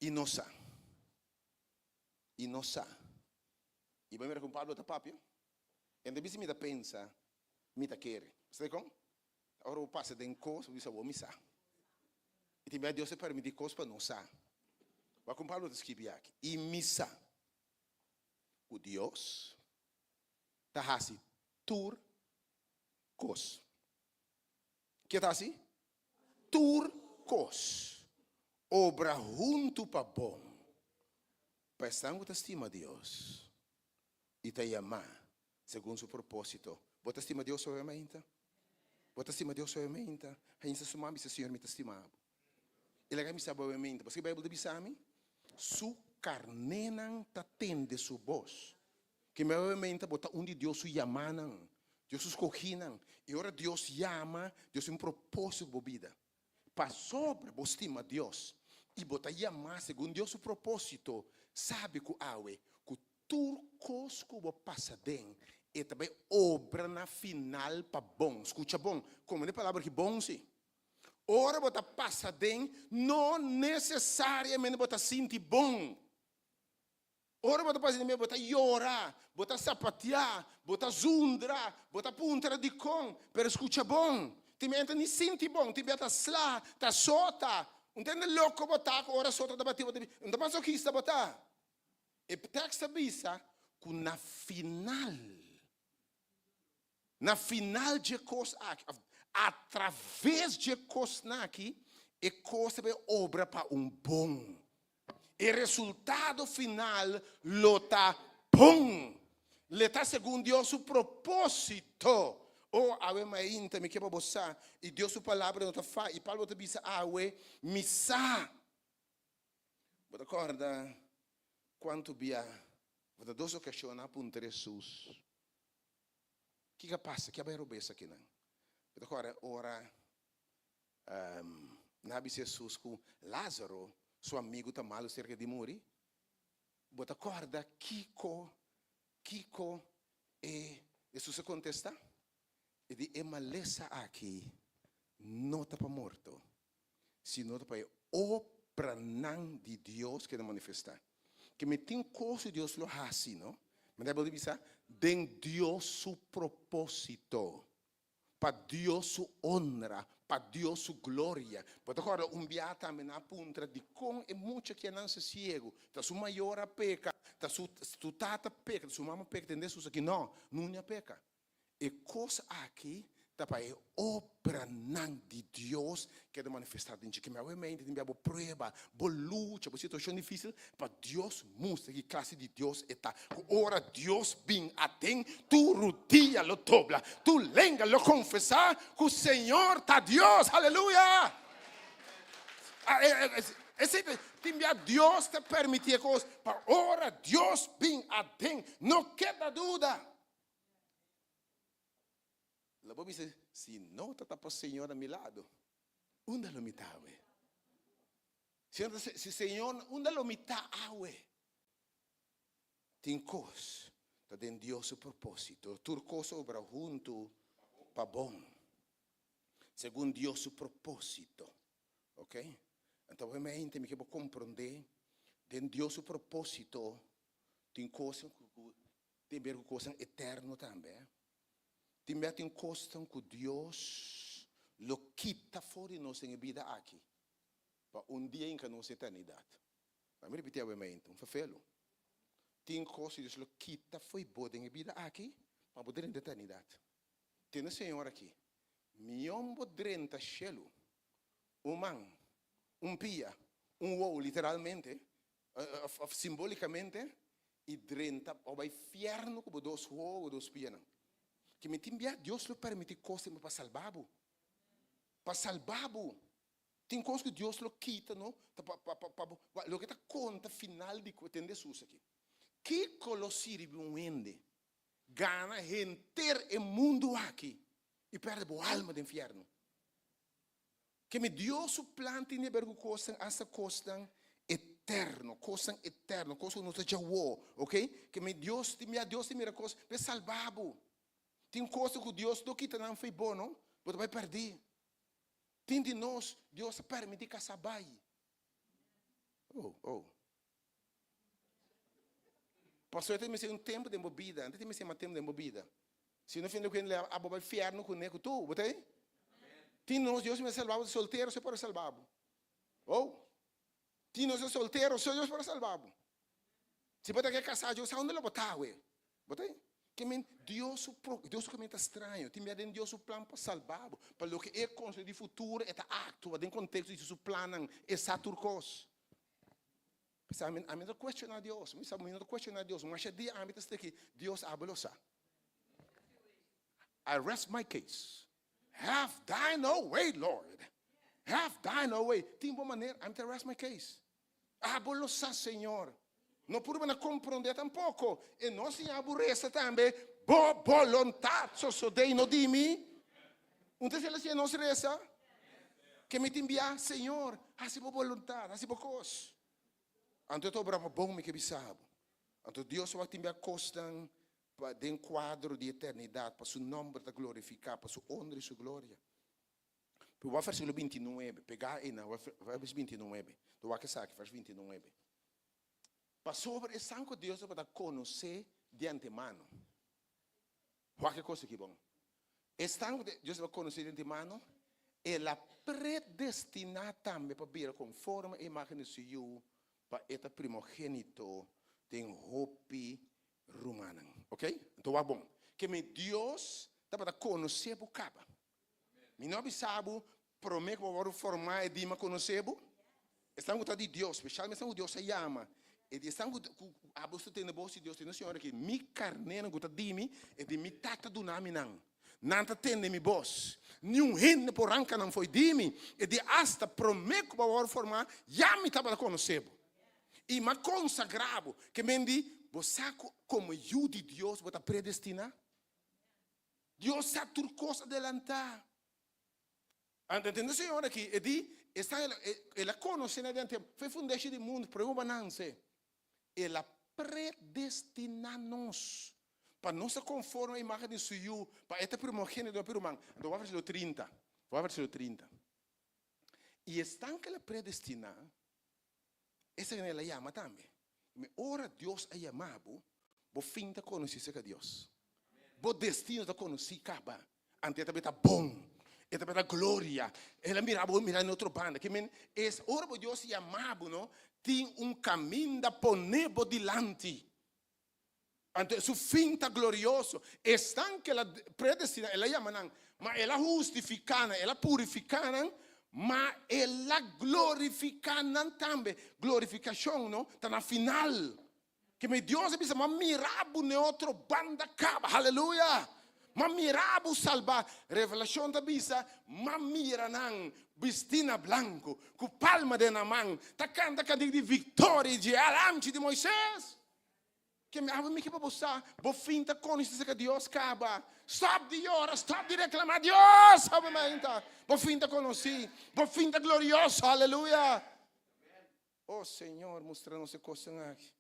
I nos sa. I nos sa. I bo mira kon Pablo ta papia? En ta bisa mi ta pensa, mi ta kere. Sa dikon? Ora bo pasa den kos, bo bisa bo mi sa. I tin bia Dios ta permiti kos pa nos sa. Wak kon Pablo ta skibi aki, I mi sa ku Dios ta hasi tur kos. Ke ta hasi? Tur kos obra huntu pa bon pa esnan ku ta stima Dios i ta yamá segun su propósito. Bo ta stima Dios awe mainta? Bo ta stima Dios awe mainta? Haña su man bisa, Señor, mi ta stima bo. I laga mi sa bo awe mainta. Paske Bijbel ta bisa mi, Su karnénan ta tende su bos. Ke mi awe mainta bo ta un di Dios su yamánan, Dios su skogínan. I ora Dios yama, Dios tin un propósito ku bo bida. Pasobra bo stima Dios i bo ta yamá segun Dios su propósito, sabi ku awe, ku tur kos ku bo pasa den, e ta bai obra na final pa bon. Skucha bon, komprende e palabra aki bon si. Ora bo ta pasa den, no nesesariamente bo ta sinti bon. Ora bo ta pasa den bo ta yora, bo ta sapateá, bo ta zundra, bo ta puntra dikon, pero skucha bon, tin bia ta ni sinti bon, tin bia ta sla, ta sota. Un tende loko bo ta ku ora sota ta bati bo ta bisa, un ta masokista bo ta. E tekst ta bisa ku na final. Na final dje kos aki, òf atraves dje kosnan aki, e kos ta bai obra pa un bon. E resultado final lo ta bon. Le ta segun Dios su propósito. O, awe mainta mi ke pa bo sa, i Dios su palabra no ta fai. I Pablo ta bisa awe, Mi sa. Bo ta kòrda kuantu bia, bo ta dos okashon a puntra Hesus, Kiko a pasa? Ke a bai robes akinan? Bo ta kòrda ora nan a bisa Hesus ku Lázaro, su amigu, ta malu serka di muri? Bo ta kòrda kiko kiko e Hesus a kontestá? E di, E malesa aki no ta pa morto, sino ta pa e obranan di Dios keda manifestá. Ke mi tin kos ku Dios lo hasi, no? Manera Bijbel ta bisa, den Dios su propósito, pa Dios su honra, pa Dios su gloria. Bo ta kòrda un bia tambe nan a puntra dikon e mucha ki a nanse siegu, ta su mayor a peka, ta su su tata peka, ta su mama peka, tende Hesus aki, no, nuni a peka. E kos aki. Ta pa e obranan di Dios keda manifestá den dje. Keme awe mente tin bia bo prueba, bo lucha, bo situashon difísil, pa Dios mustra ki klase di Dios e ta. Ku ora Dios bin aden, tur rudia lo dobla, tur lenga lo konfesá ku Señor ta Dios. Aleluya! Esei ta, tin bia Dios ta permití e kos pa ora Dios bin aden, no keda duda. Lo bo bisa, Si no ta ta pa Señor na mi lado, unda lo mi ta awe? Si no ta si Señor, unda lo mi ta awe? Tin kos ta den Dios su propósito. Tur kos obra huntu pa bon, segun Dios su propósito. Ok? Anto obviamente mi ke bo komprondé, den Dios su propósito tin kos ku Tin ber ku kosnan eterno tambe. Tin bia tin kosnan ku Dios lo kita for di nos den e bida aki pa un dia hinka nos eternidat. Laat mi ripití awe mente, un ferfelu. Tin kos ku Dios lo kita fo'i bo den e bida aki pa bo drenta eternidat. Tende Señor aki, mion bo drenta shelu, un man, un pia, un wou, literalmente, of simbolicamente, y drenta o bay fierno cu bo dos wowo, bo dos pianan. Ke mi tin bia Dios lo permiti cos den bo pa salba bo. Pa salba bo. Tin cos cu Dios lo kita no, ta pa, pa, pa, pa bo, loke ta conta final di cu, tende Hesus aki. Kico lo sirbi un hende gana henter e mundo aki y perde bo alma den fierno? Ke mi Dios su plan tin di ber ku kosnan, asta kosnan eterno, kosnan eterno, kos ku no ta djawo, ok? Ke mi Dios tin mira, Dios tin mira kos p'e salba bo. Tin kosnan ku Dios no kita nan fo'i bo, no, bo ta bai pèrdí. Tin di nos, Dios a pèrmití kasá bai. Oh, oh. Pasobra e ta mester un tempu den bo bida, antes ta mester mas tempu den bo bida. Si no fin di kuenta abo bai fierno kuné ku tur, bo ta ei? Tin nos Dios mester salba bo di soltero so por a salba bo. Oh, tin nos di soltero so Dios por a salba bo. Si bo ta ke kasá Dios sa unda lo bo ta awe. Bo ta ei? Ke men Dios su pro, Dios su kaminda ta straño. Tin bia den Dios su plan pa salba bo, pa loke e konstruí di futuro e ta aktua den konteksto di su plannan, e sa tur kos. P'esei ami, ami no ta cuestiona Dios. Mi sa, mi no ta cuestiona Dios. Masha dia ami ta steki, Dios abo lo sa. I rest my case. Have thine own way, Lord. Have thine own way. Tin bo manera, ami ta rest my case. Abo lo sa, Señor. No purba na comprende tampoco. E no siña bo reza tambe, bo boluntad sosode y no di mi. Un ta esei siña nos reza? Ke mi tin bia, Señor, hasi bo boluntad, hasi bo kos. Anto e ta obra pa bon, mi ke bisa bo. Anto Dios wak tin bia kosnan pa den kuadro di eternidat, pa su nomber ta glorifiká, pa su honra i su gloria. Pero wak versíkulo bintinuebe, pegá einan, wak vers bintinuebe. Lo wak esaki, vers bintinuebe. Pasobra esan ku Dios tabata konosé di antemano. Wak e kos aki bon. Esnan ku Dios tabata konosé di antemano, El a predestiná tambe pa bira konforme e imágen di Su Yu, pa e ta primogénito den hopi rumannan. Ok? Anto wak bon. Ke mi Dios tabata konosé bo kaba. Mi no a bisa bo promé ku bo wòrdu formá e dima konosé bo? Esnan ku ta di Dios, spesialmente esnan ku Dios a yama, e di esnan ku ku abo ta tende bos di Dios, tende Señor aki, mi karnénan ku ta di mi, e di mi Tata duna mi nan. Nan ta tende mi bos. Niun hende por ranka nan fo'i di mi. E di asta promé ku bo a wòrdu formá, ya mi tabata konosé bo. I mi a konsagrá bo. Ke men di, bo sa ku komo yu di Dios bo ta predestiná? Dios sa tur kos adelantá. Anto tende Señor aki, e di, esta el, el a konosé na den tempu, for e fundeshi di mundu, promé bo a nanse, el a predestiná nos pa nos ta konforme e imágen di su Yu, pa e ta primogénito di hopi ruman. Anto wak versíkulo trinta, wak versíkulo trinta. I esnan ku el a predestiná, esnan el a yama tambe. Mi ora Dios a yama bo, bo fin ta konosí serka Dios. Bo destino ta konosí kaba. Anto e ta beta bon, e ta beta gloria. El a mira bo mira na otro banda. Ke men es ora bo Dios yama bo no, tin un kaminda pone bo dilanti. Anto su fin ta glorioso. Esnan ku el a predestiná, el a yama nan. Ma el a hustifiká nan, el a purifiká nan, ma el a glorifiká nan tambe. Glorifikashon, no, ta na final. Ke mi Dios a bisa, M'a mira bo n'e otro banda kaba. Haleluya! M'a mira bo salbá. Revelashon ta bisa, M'a mira nan bistí na blanku, ku palma den nan man, ta kanta kantik di viktoria dje alamchi di Moises. Ke mi awe mi ke pa bo sa, bo fin ta konosí serka Dios kaba. Stòp di yora, stòp di reklamá Dios awe mainta. Bo fin ta konosí, bo fin ta glorioso, aleluya. Oh Señor, mustra nos e kosnan aki.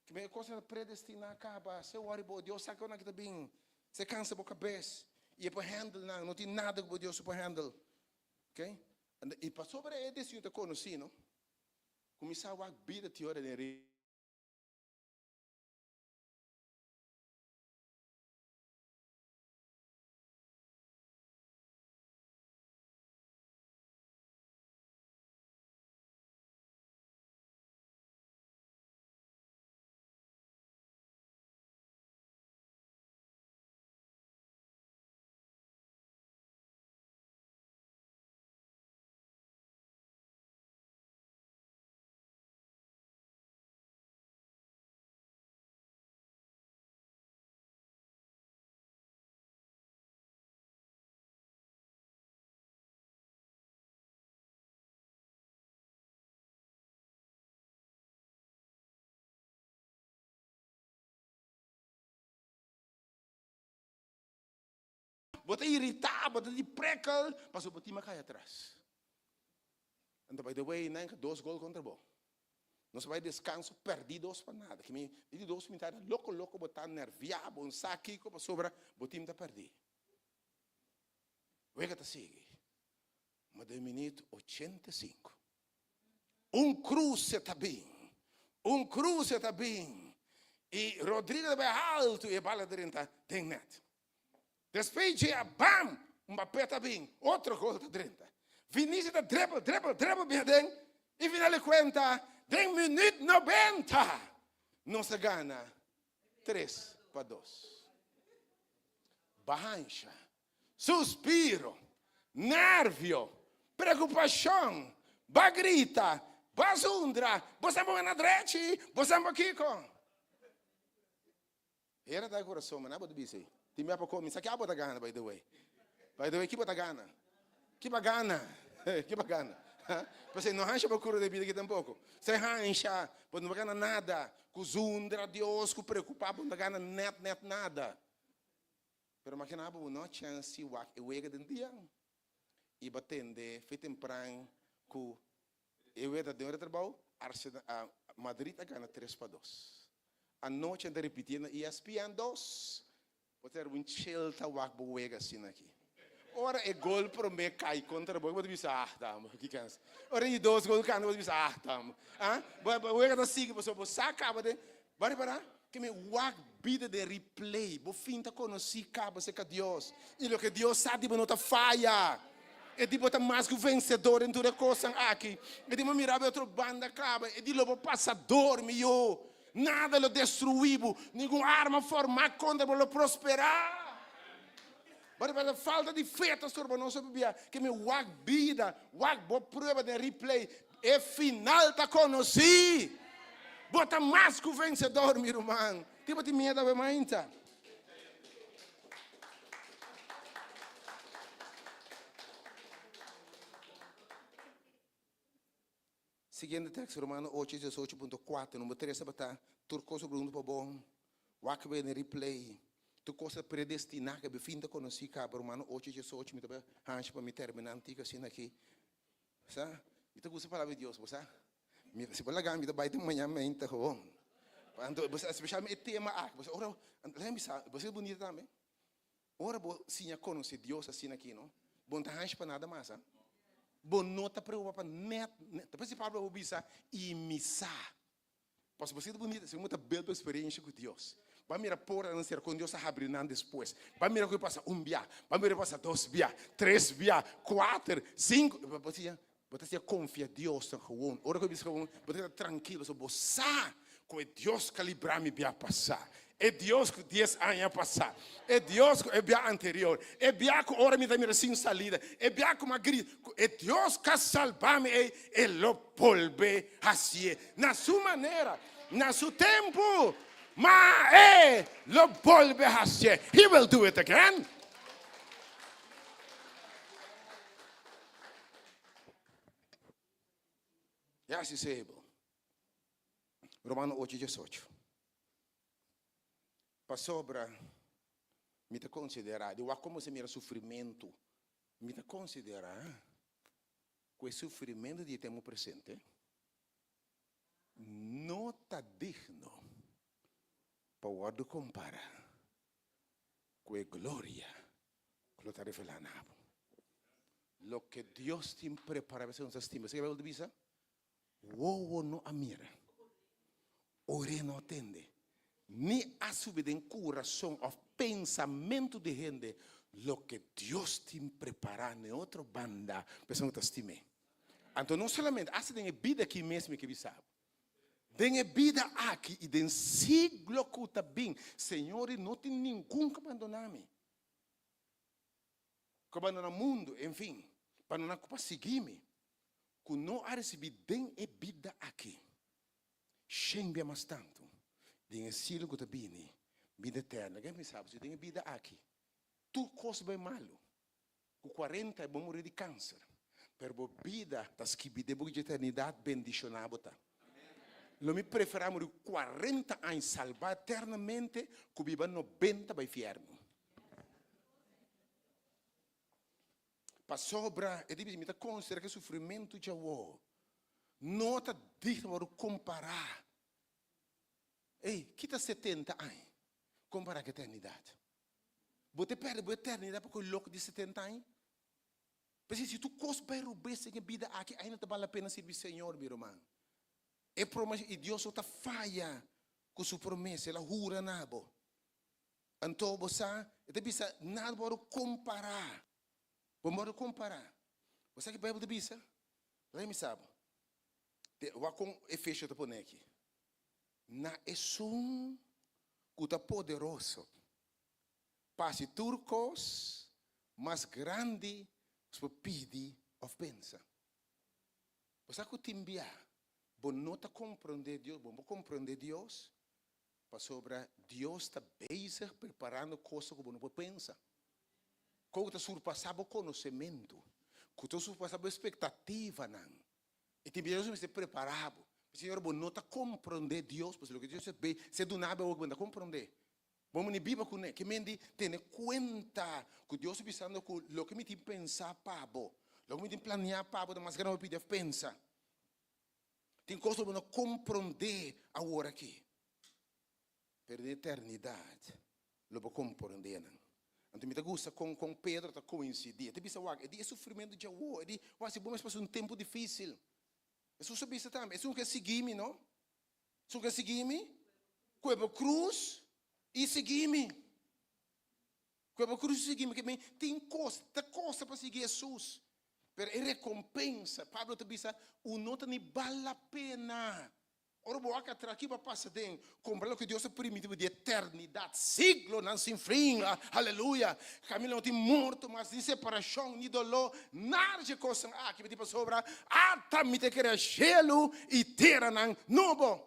Ke mi e kosnan ta predestiná kaba. Se wòri bo, Dios sa ke ora nan ki ta bin. Se kansa bo kabes i e por handle nan. No tin nada ku bo Dios no por handle. Okay? I pasobra e destino ta konosí, no? Kuminsá wak bida ti ora den Bo ta iritá, bo ta di prikkel, pasobra bo tin a kai atras. Anto by the way, nan ka dos gol kontra bo. Nos a bai deskanso pèrdí dos pa nada. Ki mi di dos mitad loko loko bo ta nèrviá, bo no sa kiko pasobra bo tim ta pèrdí. Wega ta sigui. Ma den minüt 85, un kruse ta bin, un kruse ta bin i Rodrigo ta bai haltu i e bala drenta den nèt. Despues dje a bam! Mbappé ta bin, otro gol ta drenta. Vinicius ta dribble, dribble, dribble bin aden y final di cuenta den minuut 90 nos a gana 3-2. Bahansha, suspiro, nervio, preocupacion, ba grita, ba zundra, bo sa bo na drechi, bo sa bo kiko. Hera ta e kurason, ma na bo ta bisa ei. Tin bia pa komi. Sa ki abo ta gana, by the way? By the way, ki bo ta gana? Ki bo gana? Ki bo gana? P'esei no hansha bo kura den bida aki tampoko. Se hansha, bo no ta gana nada. Ku zundra Dios, ku preokupa, bo no ta gana nèt nèt nada. Pero makina bo, bo no a chèns si wak e wega den dia i bo a tende fe tempran ku E weda den ora trabou, Arsenal, Madrid a gana 3-2. Anochi nan ta ripitié na ESPN 2. Bo ta un chill ta wak bo wega asina aki. Ora e gol promé kai kontra bo, bo ta bisa, ah, tambe, ki kens. Ora e di dos gol kanta, bo ta bisa, ah, tambe. Ah, bo, bo wega ta sigui, pasobra bo sa kaba den, bo a ripará? Ke mi wak bida den replay, bo fin ta konosí kaba serka Dios, i loke Dios sa di bo no ta faya. E di bo ta mas ku vensedor den tur e kosnan aki. E di bo mira bo e otro banda kaba, e di lo bo pasa dor, mi yu. Nada lo destruí bo, ningun arma formá kontra bo lo prosperá. Bo riba falta di fe ta storba nos hopi bia. Ke mi wak bida, wak bo prueba den replay, E final ta konosí. Bo ta mas ku vensedor, mi ruman. Ki bo tin miedu awe mainta? Siguiente teksto, Romano 8, 18.4. Number 3 tabata, Tur kos obra huntu pa bon. Wak be den replay. Tur kos ta predestiná, ke be fin ta konosí kaba. Romano 8, 18. Mi ta bai hanshi pa mi terminá antik asina aki. Sa, mi ta gusta palabra di Dios, bo sa. Mi, si bo laga mi ta bai te mañana mainta gewoon. Anto, bo sa, especialmente e tema aki, bo sa, ora, laga mi sa, bo sa bunita tambe. Ora bo siña conoce Dios asina aki, no, bo no ta hanshi pa nada mas, ah. Bo no ta preocupa pa net, net. Ta por eso Pablo a bisa, i mi sa. Pasobra bo sinti bunita, segun bo ta build bo experiencia cu Dios. Bo a mira portanan cera con Dios a habri nan despues. Bo a mira cu e pasa un bia, bo a mira cu e pasa dos bia, tres bia, cuater, cinco. Bo ta siña, bo ta siña confia Dios nan gewoon. Ora cu e bisa gewoon, bo ta keda trankil pasobra bo sa cu e Dios cu a libra mi bia pasa. E Dios ku dies aña pasá, e Dios ku e bia anterior, e bia ku ora mi ta mira sin salida, e bia ku mi a grita, e Dios ku a salba mi ei, e lo bolbe hasié na su manera, na su tempu, ma e lo bolbe hasié. He will do it again. Ya si sebo. Romano ocho diesocho. Pasobra mi ta konsiderá, di wak komo se mira sufrimentu, mi ta konsiderá ku e sufrimentu di e tempu presente no ta digno pa wòrdu kompará ku e gloria ku lo ta revelá na bo. Loke Dios tin prepará pa esun ku ta stima. Esei ke Beibel ta bisa? Wowo no a mira, orea no a tende, ni a subi den kurason òf pensamentu di hende loke Dios tin prepará na e otro banda pa esun ku ta stim'é. Anto no solamente, asta den e bida akí mes mi ke bisa bo, den e bida aki i den siglo ku ta bin, Señor i no tin ningun ku bandoná mi, ku bandoná mundu, enfin, bandoná ku pa sigui mi. ku no a risibí den e bida aki, shen bia mas tantu den e siglo ku ta bini, bida eterno. Ken pensa bo si den e bida aki tur kos bai malu, ku kuarenta bo muri di kanser, pero bo bida ta skibí den buki di eternidat, bendishoná bo ta. Lo mi preferá muri kuarenta aña salbá eternamente ku biba nobenta bai fièrnu. Pasobra e di bisa, Mi ta konsiderá ku e sufrimentu djawo no ta digno pa wòrdu kompará. Ey, kita setenta aña kompará ku eternidat? Bo ta pèrdè bo eternidat pa ku e loko di setenta aña? P'esei, si tur kos bai robes den e bida aki, ainda ta bal la pena sirbi Señor, mi ruman. E promesa, i Dios no ta faya ku su promesa, el a hura na bo. Anto bo sa, e ta bisa, nada bo wòrdu kompará. Bo no wòrdu kompará. Bo sa ke Beibel ta bisa? Laga mi sa bo. Te, wak kon Efesio ta pone aki. Na esun ku ta poderoso pa hasi tur kos mas grandi ku bo pidi òf pensa. Bo sa ku tin bia bo no ta komprondé Dios, bo no por komprondé Dios Pasobra Dios ta bezig preparando kosnan ku bo no por pensa, ku ta surpasá bo konosementu, ku ta surpasá bo espektativanan. I tin bia Dios mester prepará bo. Señor, bo no ta komprondé Dios, pasobra loke Dios ta be, si e duna bo awor bo no ta komprondé. Bo mester biba kuné. Ke men di tene kuenta ku Dios ta bisando ku loke mi tin pensá pa bo, loke mi tin planeá pa bo ta mas grandi ku bo pidi òf pensa. Tin kos ku bo no komprondé awor aki, pero den eternidat lo bo komprondé nan. Anto mi ta gusta kon kon Pedro ta koinsidí. E ta bisa, Wak, e di e sufrimentu dje awor, e di, wak, si bo mes pasa un tempu difísil. Hesus a bisa tambe, Esun ke sigui mi, no? Esun ke sigui mi, kue bo krus i sigui mi. Kue bo krus i sigui mi. Ke men, tin kos, ta kosta pa sigui Hesus. Pero e rekompensa, Pablo ta bisa, u no ta ni bal la pena. Ora bo wak atras, ki bo a pasa den kompra loke Dios a primiti bo di eternidat, siglonan sin fin, aleluya! Kaminda no tin morto mas, ni separashon, ni doló, nada dje kosnan aki bo tin pasobra ata mi ta krea shelu i teranan nobo.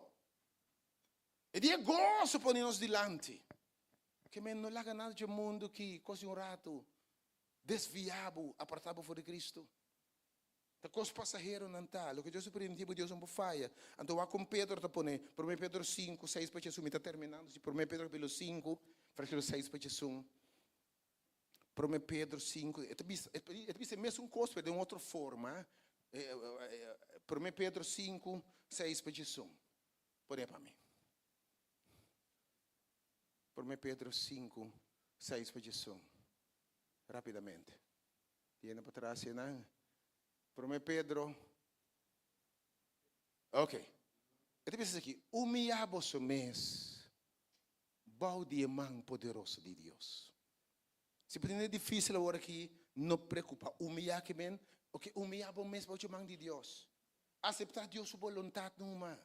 E dia goso pone nos dilanti. Ke men no laga nada dje mundu ki kos di un ratu. Desviá bo, apartá bo for di Cristo. Ta kos pasahero nan ta. Loke Dios a primintí bo, Dios no por faya. Anto wak kon Pedro ta pone, Promé Pedro sinku, seis pa djesun. Mi ta terminando si Promé Pedro kapítulo sinku, versíkulo seis pa djesun. Promé Pedro sinku, e ta bisa, e ta bisa e mesun kos, pero den un otro forma. Promé Pedro sinku, seis pa djesun. Pone pa mi. Promé Pedro sinku, seis pa djesun. Rapidamente. Tiene pa tras nan. Promé Pedro. Ok. E ta bisa aki, humiyá boso mes bou di e man poderoso di Dios. Si bo tene difícil awor aki, no preocupa. Humiyá ke men, ok, humiyá bo mes bou dje man di Dios. Aceptá Dios su boluntat numa.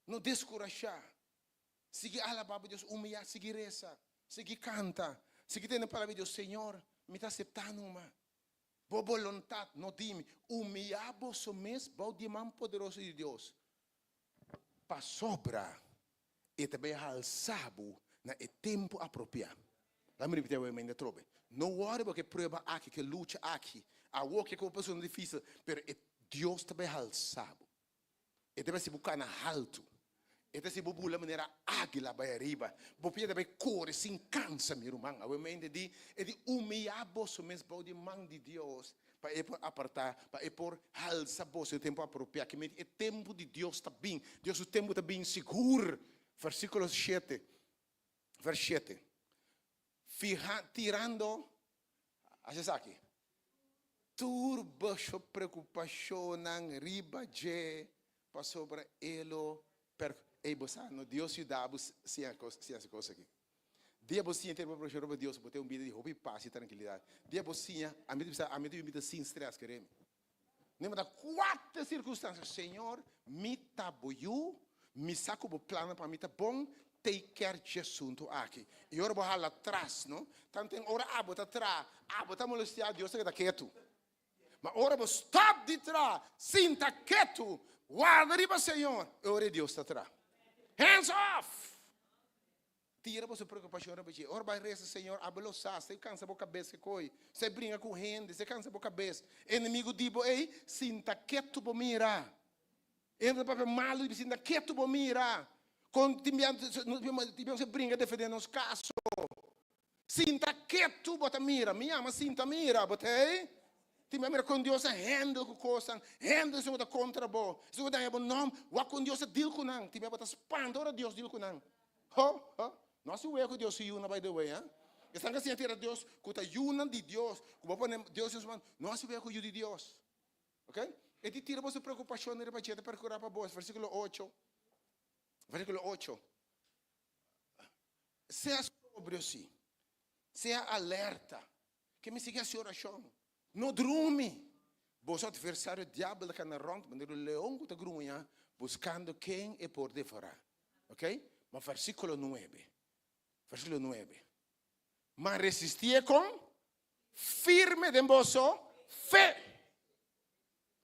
No deskurashá. Sigui alabá bo Dios, humiyá, sigui resa, sigui kanta, sigui tene palabra di Dios, Señor, mi ta aseptá numa. Bo boluntat, no di mi. Humiyá boso mes bou di e man poderoso di Dios, pasobra e ta bai halsá bo na e tempu apropiá. Laat mi ripití awe mende atrobe. No wòri bo ku e prueba aki, ku e lucha aki. Awor ke ku bo persona difísil, pero e Dios ta bai halsá bo. E ta bai hasi bo kana haltu. E ta hasi bo bula manera águila bai ariba. Bo pia ta bai kore sin kansa, mi ruman. Awe mente di e di humiyá boso mes bou di man di Dios pa e por apartá, pa e por halsa boso e tempu apropiá. Ki menti e tempu di Dios ta bin. Dios su tempu ta bin sigur. Versíkulo shete, vers shete. Fiha, tirando, hasi esaki, tur boso preokupashonnan riba dje, pasobra e lo per. Ey, bo sa, no Dios yuda bo siña kos, siña e kos aki. Dia bo siña tira bo preokupashon riba Dios, bo tin un bida di hopi pas i trankilidat. Dia bo siña, ami ta bisa, ami ta un bida sin strès, kere mi. No importa kuater sirkunstansia, Señor, mi ta bo yu, mi sa ku bo plannan pa mi ta bon, take care dje asuntu aki. I ora bo hala tras, no? Tanten ora abo ta tra, abo ta molestiá, Dios ta keda ketu. Ma ora bo stòp di tra, sinta ketu, warda riba Señor, e ora ei Dios ta tra. Hands off! Tira boso preocupacion riba dje. Ora bai reza, Señor, abo lo sa, si cansa bo cabes ke coy, si bringa cu hende, si cansa bo cabes, enemigo di bo ey, sinta ketu bo mira. Entra papia malo di bo, sinta ketu bo mira. Con tin bia, tin bia nos bringa defende nos caso. Sinta ketu bo ta mira. Mi yama sinta mira, bo ta ey? Tin bia mira con Dios a handle cu cosnan, handle esun cu ta contra bo, esun cu daña bo nom, wak con Dios a deal cu nan. Tin bia bo ta spanta ora Dios deal cu nan. Ho, ho. No hasi wea ku Dios su yunan by the way, ha. Esnan ka siña tira Dios ku ta yunan di Dios, ku bo pone Dios den su man, no hasi wea ku yu di Dios. Ok? E di tira boso preokupashonnan riba dje, ta perkurá pa bos. Versíkulo ocho. Versíkulo ocho. Sea sobrio sí. Sea alerta. Ke mi sigui hasi orashon. No drumi! Boso atversario diabel ta kana rònt manera un leon ku ta gruña buskando ken e por devorá. Ok? Ma versíkulo nuebe, versíkulo nuebe, Ma resistié kon firme den boso fe,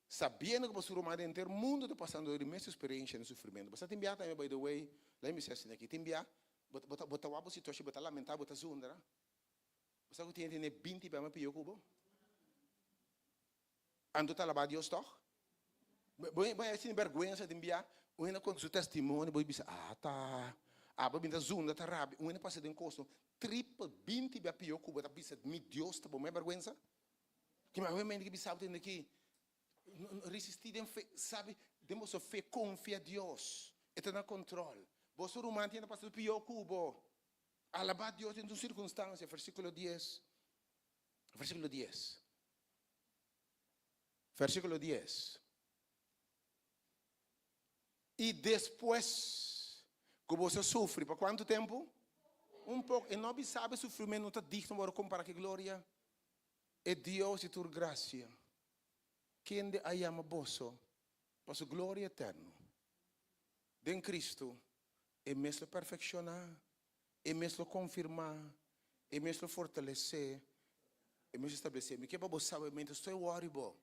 sabiendo ku boso ruman den henter mundu ta pasando dor di mes eksperensia di sufrimentu. Bo sa tin bia tambe, by the way, laat mi bisa asina aki, tin bia bo ta bo ta wak bo situashon, bo ta lamentá, bo ta zundra. Bo sa ku tin hende binti bia mas pió ku bo? Anto ta alabá Dios tòg? Bo bo a sinti bèrgwensa tin bia un hende konta su testimonio bo bisa ata abo bin ta zunda ta rabia un hende pasa den kos triple binti bia pió ku bo ta bisa mi Dios ta bo no e bèrgwensa? Ki mayormente ki bisa bo tende ki Resistí den fe, sabi, den boso fe konfia Dios, e ta na kontròl. Boso ruman tin ta pasa pió ku bo. Alabá Dios den tur sirkunstansia, versíkulo dies, versíkulo dies, versíkulo dies. I despues ku boso a sufri pa kuantu tempu? Un poko. E no bisa bo e sufrimentu no ta digno pa wòrdu kompará ku e gloria. E Dios di tur grasia, kende a yama boso pa su gloria eterno den Cristo, e mes lo perfekshoná, e mes lo konfirmá, e mes lo fortalesé, e mes lo establesé. Mi ke pa bo sabe mientras estoy wòri bo,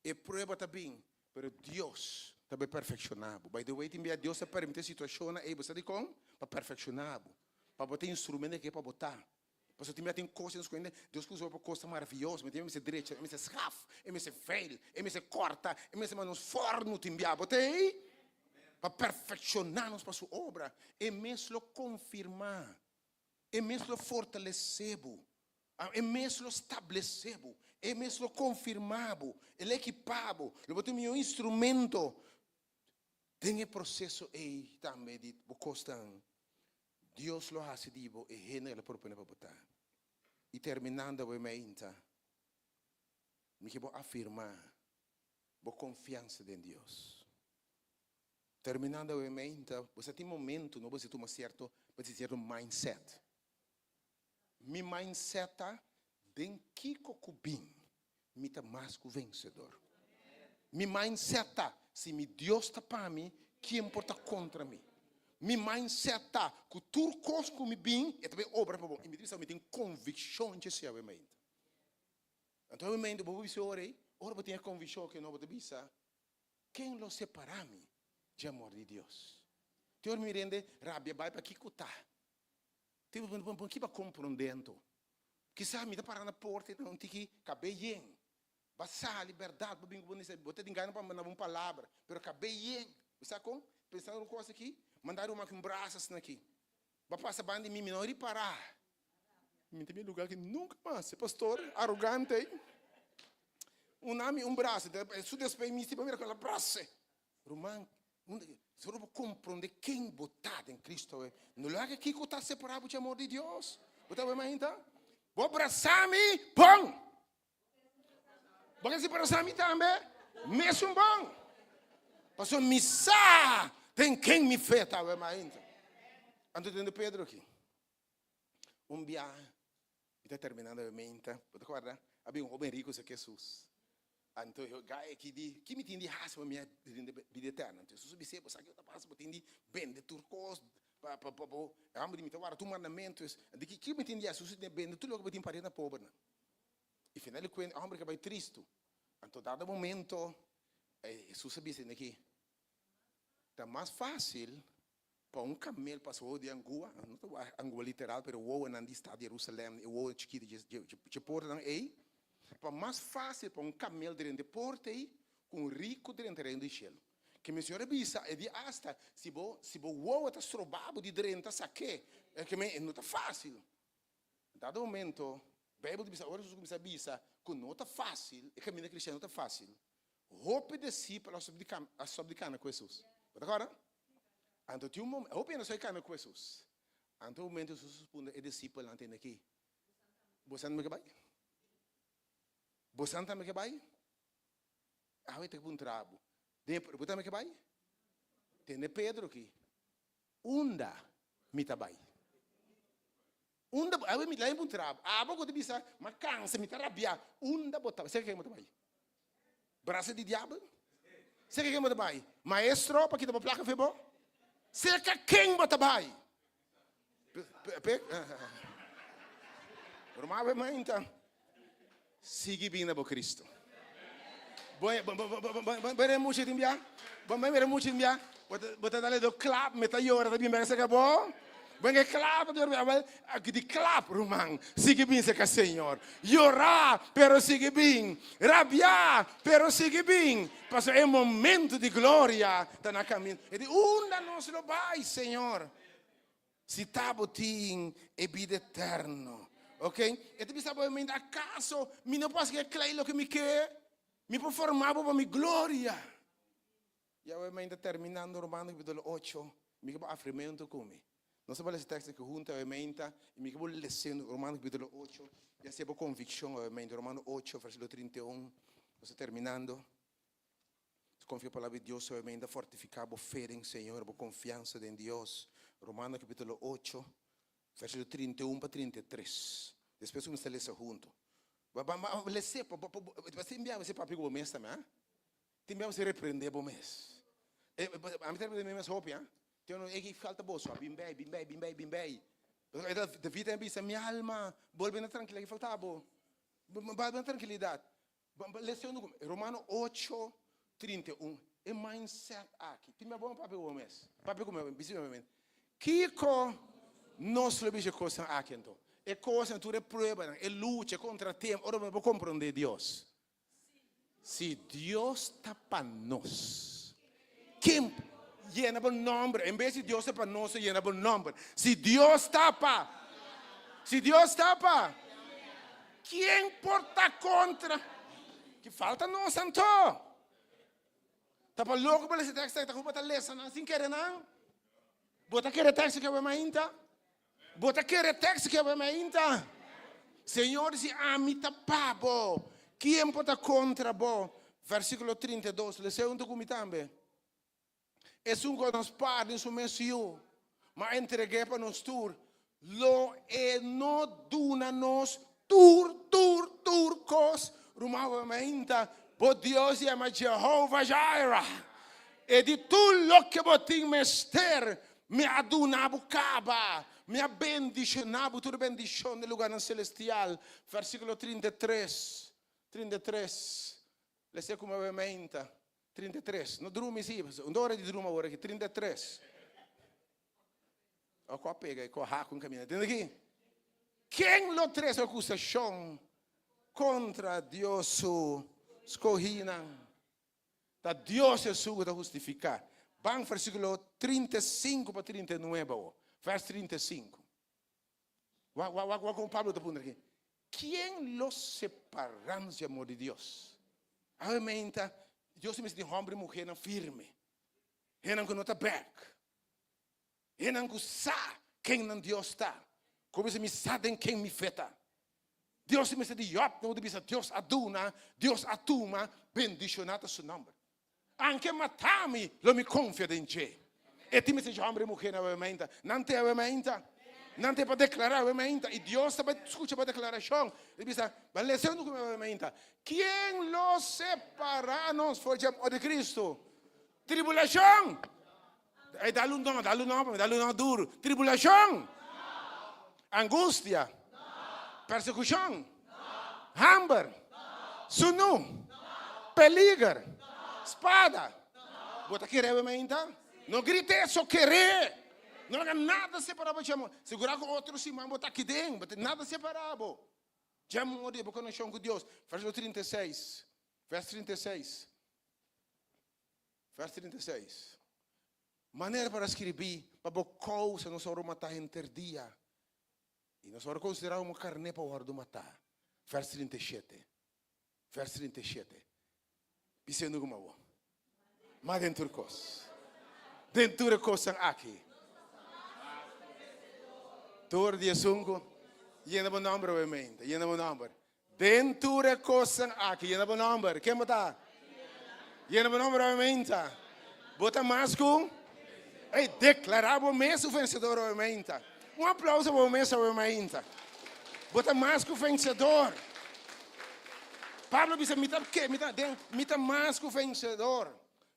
e prueba ta bin, pero Dios ta bai perfekshoná bo. By the way, tin bia Dios ta permití situashonnan ei, bo sa dikon? Pa perfekshoná bo, pa bo ta instrumento ke pa bo ta. Pasobra tin bia tin kos den nos kuenta, Dios por usa bo pa kosnan maravioso, ma tin bia mester drecha, e mester schaf, e mester veil, e mester kòrta, e mester manda nos fòrnu tin bia. Bo ta ei? Pa perfekshoná nos pa su obra. E mes lo konfirmá, e mes lo fortalesé bo, e mes lo stablesé bo, e mes lo konfirmá bo, e lo ekipá bo, lo bo tin mihó instrumento den e proseso ei tambe di bo kosnan. Dios lo hasi di bo e hende el a propone pa bo ta. I terminando bo e meinta, mi ke bo afirmá bo konfiansa den Dios. Terminando bo e meinta, bo sa tin momento no bo si tuma sierto, bo tin sierto mindset. Mi mindset ta den kiko ku bin, mi ta mas ku vensedor. Mi mindset ta, si mi Dios ta pa mi, ken por ta kontra mi? Mi mindset ta ku tur kos ku mi bin e ta bin obra pa bon. I mi ta bisa mi tin konvikshon dje si awe mainta. Anto awe mainta bo por bisa ora ei, ora bo tin e konvikshon ke no bo ta bisa, Ken lo separá mi dje amor di Dios? Te ora mi rende rabia bai pa kiko ta? Te bo ki bo a komprondé anto? Kisas mi ta para na porta i ta un tiki kab'é yen. Ba sali bèrdat bo bin ku bo nisa bo ta tin gana pa manda bo un palabra pero kab'é yen. Bo sa kon? Pensando un kos aki, manda ruman ku un brasa asina aki. Ba pasa banda di mi, mi no ripará. Mi ta bin lugar ki nunka mas. E pastor arogante ei una mi un brasa. Su despues mi si pa mira ku el a brasa. Ruman, solo bo komprondé ken bo ta den Kristo awe. No laga kiko ta separá bo dje amor di Dios. Bo ta awe mainta? Bo brasa mi bon. Bo ke si brasa mi tambe? Mesun bon. Pasobra mi sa den ken mi fe ta awe mainta. Anto tende Pedro aki. Un bia, mi ta terminando e menta, bo ta corda? A bin un hoben rico cerca Jesus. Anto e guy aki di, ki mi tin di haci pa mi a rinda bida eterna? Anto Jesus a bis'é, bo sa kico ta pasa, bo tin di bende tur cos pa pa pa bo, e homber di mi ta warda tur mandamento. Di ki ki mi tin di haci? Jesus di, bende tur loke bo tin pa renda pobernan. Y final di cuenta e homber ke bay tristo. Anto dado momento, Jesus a bisa aki, ta mas facil Pa un kamel pasa wowo di angua, no ta angua literal, pero wowonan di stad Jerusalem, e wowo chikito dje portanan ei, pa mas fásil pa un kamel drenta e porta ei ku un riku drenta e reino di shelu. Ke mi Señor a bisa, e di asta, si bo si bo wowo ta stroba bo di drenta, sak'é. Ke men, e no ta fásil. Dado momento, Beibel ta bisa, ora Jesus kuminsá bisa ku no ta fásil, e kaminda kristiano no ta fásil, Hopi disipel a stop di a stop di kana ku Hesus. Bo ta kòrda? Anto tin un momento, hopi hende a stop di kana ku Hesus. Anto un momento Hesus a puntra e disipelnan tende aki, Bosan tambe ke bai? Bosan tambe ke bai? Awe ta puntra bo, bo tambe ke bai? Tende Pedro aki, Unda mi ta bai? Unda bo, awe mi lain puntra bo, abo ku ta bisa, m'a kansa, mi ta rabia, unda bo ta bai? Serka ken bo ta bai? Brasa di diabel? Serka ken bo ta bai? Maestro pa kita bo plaka fe bo? Serka ken bo ta bai? Ruman awe mainta, sigui bini na bo Kristu. Bo mira mucha tin bia? Bo mira mucha tin bia? Bo ta dale do klap, mi ta yora ta bin bek serka bo. Bo ke klap ta yora, awel di klap ruman, sigui bin serka Señor. Yora, pero sigui bin. Rabia, pero sigui bin. Pasobra e momento di gloria ta na kaminda. E di, unda nos lo bai, Señor? Si ta bo tin e bida eterno. Ok? E ta bisa bo mente, Akaso mi no por hasi e klei loke mi ke? Mi por forma bo pa mi gloria. Yahweh mente terminando Romano capítulo ocho, mi ke bo afrimento ku mi. Nos ta bai lesa e teksto aki huntu Yahweh mente, i mi ke bo lesa Romano capítulo ocho, i hasi bo konvikshon Yahweh mente. Romano ocho, versíkulo 31, nos ta terminando. Konfia palabra di Dios solamente ta fortifiká bo fe den Señor, bo konfiansa den Dios. Romano kapítulo ocho, versíkulo 31 pa 33. Despues kuminsá lesa huntu. Ba ba ba les'é pa bo pa bo tin bia bo papia ku bo mes tambe, ha? Tin bia bo reprendé bo mes. E ami ta reprendé mi mes hopi, ha? Tin ora e falta boso, ha? Bin bei, bin bei, bin bei, bin bei. David a bisa, mi alma, bolbe na trankilidat, ki falta bo? Bolbe na trankilidat. Lesa huntu ku mi. Romano ocho, 31. E mindset aki. Tin bia bon papia ku bo mes. Papia ku mi, bisa mi mes. Kiko nos lo bisa e kosnan aki anto? E kosnan, tur e pruebanan, e lucha, e kontratempo, ora bo por komprondé Dios. Si Dios ta pa nos, ken yena bo nòmber? En bes di Dios ta pa nos, yena bo nòmber. Si Dios ta pa, si Dios ta pa. Ken por ta kontra? Ki falta nos anto? Ta pa loko bo lesa e teksto aki, ta ku bo ta lesa nan sin kere nan? Bo ta kere teksto ki awe mainta? Bo ta kere teksto ki awe mainta? Señor di ami ta pa bo, ken por ta kontra bo? Versíkulo 32, lesa huntu ku mi tambe. Esun ku a nos par den su mes Yu, ma a entreg'é pa nos tur, lo e no duna nos tur, tur, tur kos? Ruman bo mainta, bo Dios yama Jehovah Jireh. E di tur loke bo tin mester. Mi a duna bo kaba, mi a bendishoná bo tur bendishon den lugánan selestial. Versíkulo 33, 33. Lesa ku mi awe meinta. 33. No drumi si, un ora di drumi awor aki. 33. O ko a pega, ko a haku un kaminda. Tende aki? Ken lo trese akusashon kontra Dios su skohínan? Ta Dios esun ku ta hustifiká. Ban versíkulo 35 pa 39 awor. Vers 35. Wak, wak, wak, wak kon Pablo ta puntra aki. Ken lo separá nos di amor di Dios? Awe meinta, Dios ta mester di hòmber i muhénan firme. Hennan ku no ta bèk. Hennan ku sa ken nan Dios ta. Ku bisa mi sa den ken mi fe ta. Dios ta mester di Jòb nan ku ta bisa Dios a duna, Dios a tuma, bendishoná ta su nòmber. Anke mata mi, lo mi konfia den dje. E tin mester dje hòmber i muhénan awe meinta. Nan te awe meinta. Nan te pa deklará awe meinta. I Dios ta bai skucha bo deklarashon. E bisa, Ban lesa huntu ku mi awe meinta. Ken lo separá nos for dje amor di Kristu? Tribulashon! Ey, dal un no, dal un no pa mi, dal un no duru. Tribulashon! Angustia! Persekushon! Hamber! Sunu! Peliger! Spada! Bo ta kere awe mainta? No grite, so kere! No laga nada separa bo dje amor. Sigura ku otro siman bo ta aki den, bo nada separa bo dje amor di bo konekshon ku Dios. Versíkulo 36, vers 36. Vers 36. Manera para skirbi, Pa bo kousa nos a wòrdu matá henter dia, i nos a wòrdu konsiderá komo karné pa wòrdu matá. Vers 37. Vers 37. Bisendo kuma bo, Ma den tur kos, den tur e kosnan aki, tur di esun ku yena bo nòmber obviamente, yena bo nòmber. Den tur e kosnan aki, yena bo nòmber. Ken bo ta? Yena bo nòmber obviamente. Bo ta mas ku? Ey, deklará bo mes un vensedor obviamente. Un aplauso pa bo mes obviamente. Bo ta mas ku vensedor. Pablo bisa, mi ta ke? Mi ta den, mi ta mas ku vensedor.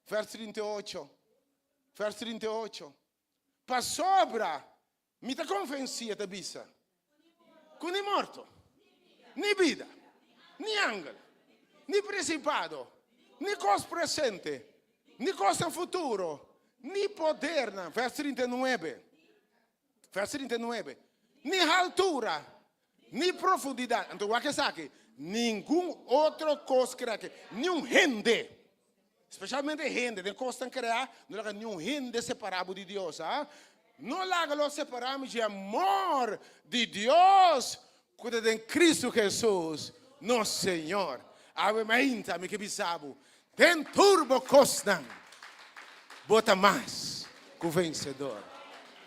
Vers 38. Vers 38. Pasobra Mi ta konvensí, e ta bisa, ku ni morto, ni bida, ni angel, ni prinsipado, ni kos presente, ni kosnan futuro, ni podernan, vers 39, vers 39, ni haltura, ni profundidat, anto wak esaki, ningun otro kos krea ke niun hende, spesialmente hende, den kosnan kreá, no laga niun hende separá bo di Dios, a. No laga lo separá mi dje amor di Dios ku ta den Kristu Hesus, nos Señor. Awe mainta mi ke bisa bo, den tur bo kosnan, bo ta mas ku vensedor.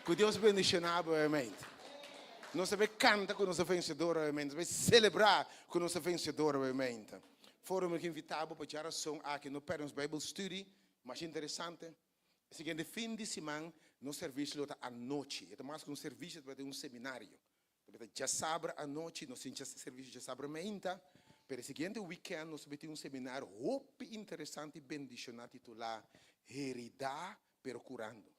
Ku Dios bendishoná bo awe mainta. Nos ta bai kanta ku nos ta vensedor awe mainta. Nos ta bai selebrá ku nos ta vensedor awe mainta. Foro mi ke invitá bo pa djarason aki no pèrdè nos Bijbel Studie. Masha interesante. E siguiente fin di siman nos servisio lo ta anochi. E ta mas ku un servisio, ta bai ta un seminario. Ta bai ta djasabra anochi, nos tin servisio djasabra mainta, pero e siguiente weekend nos ta bai tin un seminario hopi interesante i bendishoná titulá Heridá pero Curando.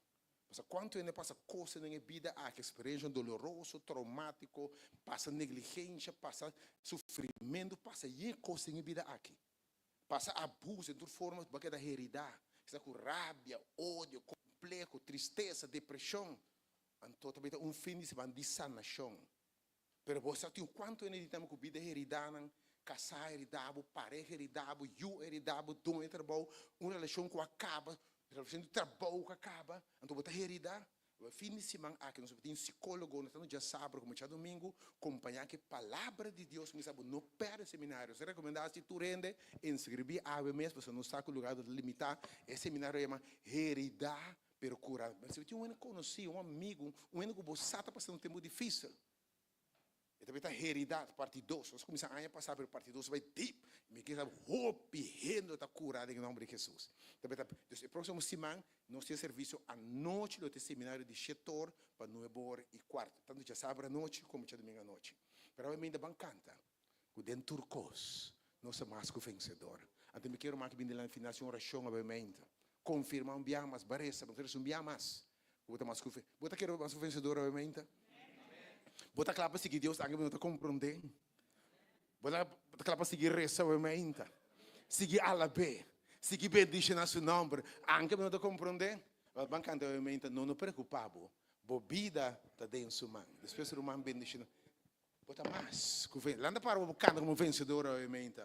Pasobra kuantu hende pasa kosnan den e bida aki, eksperensianan doloroso, traumátiko, pasa negligensha, pasa sufrimentu, pasa yen kos den e bida aki. Pasa abuso den tur forma, bo a keda heridá, kisa ku rabia, odio, kompleho, tristesa, depreshon. Anto ta bita un fin di siman di sanashon. Pero bo sa tin kuantu hende di tambe ku bida heridánan, kasá heridá bo, pareha heridá bo, yu heridá bo, doño di trabou, un relashon ku a kaba, relashon di trabou ku a kaba, anto bo ta heridá. E fin di siman aki nos tin sikólogo, nos ta no djasabra komo djadumingu, kompañá ku e Palabra di Dios. Mi sa bo no pèrdè seminario. Nos ta rekomendá si tur hende inskribí awe mes, pasobra nos sa ku lugar ta limitá. E seminario yama Heridá pero Kurá. Si bo tin un hende konosí, un amigu, un hende ku bo sa ta pasando un tempu difísil, E ta beta heridad, parti dos. Nos cuminsa aña pasa, pero parti dos bay deep. Mi kier sabi hopi hende lo ta cura den e nomber di Jesus. Ta beta, dus e proximo siman nos tin servicio anochi, lo tin seminario di shete or pa nuebe or y cuarto. Tanto djasabra anochi como djadomingo anochi. Pero awe mainta ban canta cu den tur cos nos ta mas cu vencedor. Anto mi kier ruman aki bin dilanti final haci un oracion awe mainta. Confirma un biaha mas, ba reza, bo ta reza un biaha mas. Bo ta mas ku bo ta kere mas ku vensedor awe meinta? Bo ta kla pa sigui Dios anke bo no ta komprondé? Bo ta kla pa sigui resa awe meinta? Sigui alab'é, sigui bendishoná su nòmber anke bo no ta komprondé? Wèl, ban kanta awe meinta, No no preokupá bo, bo bida ta den su man. Despues ruman bendishoná. Bo ta mas ku ven. Lanta para bo bo kanta komo vensedor awe meinta.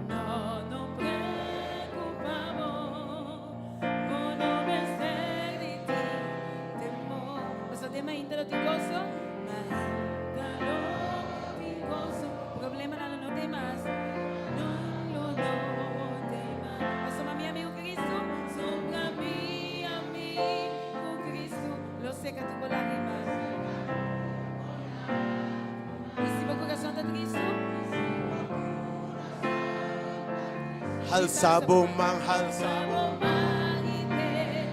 No, no preocupa bo, bo no mester di tin temor. Pasobra den mainta lo tin goso, mainta lo tin goso. Problemanan lo no tin mas, no lo no tin mas. Pasobra mi amigo Cristo, sombra mi amigo Cristo lo seca tur bo lágrimas. I si bo kurason ta tristu?
Halsa bo man, halsa bo
man i te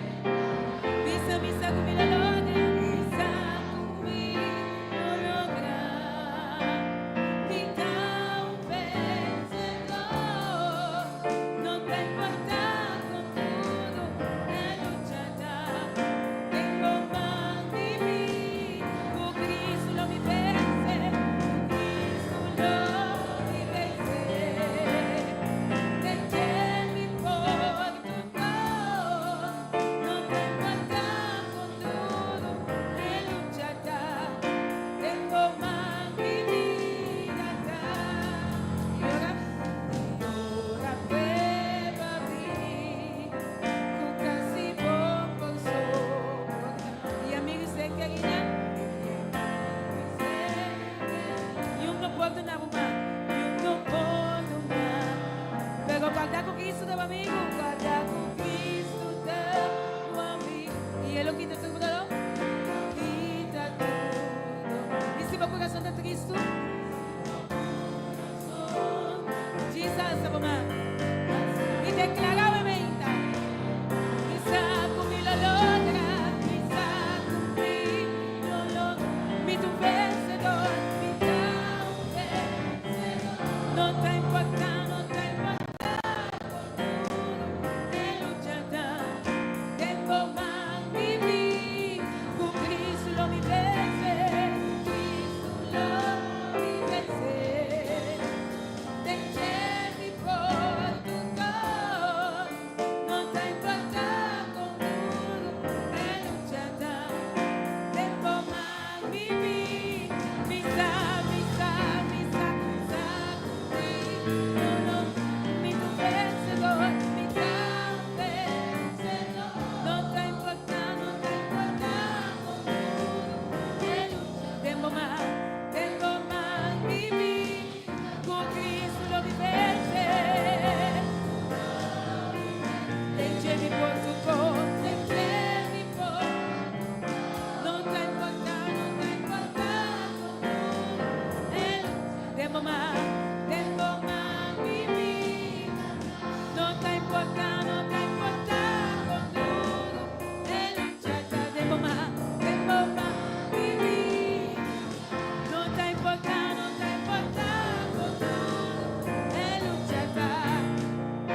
bisa mi sa ku mi lo logra, mi sa ku mi lo logra. Mi ta un vensedor, no ta importa kon duru e lucha ta. Den bo man di mi. Ku Cristo lo mi vense, ku Cristo lo mi vense. Den dje mi por tur kos, no ta importa kon duru e lucha ta. Den bo man mi bida ta. I ora, i ora prueba bin, ku kasi bo por soporta. I amigu i ser kerida, Niun no por duna bo man, niun no por duna. Pero guarda ku Cristo ta bo amigu, guarda ku Cristo ta bo amigu. I e lo kita tur bo doló, kita tur doló. I si bo kurason ta tristu, Jesus ta bo man. I deklará bo meinta. Mi sa ku mi lo logra, mi sa ku mi lo logra. Mi ta un vensedor, mi ta un vensedor. No ta importá, no ta importá kon duru e lucha ta. Den bo man mi bida, ku Cristo lo mi vense, Cristo lo mi vense. Den dje mi por tur kos, no ta importá kon duru e lucha ta. Den bo man mi bida, mi sa, mi sa, mi sa, sa ku mi no lo, mi ta un vensedor, mi ta un vensedor. No ta importá, no ta importá kon duru e lucha. Den bo man, den bo man mi bida. Ku Cristo lo mi vense. Den dje mi por tur kos, den dje mi por. No ta importá, no ta importá kon duru e lucha. Den bo man, den bo man mi bida. No ta importá, no ta importá kon duru e lucha ta. Den bo man, den bo man mi bida. No ta importá, no ta importá kon duru e lucha ta.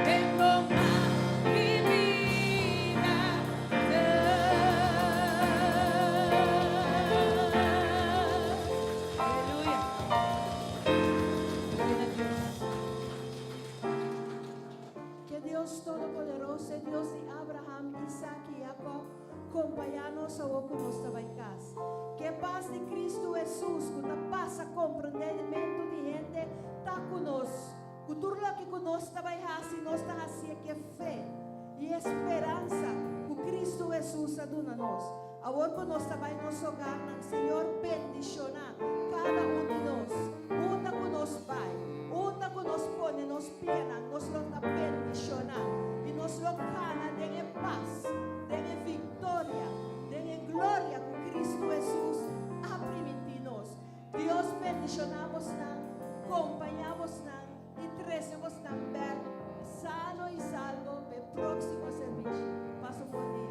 Den bo man mi bida ta. Aleluya. Gloria na Dios.
Ke Dios Todopoderoso, e Dios di Abraham, Isaac i Jacob, Kompañá nos awor ku nos ta bai kas. Ku e pas di Kristu Hesus, ku ta pasa komprendementu di hende, ta ku nos. Ku tur loke ku nos ta bai hasi, nos ta hasié ku e fe i e speransa ku Kristu Hesus a duna nos. Awor ku nos ta bai nos hogarnan, Señor bendishoná kada un di nos. Unda ku nos bai, unda ku nos pone nos pianan, nos lo ta bendishoná i nos lo kana den e pas. Den e viktoria, den e gloria ku Kristu Hesus. bendishoná bosnan, kompañá bosnan i trese bosnan bèk sano i salvo pa e próksimo servisio. Pasa un bon dia.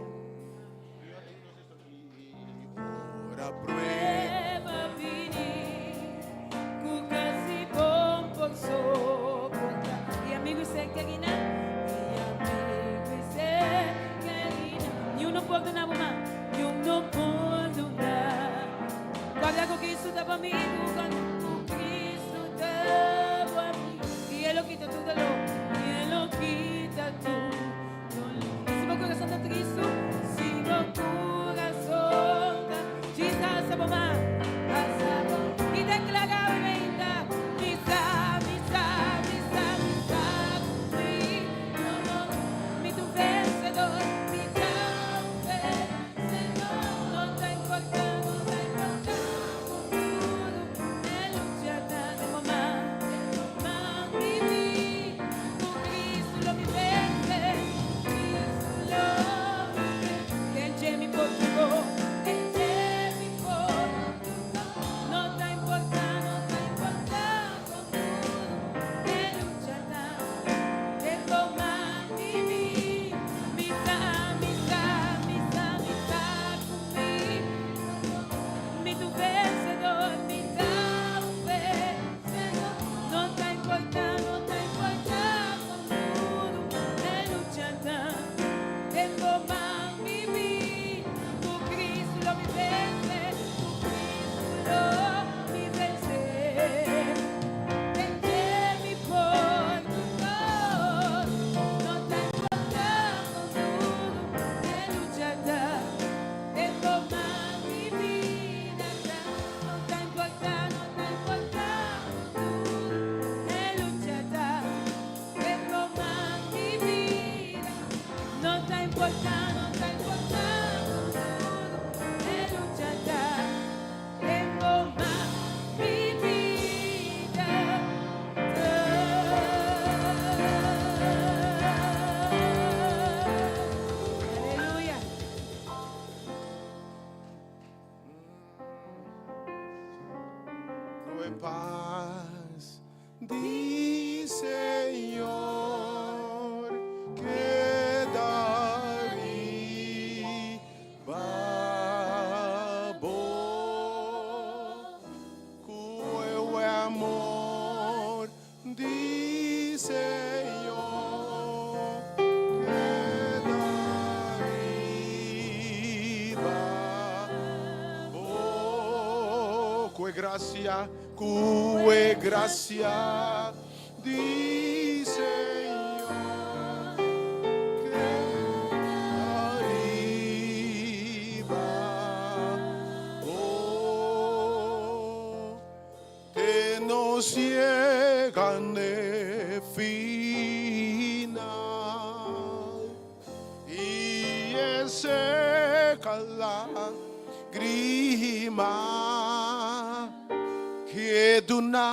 Paz di Señor keda riba bo. Ku e amor di Señor keda riba bo. Ku grasia, ku grasia di Señor keda riba bo. Te nos yega n'e final i e seka lágrima ku duna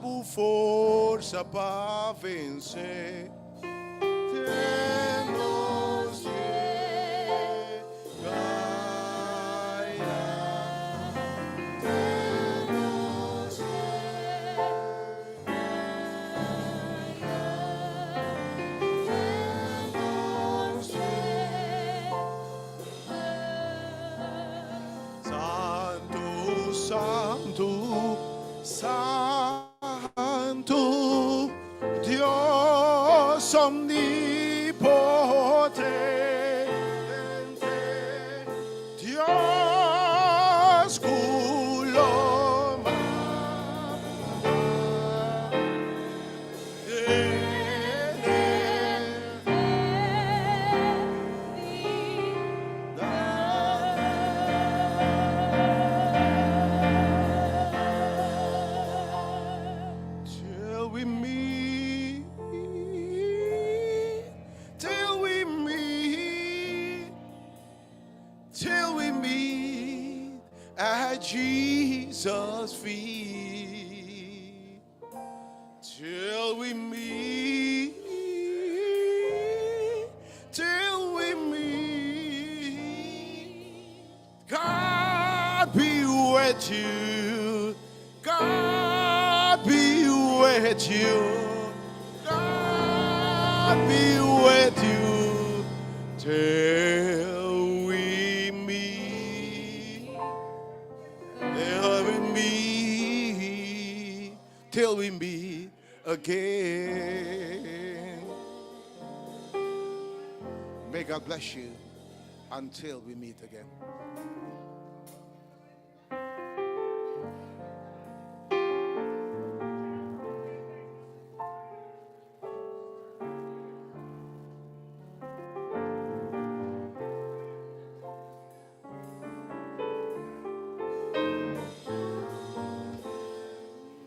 bo forsa pa vense. Te nos yega ya. Te nos yega ya. Te nos yega. Santu, Santu, Santu, Dios omnipotente, Dios ku lo manda. Till we meet, till we meet, till we meet at Jesus' feet. Till we meet, till we meet. God be with you. God be with you. God be with you till we meet. Till we meet. Till we meet again. May God bless you until we meet again.